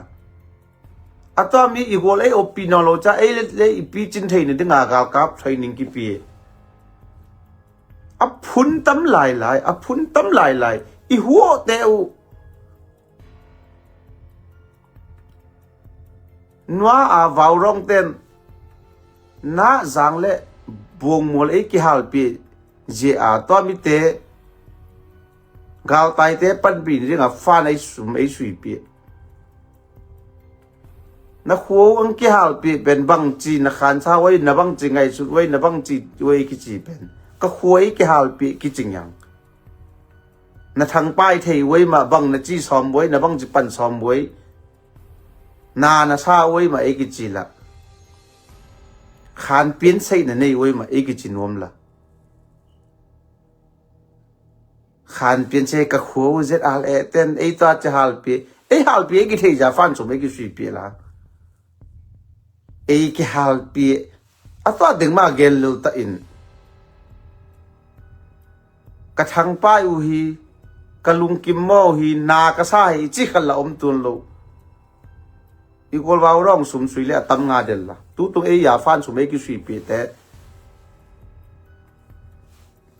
A tua mi i gual ei oppi nawn lo ca ei le i picin thei ni dinga galkap training kipi. A phun tam lailai, a phun tam lailai. I huawhte uh nua a vaurawng ten na zang le buangmual ei kihalpih zia a tua mite galtaite panpih ni dinga fan ei sum ei suipih. Na khua uh ang kihalpih pen bangci na khansa uai, na bangci ngaihsut uai, na bangci uai kici pen ka khua ei kihalpih kicing yang. Na thangpai thei uai mah bang na ci sawm uai, na bangci pan sawm uai. Na na sa uai mah ei kici la. Khan pian sei na nei uai mah ei kici nuam la. Khan pian sei ka khua uh zet al e ten ei tua ci halpih. Ei halpih ei kithei za fan sum ei kisuipih la. Ei kihalpih a tua ding mah gen lil ta in. Ka thangpai uh hi, ka lungkim maw uh hi, na ka sa hi ci khat la om tun lo. I gual vaurawng sum sui le a tam nga del la. Tutung ei ya fan sum ei kisuipih te.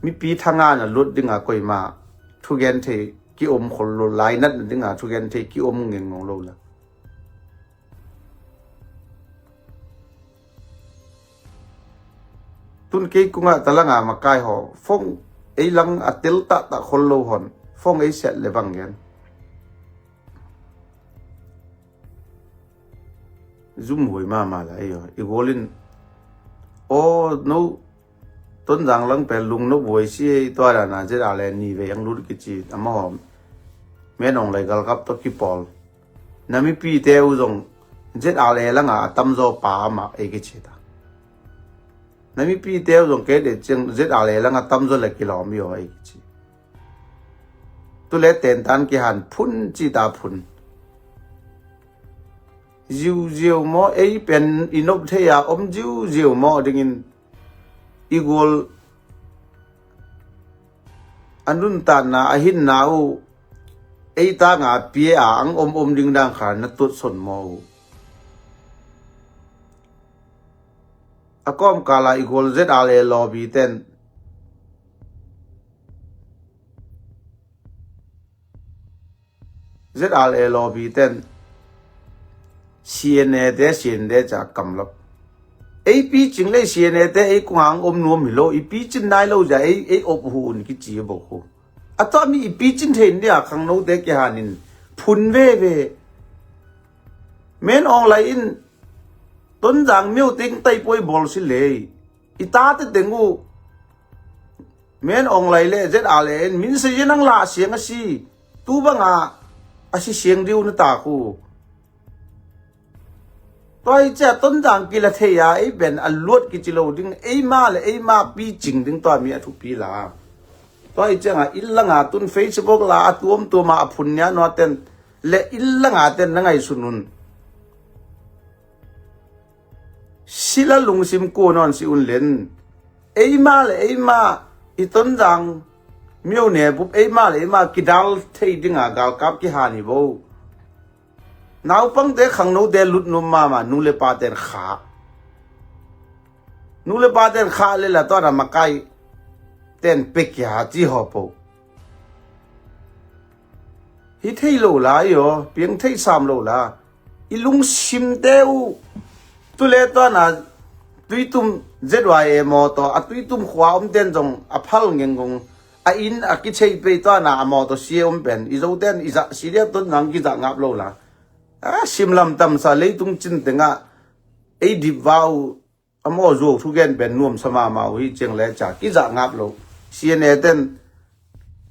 Mipi thanga na lut dinga koima thugen thei ki om khol lo, lainat na dinga thugen thei ki om ngeng ngong lo la. Tun kei kungah talanga makai haw fong ei lang a tel tahtah khol lo hon fong ei siat le bang gen. Zum huai mahmah la ei aw i gualin aw no Tonzang lang pen lung no buai si ei tua dana zet a le ni vei ang lut kici amahawm. Menawng lai galkap tawh kipawl. Na mipite uh zong zet a le langa a tamzaw pa amah ei kici ta. Na mipite uh zong kei de ciang zet a le langa tamzaw le kilawm i aw ei kici. Tule tentan kihan phun cita phun. Ziuziau maw ei pen i nop thei a om ziuziau maw dingin i gual a nuntanna a hinna uh ei tanga pia a ang om om ding dang kha na tuatson maw uh. A kawmkala i gual zet a le lawbi ten zet a le lawbi ten C N A te C N A ca kamlap. Ei picing le C N A te ei kung ang om nuam hi lo i picin nai lo zia ei ei op hu un kici bok hu. A tua mi i picin thein dia khangnote kihanin phun veve. Men awng lai in Tonzang miu ting taipuai bawl si lei. I tate teng uh men awng lai le zet a le in min se yin ang la siang a si. Tu banga a si siang diu na ta khu. Tua i cia Tonzang kila thei a ei ben a luat kici lo ding eima le eima picing ding tua mi a thupi la. Tua i cianga inn langa tun Facebook la a tuamtuama a phun nia nua ten le inn langa ten na ngaihsun un. Sila lungsim kua nawn si un len. Eima le eima i Tonzang miau ne bup eima le eima kidal thei dinga galkap kihan hi bo. Naupangte khangnote lut nuam mahmah, nu le paten khah. Nu le paten khah le la tuana makai ten pekia ci haw po. Hi thei lo la i aw, piang thei sam lo la. I lungsimte uh tu le tuana Tuitum Z Y A mawtaw a Tuitum khua omten zong a phal ngengong a inn a kichei pei tuana a mawtaw sia om pen i Zoten i zah sidia Tonzang kizah ngap lo la. A simlam tamsa leitung cin tengah ei dipva uh a maw zuau thugen pen nuamsa mahmah uh hi ciang le ca kizah ngap lo. C N A ten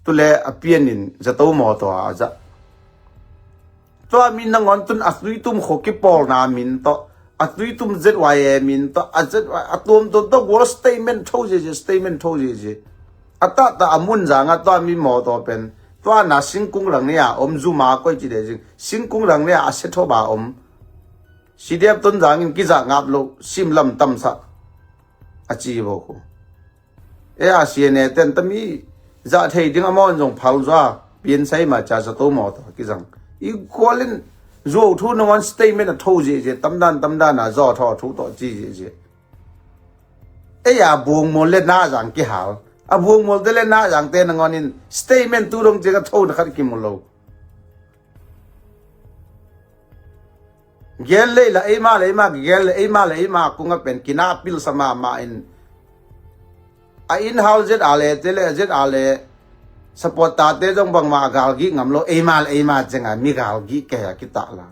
tu le a pianin zato mawtaw a zah. Tua min nangawn tun a Tuitum khaw kipawlna min tawh a Tuitum Z Y A min tawh a Z Y a tuamtuam tawh gual statement tho ziazia, statement tho ziazia. A tahta a mun zangah tua mi mawtaw pen tuana singkung rang nia om zuma koi ci dezing singkung rang nia a sethoba om. C D F Tonzang in kizah ngap lo, simlam tamsa a ci bo khu. E a C N A ten tami zah thei ding a mawn zong phal zua pian sai ma ca zato mawtaw kizang. I kualin zuau thu nangawn statement a tho ziazia tamdan tamdan a zaw thaw thu tawh ci ziazia. Ei a buangmual le nazang kihal. A buangmualte le nazangte nangawnin statement tu dong ciang a thona khat kimu lo. Gen lei la eima le eima gen le eima le eima kungah pen kina pilsa mahmah in a inn hau Z R le te le Z R le supporter te zong bangmah a galgih ngam lo eima le eima ciangah mi galgih kei a kitah la.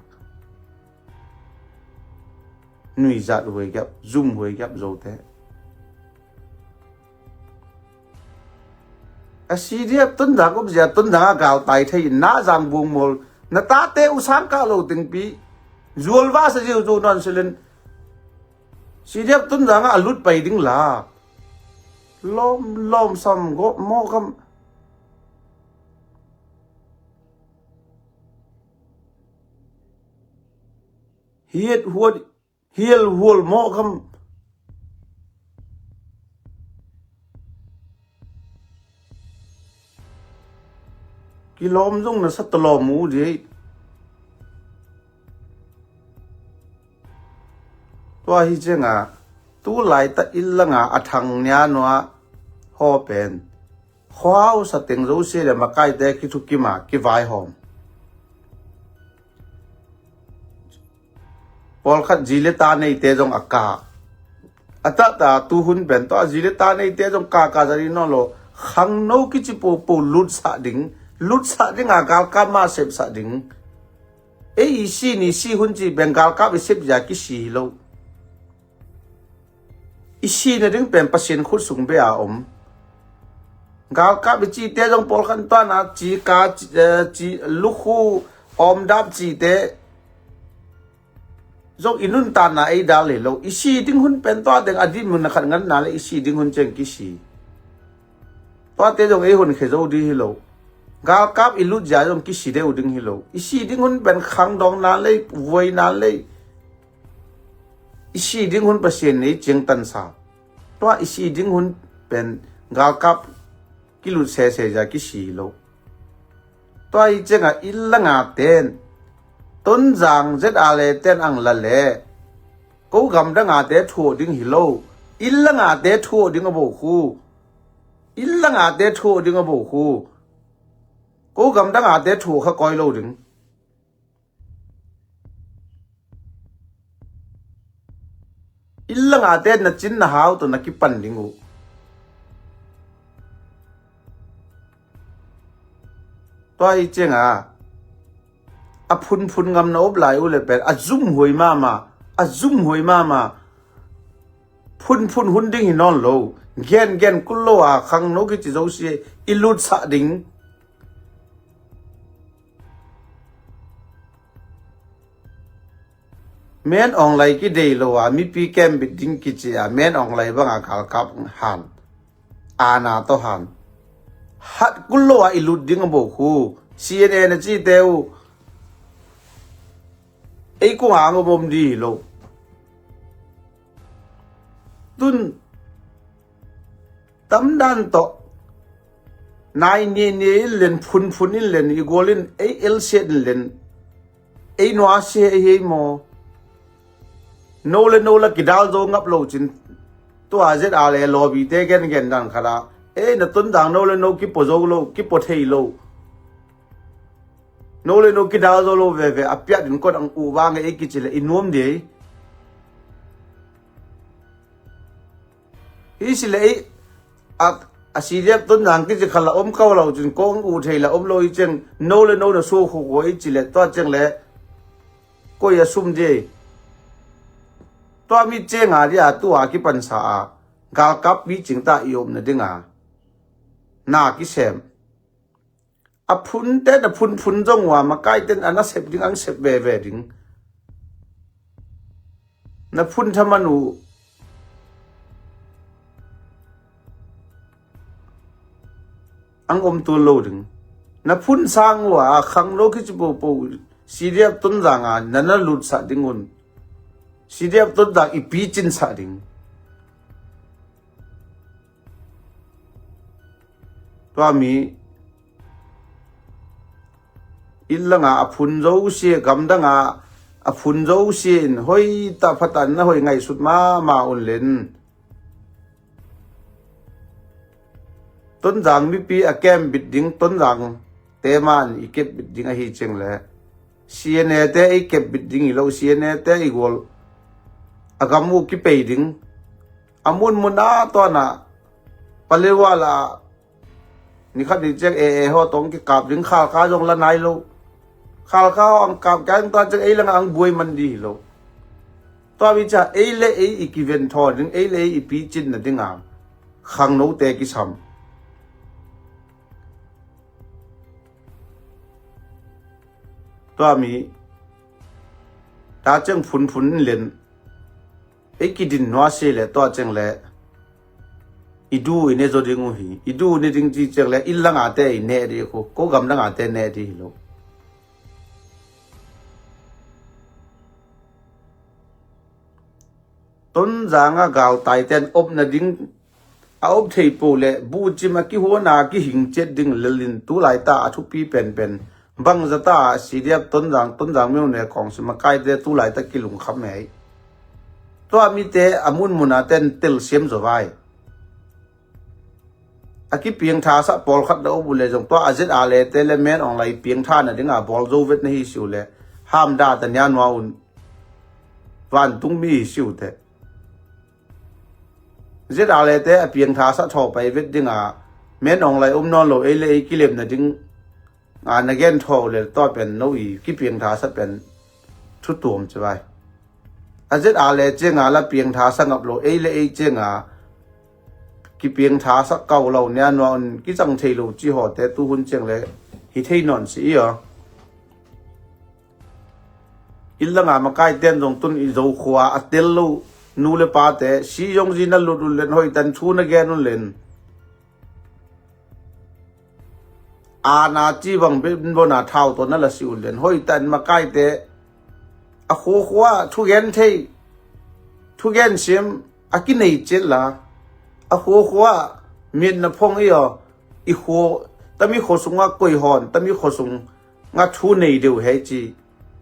Nuizat huai giap, zum huai giap zote. A C D F Tonzang upzia Tonzang a galtai thei in na zang buangmual na tate uh sangkah lo tingpi zualva sa ziuzu nawn silin C D F Tonzang a lut pai ding la lawm lawm sam gawh mawkam. Hiat huat hial hual mawh kham. Kilawm zong na sa talawm uh dih. Tua hi ciangah tu laita illa nga a thang nia nua haw pen khuausa teng zosia le makaite kithukima kivaihawm. Pawlkhat zi le ta neite zong a ka a tahta tuhun pen tawh a zi le ta neite zong kaka zari nawn lo. Khangno kici popo lutsah ding, lutsah ding a galkap mah sepsah ding. Ei i si ni si hun ci pen galkap i sepzia kisi hi lo. I si nading pen Pasian khut sung bia om. Galkap i cite zong pawlkhat tuana cika ci, eh, ci lukhu awmdap cite zong i nuntanna ei dal le lo. I si ding hun pen tua deng a dinmun na khat nganna le i si ding hun ciang kisi. Tuate zong ei hun khe zo ding hi lo. Galkap i lutzia zong kisi deuh ding hi lo. I si ding hun pen khangdawngna lei, vuaina lei. I si ding hun Pasian nei ciangtansa. Tua i si ding hun pen galkap kilut sese zia kisi lo. Tua i ciangah illa nga ten Tonzang zet a le ten ang la le ko gamdang a te thuah ding hi lo. Illa nga te thuah ding a bo khu. Illa nga te thuah ding a bo khu. Ko gamdang a te thuah kha koi lo ding. Illa ngate na cin na hau tawh na kipan ding uh. Tua hi cianga a phunphun ngam na op lai uh le pen a zumhuai mama, a zumhuai mama. Phunphun hun ding hi nawn lo. Gengen kul lo a khangno kici zosia i lutsah ding. Men awnglai kidei lo a mipi kembit ding kici a men awnglai banga galkap han, ana tawh han, hat kul lo a i lut ding a bo khu. C N A na cite uh ei kung ang a bom di hi lo. Tun tamdan tawh nai ni ni in len, phunphun in len, i gual in ei elsiat in len. Ei nuasia ei hi ei maw? No le no la kidal zo ngap lo cin. Tua ZRA le lawbite gengen dan khat ah, ei na Tonzang no le no kipua zo lo, kipua thei lo. No le no kidal zo lo veve a piat in kot ang uh vang ei kici le i nuam dei. Hi si le ei a, a CDF Tonzang kici khat la om kau lo cin kong uh thei la om lo i ceng no le no na suak khukua i ci le tua ceng le koi a sum dei. Tua mi cenga dia tua kipansa a galkap picing ta i omna dinga na kisem. A phunte na phunphun zong uh a makaiten a na sep ding ang sep veve ding. Na phun thaman uh ang om tul lo ding. Na phun sang uh a khangno kici popo CDF Tonzang a na na lutsah ding un. CDF Tonzang i picinsa ding. Tua mi inn langa a phun zosia, gamdanga a phun zosia in hoita phatan na hoi ngaihsut mama un len. Tonzang mipi a kembit ding, Tonzang teman i kepbit ding ahi ceng le CNA te i kepbit ding i lo, CNA te i gual a gam uh kipei ding. A munmun a tuana palewa la nikhat ni ceng e e ho tong kikap ding, Khalkha zong la nai lo. Khalkha ho ang kap keng tua ceng ei langa ang buai man di hi lo. Tua mi ca ei le ei i kiven thaw ding, ei le ei i picin na dinga khangnote kisam. Tua mi ta ceng phunphun in len ei kidin nuasia le tua ceng le i du i ne zo ding uh hi. I du ne ding ci ceng le inn langate i ne di khu, ko gam langate ne di hi lo. Tonzanga galtaiten opna ding a op thei po le bucim a kihuana kihing cet ding lelin tulaita a thupi penpen bangzata CDF Tonzang, Tonzang mione kongsi makaite tulaita kilungkham ei. Tua mite a munmuna ten telsiam zo vai. A kipiangthasah pawlkhat na om uh le zong tua a ZRA le te le men ong lai piangthana dinga bawl zo vet na hi siu le hamda ta nia nua un vantungmi hi siu te. ZRA le te a piangthasah thaw pai vet dinga men ong lai om nawn lo ei le ei kilemna ding a na gen thaw le tua pen no i kipiangthasah pen thutuam ci vai. A ZRA le cianga la piangthasah ngap lo ei le ei cianga kipiangthasah kau lo nia nua un kicang thei lo ci hawte tuhun ciang le hi thei nawn si i aw. Inn langa makaiten zong tun i zo khua a tel lo nu le pate si zong zi na lut un len hoitan thu na gen un len. Ana ci bang benbona thau tawh na la si un len hoitan makaite a khuakhua thugen thei thugen sim a kinei cit la a khuakhua mit na phong i aw i khua tami khua sungah koi hawn tami khua sungah thu nei deuh hei ci.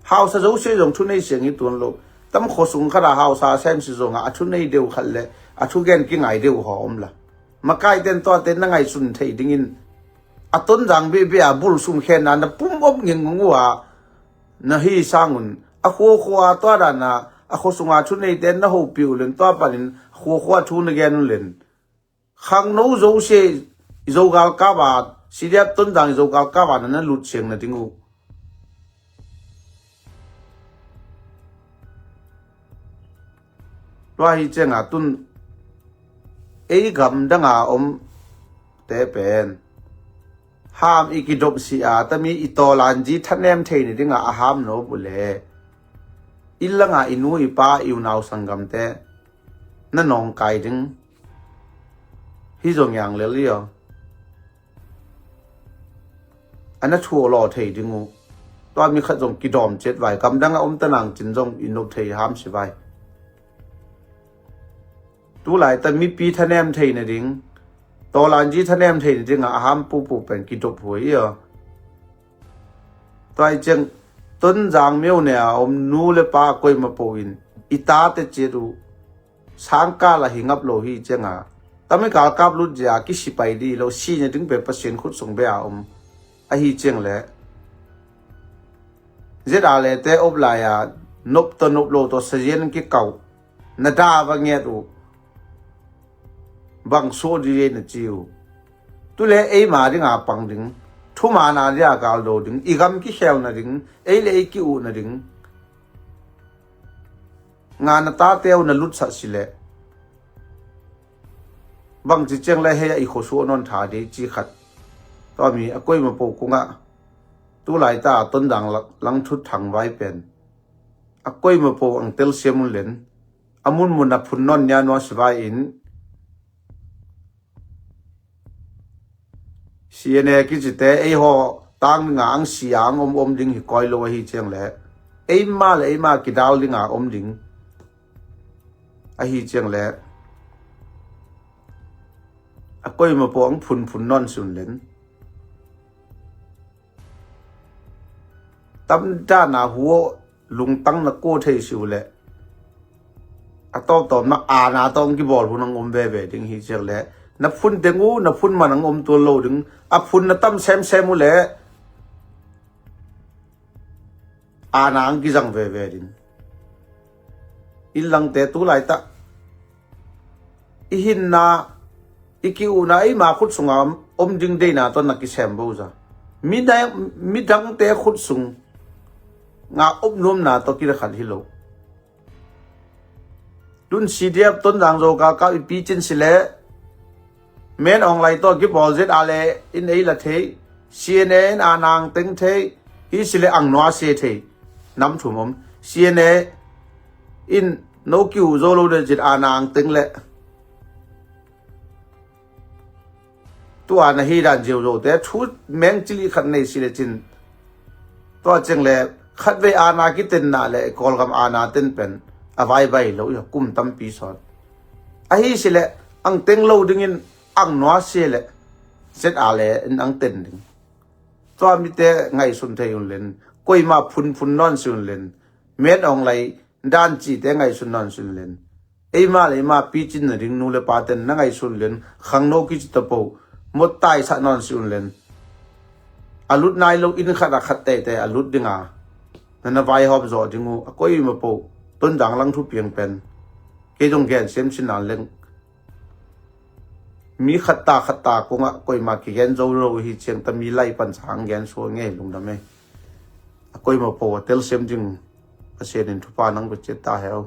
Hausa zosia zong thu nei siang i tuan lo. Tam khua sung khat a hausa sem si zongah a thu nei deuh khat le a thugen kingai deuh haw om la. Makaiten tuate na ngaihsun thei dingin a Tonzang bebea bul sum khenna na pum op ngingngung uh a na hi sangun a khuakhua tua dana a khua sunga thu neite na hopih uh len tua panin khuakhua thu na gen uh len. Khangno zosia i Zogal kava CDF Tonzang i Zogal kava na na lut siang na ding uh. Tua hi cianga tun ei gam danga om te pen ham i kidop si a tami i tawlanzi thanem thei ni dinga a ham no bu le inn langa i nu i pa i unau sanggamte na nawngkai ding hi zong yang lel i aw. A na thuah law thei ding uh. Tua mi khat zong kidawm cet vai kamdang a om tanang cin zong i nop thei ham si vai. Tulai ta mipi thanem thei na ding tawlanzi thanem thei na ding a ham pupu pen kidop huai i aw. Tua i ciang Tonzang myo ne a om nu le pa koima po in i tate ciat uh sangkal a hi ngap lo hi cianga, tami galkap lut zia kisipai di lo, si ne ding pe Pasian khut sung be a om ahi ciang le, zia le te op lai a nop to nop lo to sazian kikau na da va ngiat uh bang suah di na ci uh. Tu le eima dinga pang ding, thumana dia galdo ding, i gam kikhelna ding, ei le ei ki-uhna ding, nga na tate uh na lutsah si le bang ci ciang le hei a i khuasuah non tha de ci khat. Tua mi a koima po kungah tu laita Tonzang lang, lang thut thang vai pen a koima po ang telsiam un len, a munmun a phun non nia nua si vai in, C N A kicite ei haw tang dinga ang sia ang om om ding hi koi lo ahi ciang le, eima le eima kidal dinga om ding ahi ciang le, a koima po ang phun phun non si un len. Tamdana huo lungtang na ko thei si uh le, a tawptawp na ana tawng kibawl hun ang om veve ding hi ciang le, na phun teng uh na phun man ang om tual lo ding, a phun na tam semsem uh le ana ang kizang veve ding. Inn langte tu laita i hinna, i ki-uhna eima khut sunga om ding deina tawh na kisem bo za. Midang, midangte khut sunga om nuamna tawh kila khat hi lo. Tun C D F Tonzang Zo galkap i picin si le, Min Aung Hlaing tawh kibawl zet a le in ei la thei, C N A in a nang teng thei, hi si le ang nua se thei. Nam thum om. C N A in no kiu zo lo de zet a nang teng le tua na hi dan ziau zo te thu meng cili khat nei si le cin. Tua ciang le khatvei ana kitenna le Kawlgam ana ten pen a vaibai lo i kum tampi sawn. Ahi si le ang teng lo dingin ang nua si le zet a le in ang ten ding. Tua mite ngaihsun thei un len, koima phunphun nawn si un len, Min Aung Hlaing dan cite ngaihsun nawn si un len. Eima le eima picin na ding nu le pa ten na ngaihsun len, khangno kici tapo, mot taisah nawn si un len. A lut nai lo inn khat a khat teitei a lut dinga na na vaihawm zawh ding uh, a koima po Tonzang lang thupiang pen kei zong gen siam sin nan leng. Mi khatta khatta kungah koima kigen zo lo hi ciang ta mi lai pan sang gen sual ngei lungdam e. A koima po a telsiam ding Pasian in thupha nang pia ciat ta heu.